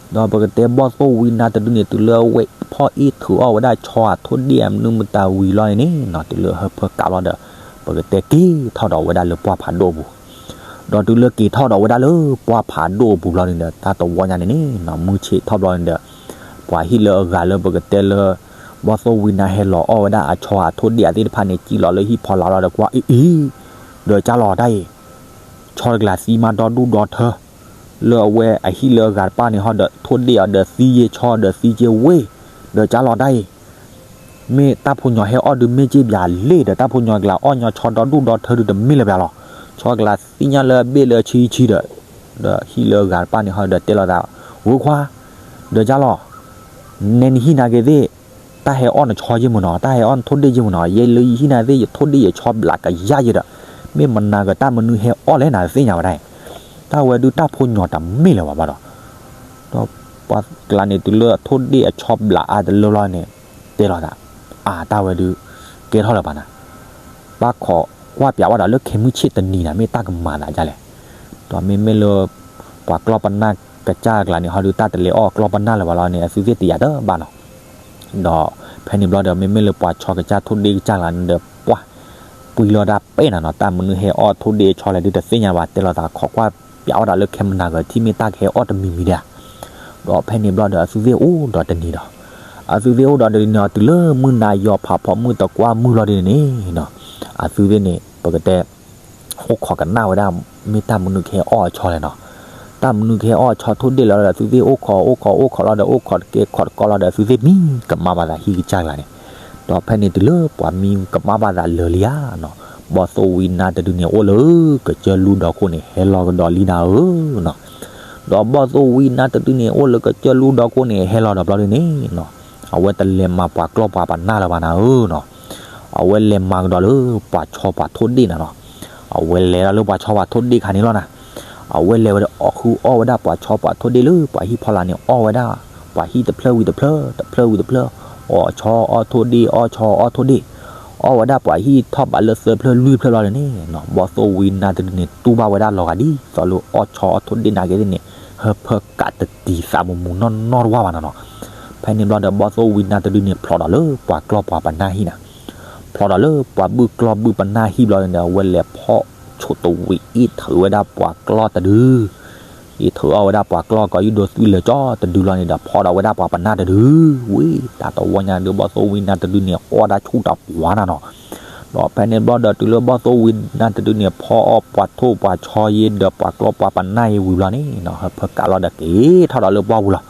ဒီးပကတဲဘီၣ်သိၣ်ဝံနါတဒုန့ၣ် တုၤလၢအဝဲဖီအ့ၣ်ထုးအီၣ်ဝဲဒၣ်ဆီအထိၣ်ဒ့ၣ်အမနုၤမတၤဝံၤလီၤန့ၣ်နီၤ တုၤလၢဟၢဖၢကးလီၤဒီး ပကတဲက့ၤထီၣ်ဒီးဝဲဒၣ်လၢပှၢ်ဖးဒိၣ်အပူၤ ဒီးတုၤလၢက့ၤထီၣ်ဒီးဝဲဒၣ်လၢပှၢ်ဖးဒိၣ်အပူၤဘျီန့ၣ်ဒီး တၢ်တဝီညါန့ၣ်န့ၣ်နီၤ မုၢ်ဆ့ၣ်ထီၣ်ဘျီန့ၣ်ဒီး ပှၤဟံၣ်လၢအဂၤလၢပကတဲလၢ ဘီၣ်သိၣ်ဝံနါဟဲလီၤအီၣ်ဝဲဒၣ်အဆီအထိၣ်ဒ့ၣ်အသ့ၣ်တဖၣ်န့ၣ် ကံၣ်လီၤလၢဟံၣ်ဖီလာ်လီၤဒီးကွၢ်အံၤအံၤ ဒီးကၢ်လီၤတၢ်အံၤ ဆီတကျးသံမးဒီဒူၣ်ဒီထၢ လၢအဝဲအဟံၣ်လၢအဂၤတဖၣ်န့ၣ်ဟီဒီး ထိၣ်ဒ့ၣ်အီၤဒီးသံယဲၢ်ဆီဒီးသံက့ၤဝ့ၢ် ဒီးကၢ်လီၤတၢ်အံၤ မ့ၢ်တၢ်ဖိညီဟဲအီၣ်ဒုးမ့ၢ်က့ၤဘျးလ့ၣ်ဒီး တၢ်ဖိညီကျါအီၣ်ညီဆီဒီဒူၣ်ဒီထၢဒုးတမ့ၢ်လၢၤဘၣ်လီၤ. ဆီတကျးသံညါလၢအဘ့ၣ်လၢအဆံဆံဒီး ဒီးဟံၣ်လၢအဂၤတဖၣ်န့ၣ်ဟီဒီးတဲလီၤသး ဝဲခွါ ဒီးကၢ်လီၤ နဲနဟံၣ်နာ်က့ၤသ့ၣ် တၢ်ဟဲအီၣ်နဆီယ့ၢ်မုၢ်နီၤ တၢ်ဟဲအီၣ်နထိၣ်ဒ့ၣ်ယ့ၢ်မုၢ်နီၤ ယဲလၢယဟံၣ်နာ်က့ၤသ့ၣ် ယထိၣ်ဒ့ၣ်ယဆီဘျးကယၢ်ယဲၢ်ဒီး မ့ၢ်မနၤကတၢ်မနုၤဟဲအီၣ်လဲၣ်နၤသ့ၣ်ညါဝဲဒၣ်အံၤ တၢ်ဝဲဒုးတၢ်ဖိညီတမ့ၢ်လၢၤဘၣ်ဘၣ်ဒီး ဒီးပှၤကျါန့ၣ်တုၤလၢအထိၣ်ဒ့ၣ်အဆီဘျးအါတလၢလီၤန့ၣ် တဲလီၤသး အါတၢ်ဝဲဒုး ကဲထီၣ်လၢၤဘၣ်နၤ ဘၣ်ခိးကွၢ်ပၠးဝဲဒီးလၢခဲမုၢ်ဆ့ၣ်တနံၤနၤ မ့ၢ်တၢ်ကမၤသးဒ်လဲၣ်. ဒီးမ့မ့ၢ်လၢ ပှၤကျီၢ်ပနၢ်ကစၢ်အကျါန့ၣ် ဟီဒုးတၢ်တလဲၤအီၣ်ကျီၢ်ပနၢ်လၢၤဘၣ်လီၤန့ၣ် အသုသ့ၣ်တယာ်တဘၣ်နီၤ. ဒီးဖဲန့ၣ်ဘျီဒီး မ့မ့ၢ်လၢပှၤဆီကစၢ်ထိၣ်ဒ့ၣ်ကစၢ်ကျါန့ၣ်ဒီး ပှၢ် ပှံၤလီၤဒၣ်ပဲာ်နၤနီၤ တၢ်မနုၤဟဲအီၣ်ထိၣ်ဒ့ၣ်အဆီလဲၣ်ဒုးတသ့ၣ်ညါဘၣ် တဲလီၤသးခိးကွၢ်ပၠးဝဲဒီးလၢခဲမနၤဂၤ ထံၣ်မ့ၢ်တၢ်ကဟဲအီၣ်တမံၤမံၤဒၣ် ဒီးဖဲန့ၣ်ဘျီဒီး အသုသ့ၣ်အိၣ်ဒီးတနံၤဒီး အသုသ့ၣ်အိၣ်ဒီးတနံၤနီၤ တုၤလၢမုၢ်နၤယီၤဖးဖီမုၢ်တကွၢ်မုၢ်လီၤဒ်န့ၣ်နီၤ အသုသ့ၣ်န့ၣ် ပကတဲ အိၣ်ခိးကနၣ်ဝဲဒၣ် မ့ၢ်တၢ်မနုၤကဟဲအီၣ်အဆီလဲၣ်နီၤ. တၢ်မနုၤကဟဲအီၣ်အဆီထိၣ်ဒ့ၣ်လီၤဒီး အသုသ့ၣ်အိၣ်ခိးအိၣ်ခိးအိၣ်ခိးလီၤဒီး အိၣ်ခိးတကဲခိးတကီလီၤဒီး အသုသ့ၣ်မံကမၣ်ဘၣ်သးဟံၣ်ကစၢ်ကျါန့ၣ် ဒီးဖဲန့ၣ်တုၤလၢပှၤမံကမၣ်ဘၣ်သးလၢာ်လံဧါနီၤ ဘီၣ်သိၣ်ဝံနါတဒုန့ၣ် အိၣ်လၢကစၢၢ်လူဒီခိၣ်န့ၣ် ဟဲလီၤကဒီးလံနၤဧၢနီၤ. ဒီးဘီၣ်သိၣ်ဝံနါတဒုန့ၣ် အိၣ်လၢကစၢၢ်လူဒီခိၣ်န့ၣ် ဟဲလီၤဒီးဘျီဒ်န့ၣ်နီၤ အဝဲတလဲၤမၤပှၤကျီၢ်ပှၤပနၢ်လၢၤဘၣ်နၤဧၢနီၤ. အဝဲလဲၤမၤကဒီးလၢပှၤဆီပှၤထိၣ်ဒ့ၣ်နၤနီၤ. အဝဲလဲၤဒီးလၢပှၤဆီပှၤထိၣ်ဒ့ၣ်ခါန့ၣ်လီၤနၤ. အဝဲလဲၤဝဲဒီးအီၣ်ဃုအီၣ်ဝဲဒၣ်ပှၤဆီပှၤထိၣ်ဒ့ၣ်လၢပှၤဟံၣ်ဖီလာ်န့ၣ် အီၣ်ဝဲဒၣ် ပှၤဟံၣ်တဖျၢၣ်ဝံၤတဖျၢၣ် တဖျၢၣ်ဝံၤတဖျၢၣ် အီၣ်ဆီအီၣ်ထိၣ်ဒ့ၣ် အီၣ်ဆီအီၣ်ထိၣ်ဒ့ၣ် အီၣ်ဝဲဒၣ်ပှၤဟံၣ်ထီၣ်ဘးလၢသၢဖျၢၣ်လွံၢ်ဖျၢၣ်လီၤန့ၣ်နီၤ ဘီၣ်သိၣ်ဝံနါတဒုန့ၣ် တူၢ်ဘၣ်ဝဲဒၣ်လီၤဂာ်ဒ်သိးလၢအီၣ်ဆီအီၣ်ထိၣ်ဒ့ၣ်နာ်က့ၤသ့ၣ်န့ၣ် ဟၢဖၢကးတတံၤသးမူမူနီၢ်နီၢ်တဝၢ်ဘၣ်နီၤနီၤ. ဖဲန့ၣ်ဘျီဒီး ဘီၣ်သိၣ်ဝံနါတဒုန့ၣ် ဖျိးဒီးလၢပှၤကျီၢ်ပှၤပနၢ်ဟံၣ်နၤ ဖျိးဒီးလၢပှၤဘုၣ်ကျီၢ်ဘုၣ်ပနၢ်ဟံၣ်ဘျီန့ၣ်ဒီး အဝဲလဲၤဖီၣ်ဆိးတဝံၤအ့ၣ်ထုးဝဲဒၣ်ပှၤကျီၢ်တဒု အ့ၣ်ထုးအီၣ်ဝဲဒၣ်ပှၤကျီၢ်ကီးယူၢ်ဒိၣ်သွံၣ်လၢာ်ကၠီတဒုလီၤန့ၣ်ဒီး ဖီၣ်ဒီးဝဲဒၣ်ပှၤပနၢ်တဒု ဝံၤ တၢ်တဝီညါဒုး ဘီၣ်သိၣ်ဝံနါတဒုန့ၣ် အီၣ်တၢ်ဆူၣ်တၢ်ပှၤနၤနီၤ. ဒီးဖဲန့ၣ်ဘျီဒီး တုၤလၢဘီၣ်သိၣ်ဝံနါတဒုန့ၣ် ဖီၣ်အီၣ်ပှၤထိၣ်ပှၤဆီယ့ဒီးပှၤကျီၢ်ပှၤပနၢ်ယ့ဝံၤဘျီန့ၣ်နီၤ ဟၢဖၢကးလီၤဒီးက့ၤထီၣ်ဒီးလၢပှၢ်ပူၤလီၤ.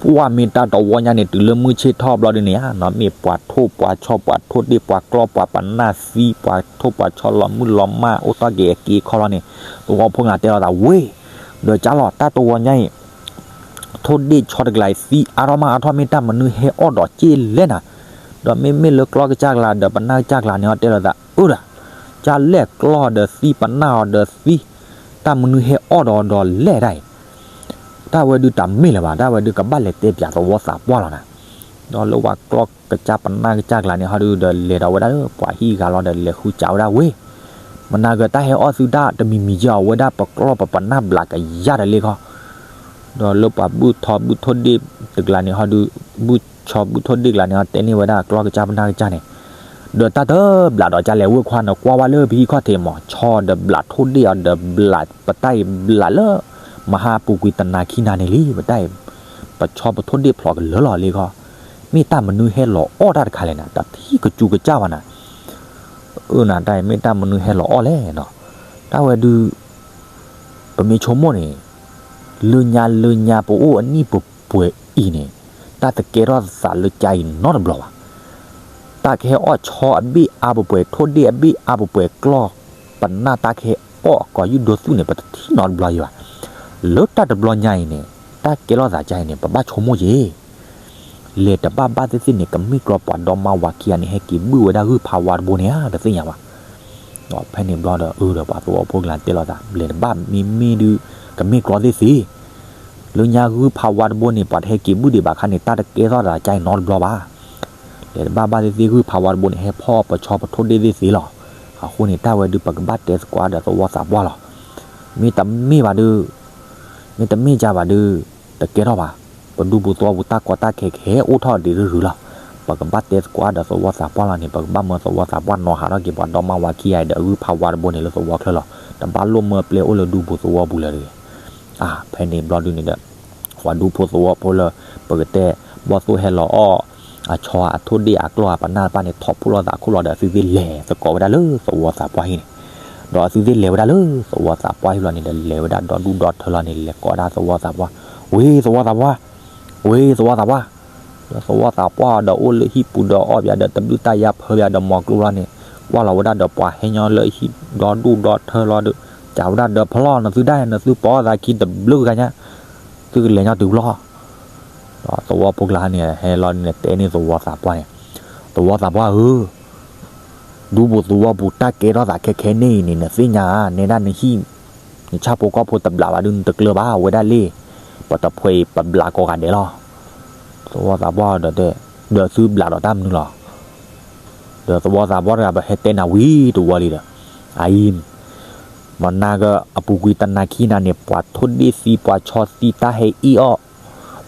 ပှၢ်မ့ၢ်တၢ်တဝီညါန့ၣ် တုၤလၢမုၢ်ဆ့ၣ်ထီၣ်ဘျီဒုန့ၣ်ဧါနီၤ မ့ၢ်ပှၤထိၣ်ပှၤဆီ ပှၤထိၣ်ဒ့ၣ် ပှၤကျီၢ်ပှၤပနၢ်သံ ပှၤထိၣ်ပှၤဆီလီၤမုၢ်လီၤမၢ် အိၣ်ထီၣ်က့ၤအက့အခီလီၤန့ၣ် သဝီဖိကျါတဲလိာ်သးဝ့ၢ်, ဒီးကၢ်လီၤ တၢ်တဝီညါအံၤ ထိၣ်ဒ့ၣ်ဆီတကျါအံၤ သံအါထီၣ်မးအါထီၣ် မ့ၢ်တၢ်မနုၤဟဲအီၣ်ဒီးက့ၣ်လဲၣ်နၤ, ဒီးမ့မ့ၢ်လၢကျီၢ်ကစၢ်ကျါဒီးပနၢ်ကစၢ်ကျါန့ၣ် အီၤတဲလိာ်သးအၢဒၣ်, ကၢ်လဲၣ်ကျီၢ်ဒီးသံ ပနၢ်အီၤဒီးသံ, တၢ်မနုၤဟဲအီၣ်ဒီးဒီးလဲၣ်ဒၣ်အံၤ တၢ်ဝဲဒုးတၢ်မ့ၢ်လၢၤဘၣ် တၢ်ဝဲဒုးကဘၣ်လဲၤတဲပၠးသဝီသးပှၢ်လီၤနၤ, ဒီးလၢပှၤကျီၢ်ကစၢ်ပနၢ်ကစၢ်ကျါန့ၣ် ဟီဒုးဒီးလဲၤဒီးဝဲဒၣ်လၢပှၤဟံၣ်ဂၤလီၤဒီးလဲၤဃုစးဝဲဒၣ်ဝ့ၢ်, မနၤက့ၤတၢ်ဟဲအီၣ်သုတၢ်တမံၤမံၤက့ၤအီၤဝဲဒၣ်ပကျီၢ်ပပနၢ်ဘျးကယၢ်တလ့ၢ်ခီ ဒီးလၢပှၤဘုၣ်ထီဘုၣ်ထိၣ်ဒ့ၣ်တကျါန့ၣ် ဟီဒုး ဘုၣ်ဆီဘုၣ်ထိၣ်ဒ့ၣ်ကျါန့ၣ် ဟီတဲန့ၢ်ဝဲဒၣ်ကျီၢ်ကစၢ်ပနၢ်ကစၢ်န့ၣ်, ဒီးတၢ်တဘျးဒီးကၢ်လဲၣ်ဝ့ၢ်ခွါ နကွၢ်ဝဲလၢပဟံၣ်ခီၣ်ထံးမး ဆီဒီးဘျးထိၣ်ဒ့ၣ်အီၤဒီးဘျး ပတၢ်အံၤဘျးလၢ မဟါပူၤကွံာ်တနၤခံနၤန့ၣ်လံ ပတၢ်အံၤ ပဆီပထိၣ်ဒ့ၣ်ဖျိးကလၢာ်လီၤလံခီ, မ့ၢ်တၢ်မနုၤဟဲလီၤအီၣ်တၢ်တခါလဲၣ်နၤ တထံၣ်ကစူၤကစၢ်ဘၣ်နၤ, အၢနၤတၢ်အံၤ မ့ၢ်တၢ်မနုၤဟဲလီၤအီၣ်လဲၣ်နီၤ, တၢ်ဝဲဒုး ပမ့ၢ်ဆိကမိၣ်န့ၣ် လၢညါလၢညါပအိၣ်အနံၣ်ပပှဲၤအံၤန့ၣ် တၢ်တကဲထီၣ်သးလၢကါအံၤနီတဘျီဘၣ်. တၢ်ကဟဲအီၣ်ဆီအဘ့ၣ်အါပပှဲၤ ထိၣ်ဒ့ၣ်အဘ့ၣ်အါပပှဲၤ ကျီၢ်ပနၢ်တၢ်ကဟဲအီၣ်အကိာ်ယူၢ်ဒိသူၣ်န့ၣ် ပတထံၣ်နီတဘျီယံၤဘၣ်. လၢတၢ်တဘျီညါအံၤန့ၣ် တၢ်ကဲထီၣ်သးကါအံၤန့ၣ် ပဘၣ်ဆိကမိၣ်က့ၤ လဲၤတဘၣ်ဘၣ်သ့ၣ်သ့ၣ်န့ၣ် ကမ့ၢ်ကြီပှၤဒီမါဝၤခံဂၤန့ၣ် ဟဲက့ၤဘုၣ်ဝဲဒၣ်ဂုၢ်ဖးဝါတဘိန့ၣ်ဧါ တသ့ၣ်ညါဘၣ်. ဒီးဖဲန့ၣ်ဘျီဒီး အၢ ဒီးပှၤသဝီဖိကျါတဲလိာ်သး လဲၤတဘၣ်မ့မ့ၢ်ဒုး ကမ့ၢ်ကြီသ့ၣ်သ့ၣ်, လၢညါဂုၢ်ဖးဝါတဘိန့ၣ် ပှၤတဟဲက့ၤဘုၣ်ဒံးဘၣ်ခါန့ၣ် တၢ်တကဲထီၣ်သးကါအံၤနီတဘျီဘၣ်. လဲၤတဘၣ်ဘၣ်သ့ၣ်သ့ၣ်ဂုၢ်ဖးဝါတဘိန့ၣ် ဟဲဖီၣ်ပဆီပထိၣ်ဒ့ၣ်သ့ၣ်သ့ၣ်လီၤ. အဃိန့ၣ် တၢ်ဝဲဒုးပကဘၣ်တဲသကိးဒီးသဝီသးပှၢ်လီၤ. မ့တမ့ၢ်ဘၣ်ဒုး မ့တမ့ၢ်ကါဘၣ်ဒုး တကဲထီၣ်ဘၣ်. ပဒူပူၤသဝီပူၤတၢ်ကီတၢ်ခဲကဟဲအိၣ်ထီၣ်ဒံးရုၢ်ရုၢ်လီၤ. ပကဘၣ်တဲသကိးဒီးသဝီသးပှၢ်လီၤန့ၣ် ပကဘၣ်မၢသဝီသးပှၢ်နီၤဟးထီၣ်က့ၤပှၤဒီမါဝၤခံဂၤအံၤဒီးဂုၢ်ဖးဝါတဘိန့ၣ်လၢသဝီချၢလီၤ. တဘၣ်လိၣ်မၢပျဲအိၣ်လၢဒူပူၤသဝီပူၤလၢၤတဂ့ၤ. အါ ဖဲန့ၣ်ဘျီဒုးန့ၣ်ဒီး ပှၤဒူဖိသဝီဖိလၢ ပကတဲ ဘီၣ်သိၣ်ဟဲလီၤအီၣ် အဆီအထိၣ်ဒ့ၣ်အကျီၢ်အပနၢ်တဖၣ်န့ၣ် ထီၣ်ဖှိၣ်လိာ်သးခိၣ်လီၤဒီး အသုသ့ၣ်လဲၤသကိးဝဲဒၣ်လၢသဝီသးပှၢ်ဟံၣ်န့ၣ်, ဒီးအသုသ့ၣ်လဲၤဝဲဒၣ်လၢသဝီသးပှၢ်ဟံၣ်လီၤန့ၣ်ဒီး လဲၤဝဲဒၣ်ဒီဒူၣ်ဒီထၢလီၤန့ၣ် လဲၤကိးဒၣ်သဝီသးပှၢ်, ဝ့ၢ်သဝီသးပှၢ်, ဝ့ၢ်သဝီသးပှၢ်, ဒီးသဝီသးပှၢ်ဒီးအိၣ်လၢဟံၣ်ပူၤဒီးအီၣ်ပၠးဒီးတဘျုးတၢ်ယါဖၢပၠးဒီးမီၤကျိလီၤန့ၣ်, ကွၢ်လီၤဝဲဒၣ်ဒီးပှၤဟဲညီလၢဟံၣ်ဒီဒူၣ်ဒီထၢလီၤဒီး စံးဝဲဒၣ်ဒီးဖီလီၤ နသုဒၣ် နသုပိာ်သးခံတဘျုးဂၤညါ, သုကလဲၤညီတုၤဖျီ ဒီးသဝီဖိကျါန့ၣ် ဟဲလီၤန့ၣ်တဲန့ၢ်သဝီသးပှၢ်န့ၣ်, သဝီသးပှၢ်ဧၢ, ဒူပူၤသဝီပူၤတၢ်ကဲထီၣ်သးခဲခဲန့ၣ်အံၤန့ၣ် နသ့ၣ်ညါဧါ, နဲဒၣ်နဟံၣ် နဆၣ်ဖိကီၢ်ဖိတဘျးဘၣ်ဒုး နတကျၢၤဘၣ်ဝဲဒၣ်လံ, ပတဖှဲးအံၤပဘျးကိးဂၤဒဲးလီၤ. သဝီသးပှၢ်ဒီးတဲ, ဒီးသုဘျးဒီးတၢ်မနုၤလီၤ. ဒီးသဝီသးပှၢ်တဂၤ ပဟဲတဲနၤဝံၤတဝီလံဒီး, အအံၤ မနၤက အပူၤကွံာ်တနၤခံနၤန့ၣ် ပှၤထိၣ်ဒ့ၣ်သံ ပှၤဆီသံ တၢ်ဟဲအ့ၣ်အီၣ်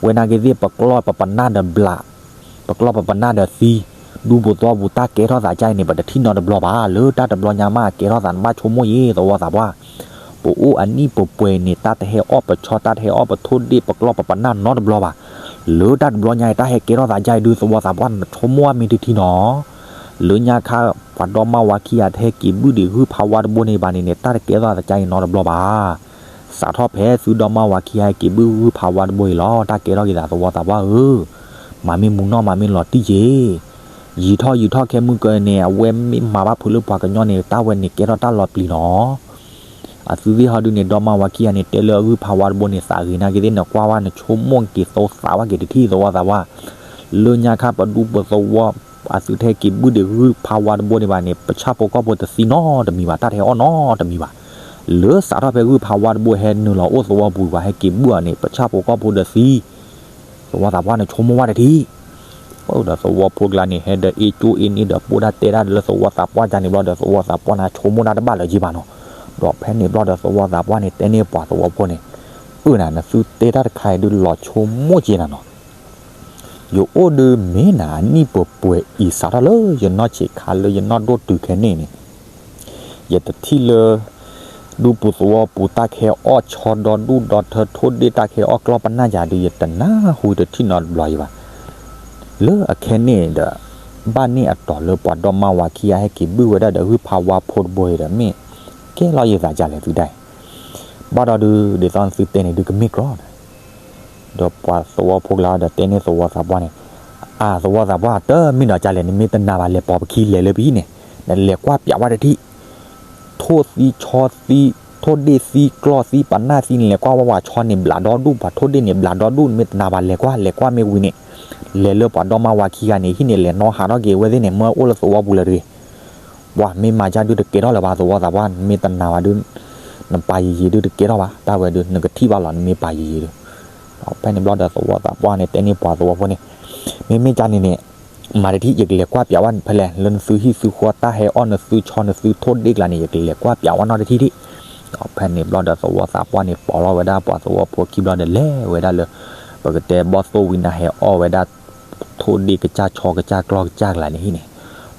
ဝဲနာ်က့ၤသ့ၣ် ပကျီၢ်ပပနၢ်ဒီးဘျး, ပကျီၢ်ပပနၢ်ဒီးသံ, ဒူပူၤသဝီပူၤတၢ်ကဲထီၣ်သးကါအံၤန့ၣ် ပတထံၣ်နီတဘျီဘၣ်. လၢတၢ်တဘျီညါမး ကဲထီၣ်သး နဘၣ်ဆိကမိၣ်ယ့ၣ် သဝီသးပှၢ်, ပအိၣ်အနံၣ်ပပှဲၤန့ၣ် တၢ်တဟဲအီၣ်ပဆီ တၢ်တဟဲအီၣ်ပထိၣ်ဒ့ၣ် ပကျီၢ်ပပနၢ်နီတဘျီဘၣ်. လၢတၢ်တဘျီညါအံၤ တၢ်ဟဲကဲထီၣ်သးကါအံၤဒုး သဝီသးပှၢ် နဆိကမိၣ်အါမ့ၢ်တထံၣ်နီၤ လၢညါခါ ပှၤဒီမါဝၤခံဂၤတဟဲက့ၤဘုၣ်ဒံးဂုၢ်ဖးဝါတဘိန့ၣ်ဘၣ်န့ၣ်န့ၣ် တၢ်တကဲထီၣ်သးကါအံၤနီတဘျီဘၣ်. စးထီၣ်ဖဲသုဒီမါဝၤခံဂၤဟဲက့ၤဘုၣ်ဂုၢ်ဖးဝါတဘိအံၤလီၤ တၢ်ကဲထီၣ်က့ၤသး သဝီသးပှၢ်ဧၢ, မၤမ့ၢ်မူနီၢ်မၤမ့ၢ်လီၤတံၢ်က့ၤ, ယံာ်ထီၣ်ယံာ်ထီၣ်ခဲမုၢ်ကၢန့ၣ် အဝဲမ့ၢ်မၤဘၣ်ဖုးလၢပှၤကညီန့ၣ် တၢ်ဝဲန့ၣ်ကဲထီၣ်တၢ်လီၤပျံၤနီၤ အသုသ့ၣ်ဟီဒုးန့ၣ် ဒီမါဝၤခံဂၤန့ၣ် တဲလၢအဂုၢ်ဖးဝါတဘိန့ၣ် သးဂ့ၤနာ်က့ၤသ့ၣ် နကွၢ်ဝဲနဆိကမိၣ်က့ၤသဝီသးပှၢ်, လၢညါခါပဒူပသဝီ အသုတဟဲက့ၤဘုၣ်ဒံးဂုၢ်ဖးဝါတဘိန့ၣ်ဘၣ်န့ၣ် ပဆၣ်ဖိကီၢ်ဖိတသံနီတမံၤဘၣ် တၢ်တဟဲအီၣ်နီတမံၤဘၣ်. လၢစးထီၣ်ဖဲဂုၢ်ဖးဝါတဘိဟဲနုာ်လီၤအိၣ်သဝီပူၤ ပှၤဟဲက့ၤဘုၣ်အီၤန့ၣ် ပဆၣ်ဖိကီၢ်ဖိဒီးသံ သဝီသးပှၢ်န့ၣ်ဆိကမိၣ်ဝဲတထံၣ်. ဒီးသဝီဖိကျါန့ၣ် ဟဲဒီးအ့ၣ်ကၠိအ့ၣ်န့ၢ်ဒီးပိၢ်တၢ်တဲတၢ်လၢသဝီသးပှၢ်ကန့ၣ်ဘျီဒီး သဝီသးပှၢ်န့ၣ်ဆိကမိၣ်တၢ်တဘၣ်လၢၤက့ၤဘၣ်နီၤ. ဒီးဖဲန့ၣ်ဘျီဒီးသဝီသးပှၢ်န့ၣ်တဲန့ၢ်ပှၤသဝီဖိန့ၣ်, အၢနၤ နသုတဲတၢ်တခါအံၤဒုးလီၤဆိကမိၣ်က့ၤနၤနီၤ. ယအိၣ်ဒုးမ့ၢ်နၤအနံၣ်ပှဲၤပှဲၤအံၤ စးထီၣ်လၢယနီၢ်ဆံးခါလၢယနီၢ်ဒိၣ်တုၤခဲန့ၣ်န့ၣ် ယတထံၣ်လၢ ဒူပူၤသဝီပူၤတၢ်ကဟဲအီၣ်ဆီဒီဒူၣ်ဒီထၢထိၣ်ဒ့ၣ် တၢ်ကဟဲအီၣ်ကျီၢ်ပနၢ်ယၤဒုး ယတနၢ်ဟူတထံၣ်နီတဘျီအံၤဘၣ်. လၢအခဲန့ၣ်ဒီး ဘၣ်န့ၣ်အတီၤလၢပှၤဒီမါဝၤခံဂၤဟဲက့ၤဘုၣ်ဝဲဒၣ်ဒီးဂုၢ်ဖးဝါဖိတဘိအံၤဒီး မ့ၢ်ကဲလီၤယသးဒ်လဲၣ်သုဒၣ်အံၤ. ဘၣ်ဒီးဒုး ဒ်သိးနသုတဲန့ၣ်ဒုးကမ့ၢ်ကြီနၤ ဒီးပှၤသဝီဖိကျါဒီးတဲန့ၢ်သဝီသးပှၢ်န့ၣ်, အၢ သဝီသးပှၢ် တမ့ၢ်ဒီးကလဲၣ်, နမ့ၢ်တနာ်ဘၣ် လဲၤပိာ်ပခံလဲၤလၢပဟံၣ်န့ၣ်, နလဲၤကွၢ်ပၠးဝဲတထံၣ်, ထိၣ်သံဆီသံ, ထိၣ်ဒ့ၣ်သံကျီၢ်သံ ပနၢ်သံန့ၣ် လဲၤကွၢ်ဝဲ ပှၤဆီန့ၣ်ဘျးဒီဒူၣ်, ပှၤထိၣ်ဒ့ၣ်န့ၣ်ဘျးဒီဒူၣ်, နမ့ၢ်တနာ်ဘၣ် လဲၤကွၢ်, လဲၤကွၢ်မ့ၢ်ဝံၤန့ၣ်, လဲၤလၢပှၤဒီမါဝၤခံဂၤန့ၣ်ဟံၣ်န့ၣ် လဲၤနီၣ်ဟးထီၣ်က့ၤဝဲသ့ၣ်န့ၣ် မၢအိၣ်လၢသဝီပူၤလၢၤတဂ့ၤ. ပှၤမ့ၢ်မၤကၢ်ဒုးတကဲထီၣ်လၢၤဘၣ် သဝီသးပှၢ်, နမ့ၢ်တနာ်ဘၣ်ဒုး, နပာ်ယံာ်ယံာ်ဒုးတကဲထီၣ်ဘၣ်, တၢ်ဝဲဒုး နကထံၣ်ဘၣ်လီၤ နမ့ၢ်ပာ်ယံာ်ယံာ်ဒုး. ဖဲန့ၣ်ဘျီဒီးသဝီသးပှၢ်န့ၣ် တဲန့ၢ်ပှၤသဝီဖိန့ၣ်, မ့မ့ၢ်ကန့ၣ်န့ၣ်, မၤတထံၣ် ယကလဲၤကွၢ်ပၠးဝဲဖဲလဲၣ်, လၢနသုဟံၣ်သုဃီ တၢ်ဟဲအီၣ်နသုဆီနသုထိၣ်ဒ့ၣ်ကျါန့ၣ် ယကလဲၤကွၢ်ပၠးဝဲနီတထံၣ်ထံၣ်. ဖဲန့ၣ်ဘျီဒီးသဝီသးပှၢ်န့ၣ် ပိာ်လီၤဝဲဒၣ်ပှၤသဝီဖိခံဘျီဒီး လဲၤဝဲဒၣ်လၢ ပကတဲဘီၣ်သိၣ်ဝံနါဟဲအီၣ်ဝဲဒၣ် ထိၣ်ဒ့ၣ်ကစၢ်ဆီကစၢ်ကျီၢ်ကစၢ်ကျါန့ၣ်ဟံၣ်န့ၣ်,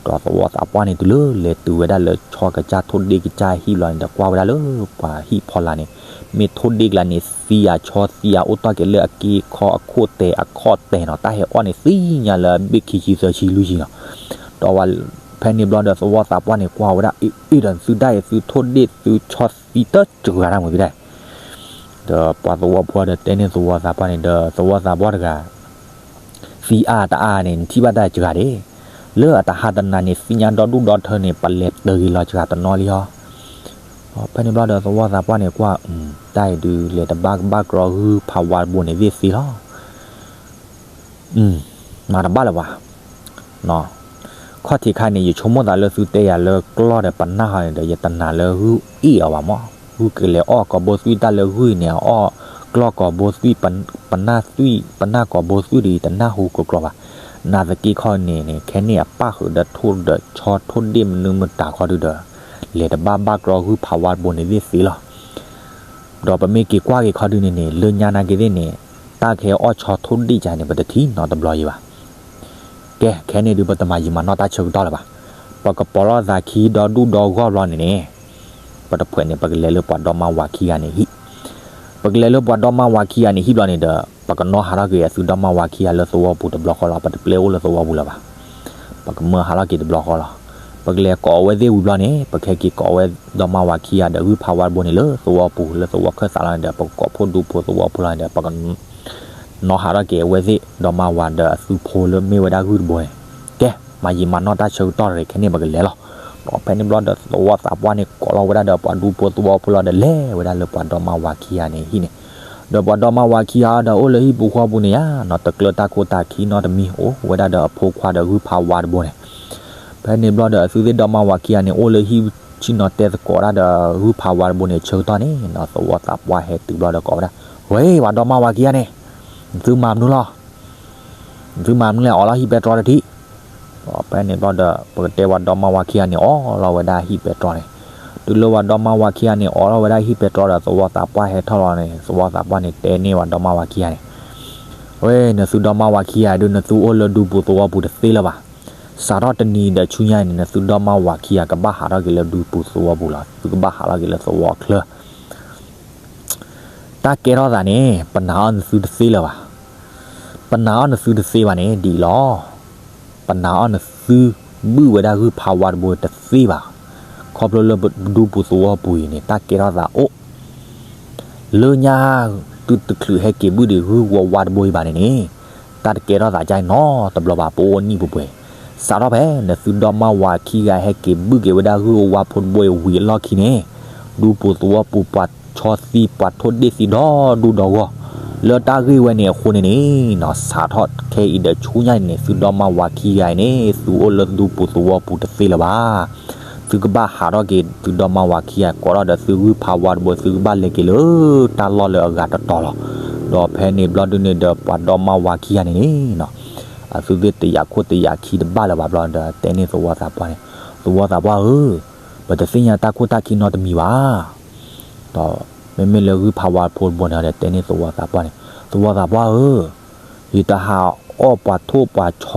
ဒီးသဝီသးပှၢ်န့ၣ် တုၤလၢလဲၤတုၤဝဲဒၣ်လၢဆီကစၢ်ထိၣ်ဒ့ၣ်ကစၢ်ဟံၣ်ဘျီန့ၣ်ဒီး ကွၢ်ဝဲဒၣ်လၢပှၤဟံၣ်ဖီလာ်န့ၣ်, မ့ၢ်ထိၣ်ဒ့ၣ်ကျါန့ၣ် သံဧါဆီသံဧါ အိၣ်တ့ၢ်က့ၤလၢအက့ခီအခိၣ်တဲာ်အခီၣ်တဲာ်နီၤ, တၢ်ဟဲအီၣ်န့ၣ်သ့ၣ်ညါလၢအဘ့ၣ်ခံဆံသၢဆံလွံၢ်ဆံနီၤ. ဒီးဖဲန့ၣ်ဘျီဒီးသဝီသးပှၢ်န့ၣ် ကွၢ်ဝဲဒၣ် အ့ၣ် အ့ၣ်ဒီး နသုဒၣ်အံၤသုထိၣ်ဒ့ၣ်သုဆီသံတစှၤတၢ်မုာ်ဖံဒၣ် ဒီးပှၤသဝီဖိဒီးတဲန့ၢ်သဝီသးပှၢ်န့ၣ် ဒီးသဝီသးပှၢ်တဂၤ, သံအါတအါန့ၣ် နထံၣ်ဘၣ်တၢ်စှၤဒ့ၣ်, လၢအတဟါတနၤန့ၣ် သ့ၣ်ညါဒီဒူၣ်ဒီထၢန့ၣ် ပလဲၤတဂ့ၤလီၤစှၤတနီၤလံဟီ. ဖဲန့ၣ်ဘျီဒီးသဝီသးပှၢ်န့ၣ်ကွၢ်, တၢ်အံၤဒုး လဲၤတဘၣ်ကဘၣ်ကြီဂုၢ်ဖးဝါတဘိန့ၣ်သ့ၣ်သ့လီၤ. မၤတဘၣ်လၢၤဘၣ် ခီၣ်ထံးခါန့ၣ် ယဆိကမိၣ်သးလၢသုတဲယၤလၢကျီၢ်ဒီးပနၢ်ဟီန့ၣ်ဒီး ယတနာ်လၢဂုၢ်အ့ၣ်အီၤဘၣ်မး, ဂုၢ်ကလဲၤအီၣ်ကိာ်ဘိသွံၣ်တၢ်လၢဂုၢ်အံၤန့ၣ် အအီၣ်ကျီၢ်ကိာ်ဘိသွံၣ်, ပနၢ်သွံၣ်, ပနၢ်ကိာ်ဘိသွံၣ်ဒီး ယတနၢ်ဟူကကျီၤဘၣ်. နာ်သက့ခီန့ၣ်န့ၣ် ခဲန့ၣ်အပၣ်ဃုာ်ဒီးထိၣ်ဒီးဆီထိၣ်ဒ့ၣ်မနုၤမတၤခီဒုဒီး လဲၤတဘၣ်ဘၣ်ကြီဂုၢ်ဖးဝါတဘိန့ၣ်သ့ၣ်သ့လီၤ. ဒီးပမ့ၢ်က့ၤကွၢ်က့ၤခီဒုန့ၣ်န့ၣ် လၢညါနာ်က့ၤသ့ၣ်န့ၣ် တၢ်ကဟဲအီၣ်ဆီထိၣ်ဒ့ၣ်ကန့ၣ် ပတထံၣ်နီတဘျီယံၤဘၣ်. ကဲ ခဲန့ၣ်ဒုး ပတမၤယံာ်မၤနီၢ်တၢ်ဆၢကတီၢ်လၢၤဘၣ်. ပကပိာ်လီၤသးခံဒီဒူၣ်ဒီဂီၢ်ဘျီန့ၣ်န့ၣ် ပတဖှဲးန့ၣ် ပကလဲၤလၢပှၤဒီမါဝၤခံဂၤန့ၣ်ဟံၣ်, ပကလဲၤလၢပှၤဒီမါဝၤခံဂၤန့ၣ်ဟံၣ်ဘျီန့ၣ်ဒီး ပကနီၣ်ဟးထီၣ်က့ၤအသုဒီမါဝၤခံဂၤလၢသဝီပူၤတဘျီဃီလီၤ. ပတပျဲအိၣ်လၢသဝီပူၤလၢၤဘၣ်. ပကမၢဟးထီၣ်က့ၤတဘျီဃီလီၤ. ပကလဲၤကိးအဝဲသ့ၣ်ဝံၤဘျီန့ၣ် ပကဟဲက့ၤကိးဝဲဒီမါဝၤခံဂၤဒီးဂုၢ်ဖးဝါတဘိန့ၣ်လၢသဝီပူၤ လၢသဝီခၢၣ်သးလီၤန့ၣ်ဒီး ပကကိးဖှိၣ်ဒူဖိသဝီဖိလီၤန့ၣ်ဒီး ပက နီၣ်ဟးထီၣ်က့ၤအဝဲသ့ၣ်ဒီမါဝၤဒီးအသုဖိလၢမ့ၢ်ဝဲဒၣ်ဂုၢ်တဘိန့ၣ်. ကဲ မၤယံာ်မၤနီၢ်တၢ်ဆၢကတီၢ်တဂ့ၤ ခဲန့ၣ်ပကလဲၤလီၤ. ဒီးဖဲန့ၣ်ဘျီဒီးသဝီသးပှၢ်န့ၣ် ကိးလီၤဝဲဒၣ်ဒီးပှၤဒူဖိသဝီဖိလီၤဒီး လဲၤဝဲဒၣ်လၢပှၤဒီမါဝၤခံဂၤန့ၣ်ဟံၣ်န့ၣ်, ဒီးပှၤဒီမါဝၤခံဂၤဒီးအိၣ်လၢဟံၣ်ပူၤဃီပူၤန့ၣ်ယါနီၤ တကျၢၤတၢ်ခိၣ်တၢ်ခံနီတမံၤ အိၣ်ဝဲဒၣ်ဒီးအဖိခွါဒီးဂုၢ်ဖးဝါတဘိန့ၣ်. ဖဲန့ၣ်ဘျီဒီးအသုသ့ၣ်ဒီမါဝၤခံဂၤန့ၣ် အိၣ်လၢဟံၣ်ဆ့ၣ်နီၤတဲသကိးတၢ်ဒီးဂုၢ်ဖးဝါတဘိန့ၣ် ဆၢကတီၢ်န့ၣ်နီၤ သဝီသးပှၢ်ဟဲတုၤဘျီဒီးကိးဝဲဒၣ်, ဝဲ ပှၤဒီမါဝၤခံဂၤန့ၣ် နသုမၤမနုၤလီၤ နသုမၤမနုၤလဲၣ် အီၣ်လီၤဟံၣ်ပဲတြီတထံၣ်. ဖဲန့ၣ်ဘျီဒီး ပကတဲပှၤဒီမါဝၤခံဂၤန့ၣ် အီၣ်လီၤဝဲဒၣ်ဟံၣ်ပဲတြီန့ၣ်, တုၤလၢပှၤဒီမါဝၤခံဂၤန့ၣ် အီၣ်လီၤဝဲဒၣ်ဟံၣ်ပဲတြီဒီး သဝီသးပှၢ်ဟဲထီၣ်လီၤန့ၣ် သဝီသးပှၢ်န့ၣ် တဲန့ၢ်ပှၤဒီမါဝၤခံဂၤန့ၣ်, ဝဲ နသုဒီမါဝၤခံဂၤဒုး နသုအိၣ်လၢဒူပူၤသဝီပူၤတသ့လၢၤဘၣ်. စးထီၣ်တနံၤဒီးဆူညါအံၤန့ၣ် နသုဒီမါဝၤခံဂၤ ကဘၣ်ဟးထီၣ်က့ၤလၢဒူပူၤသဝီပူၤလီၤ. သုကဘၣ်ဟးထီၣ်က့ၤလၢသဝီချၢ တၢ်ကဲထီၣ်သးန့ၣ် ပနာ်အီၤနသုတသ့လၢၤဘၣ်. ပနာ်အီၤနသုတသ့ဘၣ်န့ၣ် ဒ်အံၤလီၤ. ပနာ်အီၤနသုဘုၣ်ဝဲဒၣ်ဂုၢ်ဖးဝါတဘိတသ့ဘၣ်. ခီဖျိလၢဒူပူၤသဝီပူၤအံၤန့ၣ် တၢ်ကဲထီၣ်သးအိၣ် လၢညါ သုတချုးဟဲက့ၤဘုၣ်ဒံးဂုၢ်ဝါဝါတဘိအံၤဘၣ်န့ၣ်န့ၣ် တၢ်တကဲထီၣ်သးကါအံၤနီတဘျီဘၣ် ပအိၣ်နံၣ်ပှဲၤပှဲၤ. စးထီၣ်ဖဲ နသုဒီမါဝၤခံဂၤဟဲက့ၤဘုၣ်က့ၤဝဲဒၣ်ဂုၢ်ဝါဖိတဘိအံၤဝံၤအလီၢ်ခံန့ၣ် ဒူပူၤသဝီပူၤပှၤဆီသံပှၤထိၣ်ဒ့ၣ်သံဒီဒူၣ်ဒီဂီၢ် လၢတၢ်ဂ့ၢ်ဝဲန့ၣ်အဃိန့ၣ်န့ၣ်နီၤ စးထီၣ်ခဲအံၤဒီးဆူညါန့ၣ်န့ၣ် သုဒီမါဝၤခံဂၤအံၤန့ၣ် သုအိၣ်လၢဒူပူၤသဝီပူၤတသ့လၢၤဘၣ်. သုကဘၣ်ဟးထီၣ်က့ၤ သုဒီမါဝၤခံဂၤ ကိးထီၣ်ဒီးသုဂုၢ်ဖးဝါတဘိ သုကဘၣ်လဲၤက့ၤလၢတၢ်လီၢ်လၢအဂၤတတီၤလီၤ. ဒီးဖဲန့ၣ်ဘျီဒုန့ၣ်ဒီး ပှၤဒီမါဝၤခံဂၤန့ၣ်န့ၣ်နီၤ အသုသ့ၣ်တယာ်ခိၣ်တယာ်ခံတဘၣ်လၢၤဘၣ်ဘျီဒီး တဲန့ၢ်သဝီသးပှၢ်န့ၣ်, သဝီသးပှၢ်ဧၢ, ပတသ့ၣ်ညါတၢ်ခိၣ်တၢ်ခံနီတမံၤဘၣ်. ဒီးမ့မ့ၢ်လၢဂုၢ်ဖးဝါဖိတဘိန့ၣ်ဒီး တဲန့ၢ်သဝီသးပှၢ်န့ၣ်, သဝီသးပှၢ်ဧၢ, ယတဟးအီၣ်ပှၤထိၣ်ပှၤဆီ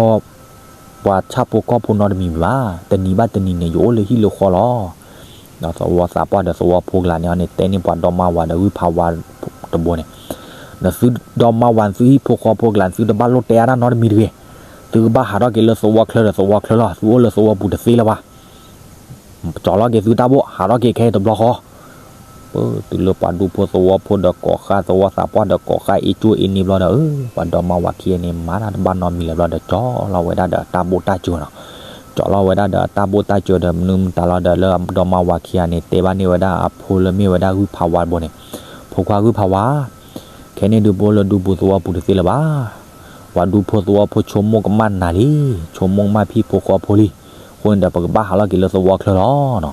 ပှၤဆၣ်ဖိကီၢ်ဖိနီတမံၤဘၣ်, တနံၤဘၣ်တနံၤန့ၣ် ယအိၣ်လၢဟံၣ်လၢဃီလီၤ. ဒီးသဝီသးပှၢ်ဒီးသဝီဖိကျါန့ၣ်န့ၣ် တဲန့ၢ်ပှၤဒီမါဝၤဒီးဂုၢ်ဖးဝါတဘိန့ၣ်, နသုဒီမါဝၤ နသုဟံၣ်ဖိဃီဖိကျါ နသုတဘၣ်လိၣ်တဲအါတၢ်နီတမံၤတဂ့ၤ. သုကဘၣ်ဟးထီၣ်က့ၤလၢသဝီချၢဒီးသဝီချၢလီၤ. သုအိၣ်လၢသဝီပူၤတသ့လၢၤဘၣ်. ကၠီၤလီၤက့ၤသုတၢ်ဘိၣ် ဟးထီၣ်က့ၤခဲအံၤတဘျီဃီ. တုၤလၢပှၤဒူဖိသဝီဖိဒီးကိးဃါ သဝီသးပှၢ်ဒီးကိးဃါ အ့ၣ်ကၠိအ့ၣ်နံၤဘျီဒီး အၢ ပှၤဒီမါဝၤခံဂၤန့ၣ် မၤတၢ်တဘၣ်နီတမံၤလၢၤဘျီဒီး ကၠီလီၤဝဲဒၣ်ဒီးတၢ်ဘိၣ်တၢ်စၢၤနီၤ. ကၠီလီၤဝဲဒၣ်ဒီးတၢ်ဘိၣ်တၢ်စၢၤဒီး မနုၤမတၤလီၤဒီး လၢဒီမါဝၤခံဂၤန့ၣ် တဲဘၣ်န့ၢ်ဝဲဒၣ်အဖိလၢမ့ၢ်ဝဲဒၣ်ဂုၢ်ဖးဝါတဘိန့ၣ်, ဖိခွါဂုၢ်ဖးဝါ, ခဲန့ၣ်ဒုးပအိၣ်လၢဒူပူၤသဝီပူၤတသ့လၢၤဘၣ်. ပှၤဒူဖိသဝီဖိဆိကမိၣ်ကမၣ်နၤလံ, ဆိကမိၣ်ကမၣ်ဖံဖိဃီဖိလံ. အဃိန့ၣ်ဒီး ပကဘၣ်ဟးလီၤက့ၤလၢသဝီချၢလီၤနီၤ.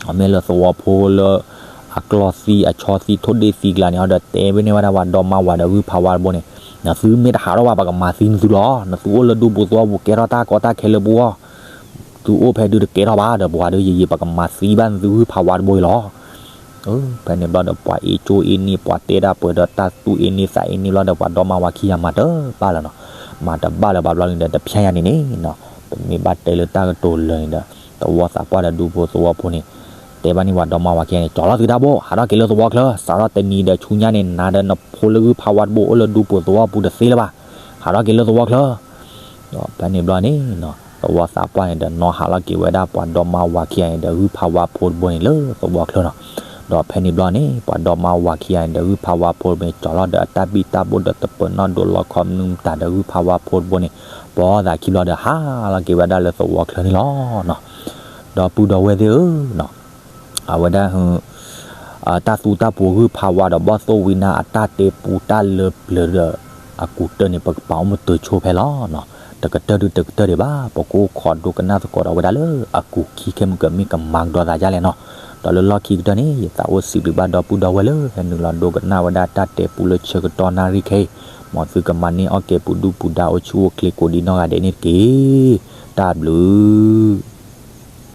အမ့ၢ်လၢသဝီဖိလၢ အကျီသံအဆီသံထိၣ်ဒ့ၣ်သံကျါန့ၣ် အဒီးတဲဘၣ်န့ၢ်ဝဲဒၣ်ပှၤဒီမါဝၤဒီးဂုၢ်ဖးဝါတဘိန့ၣ်, နသုမ့ၢ်တဟးထီၣ်ဘၣ် ပကမၤသံနသုလီၤ. နသုအိၣ်လၢဒူပူၤသဝီပူၤ ကဲထီၣ်တၢ်ကီတၢ်ခဲလၢပဂီၢ်, သုအိၣ်ဖဲဒုးတကဲထီၣ်ဘၣ်ဒီး ပှၤဒုးယံာ်ယံာ် ပကမၤသံဘၣ်နသုဂုၢ်ဖးဝါတဘိအံၤလီၤ. ဖဲန့ၣ်ဘျီဒီး ပှၤအ့ၣ်ကၠိအ့ၣ်နံၤ ပှၤတဲတၢ်ပှဲၤဒီးတၢ်သူၣ်အ့ၣ်နံၤသးအ့ၣ်နံၤဘျီဒီး ပှၤဒီမါဝၤခံဂၤမၤတဘၣ်လၢၤနီၤ. မၤတဘၣ်လၢၤဘၣ်ဘျီန့ၣ်ဒီး တဖျဲညါန့ၣ်န့ၣ်နီၤ, ပမ့ၢ်ဘၣ်တဲလၢတၢ်ကတိၤလၢာ်န့ၣ်ဒီး သဝီသးပှၢ်ဒီးဒူဖိသဝီဖိန့ၣ် တဲဘၣ်န့ၢ်ပှၤဒီမါဝၤခံဂၤန့ၣ် ကၠီလီၤသုတၢ်ဘိၣ် ဟးထီၣ်က့ၤလၢသဝီချၢ, စးထီၣ်တနံၤဒီးဆူညါန့ၣ် နၤဒီးနဖိလၢဂုၢ်ဖးဝါတဘိအိၣ်လၢဒူပူၤသဝီပူၤတသ့လၢၤဘၣ်. ဟးထီၣ်က့ၤလၢသဝီချၢ ဒီးဖဲန့ၣ်ဘျီန့ၣ်နီၤ သဝီသးပှၢ်န့ၣ်ဒီး နီၤဟးလီၤက့ၤဝဲဒၣ်ပှၤဒီမါဝၤခံဂၤန့ၣ်ဒီး ဂုၢ်ဖးဝါဖိတဘိန့ၣ်လၢသဝီချၢနီၤ. ဒီးဖဲန့ၣ်ဘျီန့ၣ် ပှၤဒီမါဝၤခံဂၤန့ၣ်ဒီး ဂုၢ်ဖးဝါဖိတဘိန့ၣ် ကၠီလီၤဒီးအတၢ်ဘံၣ်တၢ်ဘိၣ်ဒီးတပၢၤနီၣ်ဒိးလီခီမနုၤမတၤဒီး ဂုၢ်ဖးဝါဖိတဘိန့ၣ် ပိာ်သးခံဘျီဒီး ဟးလီၤက့ၤဝဲဒၣ်လၢသဝီချၢန့ၣ်လီၤနီၤ. ဒီပုၢ်ဒီဝဲၢ်သ့ၣ်ဧၢနီၤ အဝဲဒၣ် တၢ်သူတၢ်ပှိၤဂုၢ်ဖးဝါဒီးဘီၣ်သိၣ်ဝံနါအတၢ်တဲပူတၢ်လၢပျၢၤဒီး အကူးတၢၢ်န့ၣ် ပကပာ်အိၣ်မုာ်တၢ်ဆိဖဲလီၤနီၤ. တကတၢၢ်ဒုးတကတၢၢ်ဒံးဘၣ် ပကအိၣ်ခိးဒိကနၣ်သကိးဒီးဝဲဒၣ်လၢအကူးခံခဲမုၢ်ကမ့ၢ်ကမၤကဒီးသးဒ်လဲၣ်နီၤ. ဒီးလၢလီၢ်ခံကတၢၢ်န့ၣ် ယသးအိၣ်စံးဘျုးဘၣ်ဒီပုၢ်ဒီဝဲၢ်လၢ ဟဲနုာ်လီၤဒိကနၣ်ဝဲဒၣ်တၢ်တဲပူလၢဆၢကတီၢ်နၣ်ရံၣ်ခဲအံၤ, မ်သုကမၤန့ၢ်အီၣ်ကဲၤပူၤဒုၣ်ပူၤဒါအိၣ်ဆူၣ်အိၣ်ချ့ကိးဒံနီၢ်ဂၤဒဲးန့ၣ်တက့ၢ်. တၢ်ဘျုး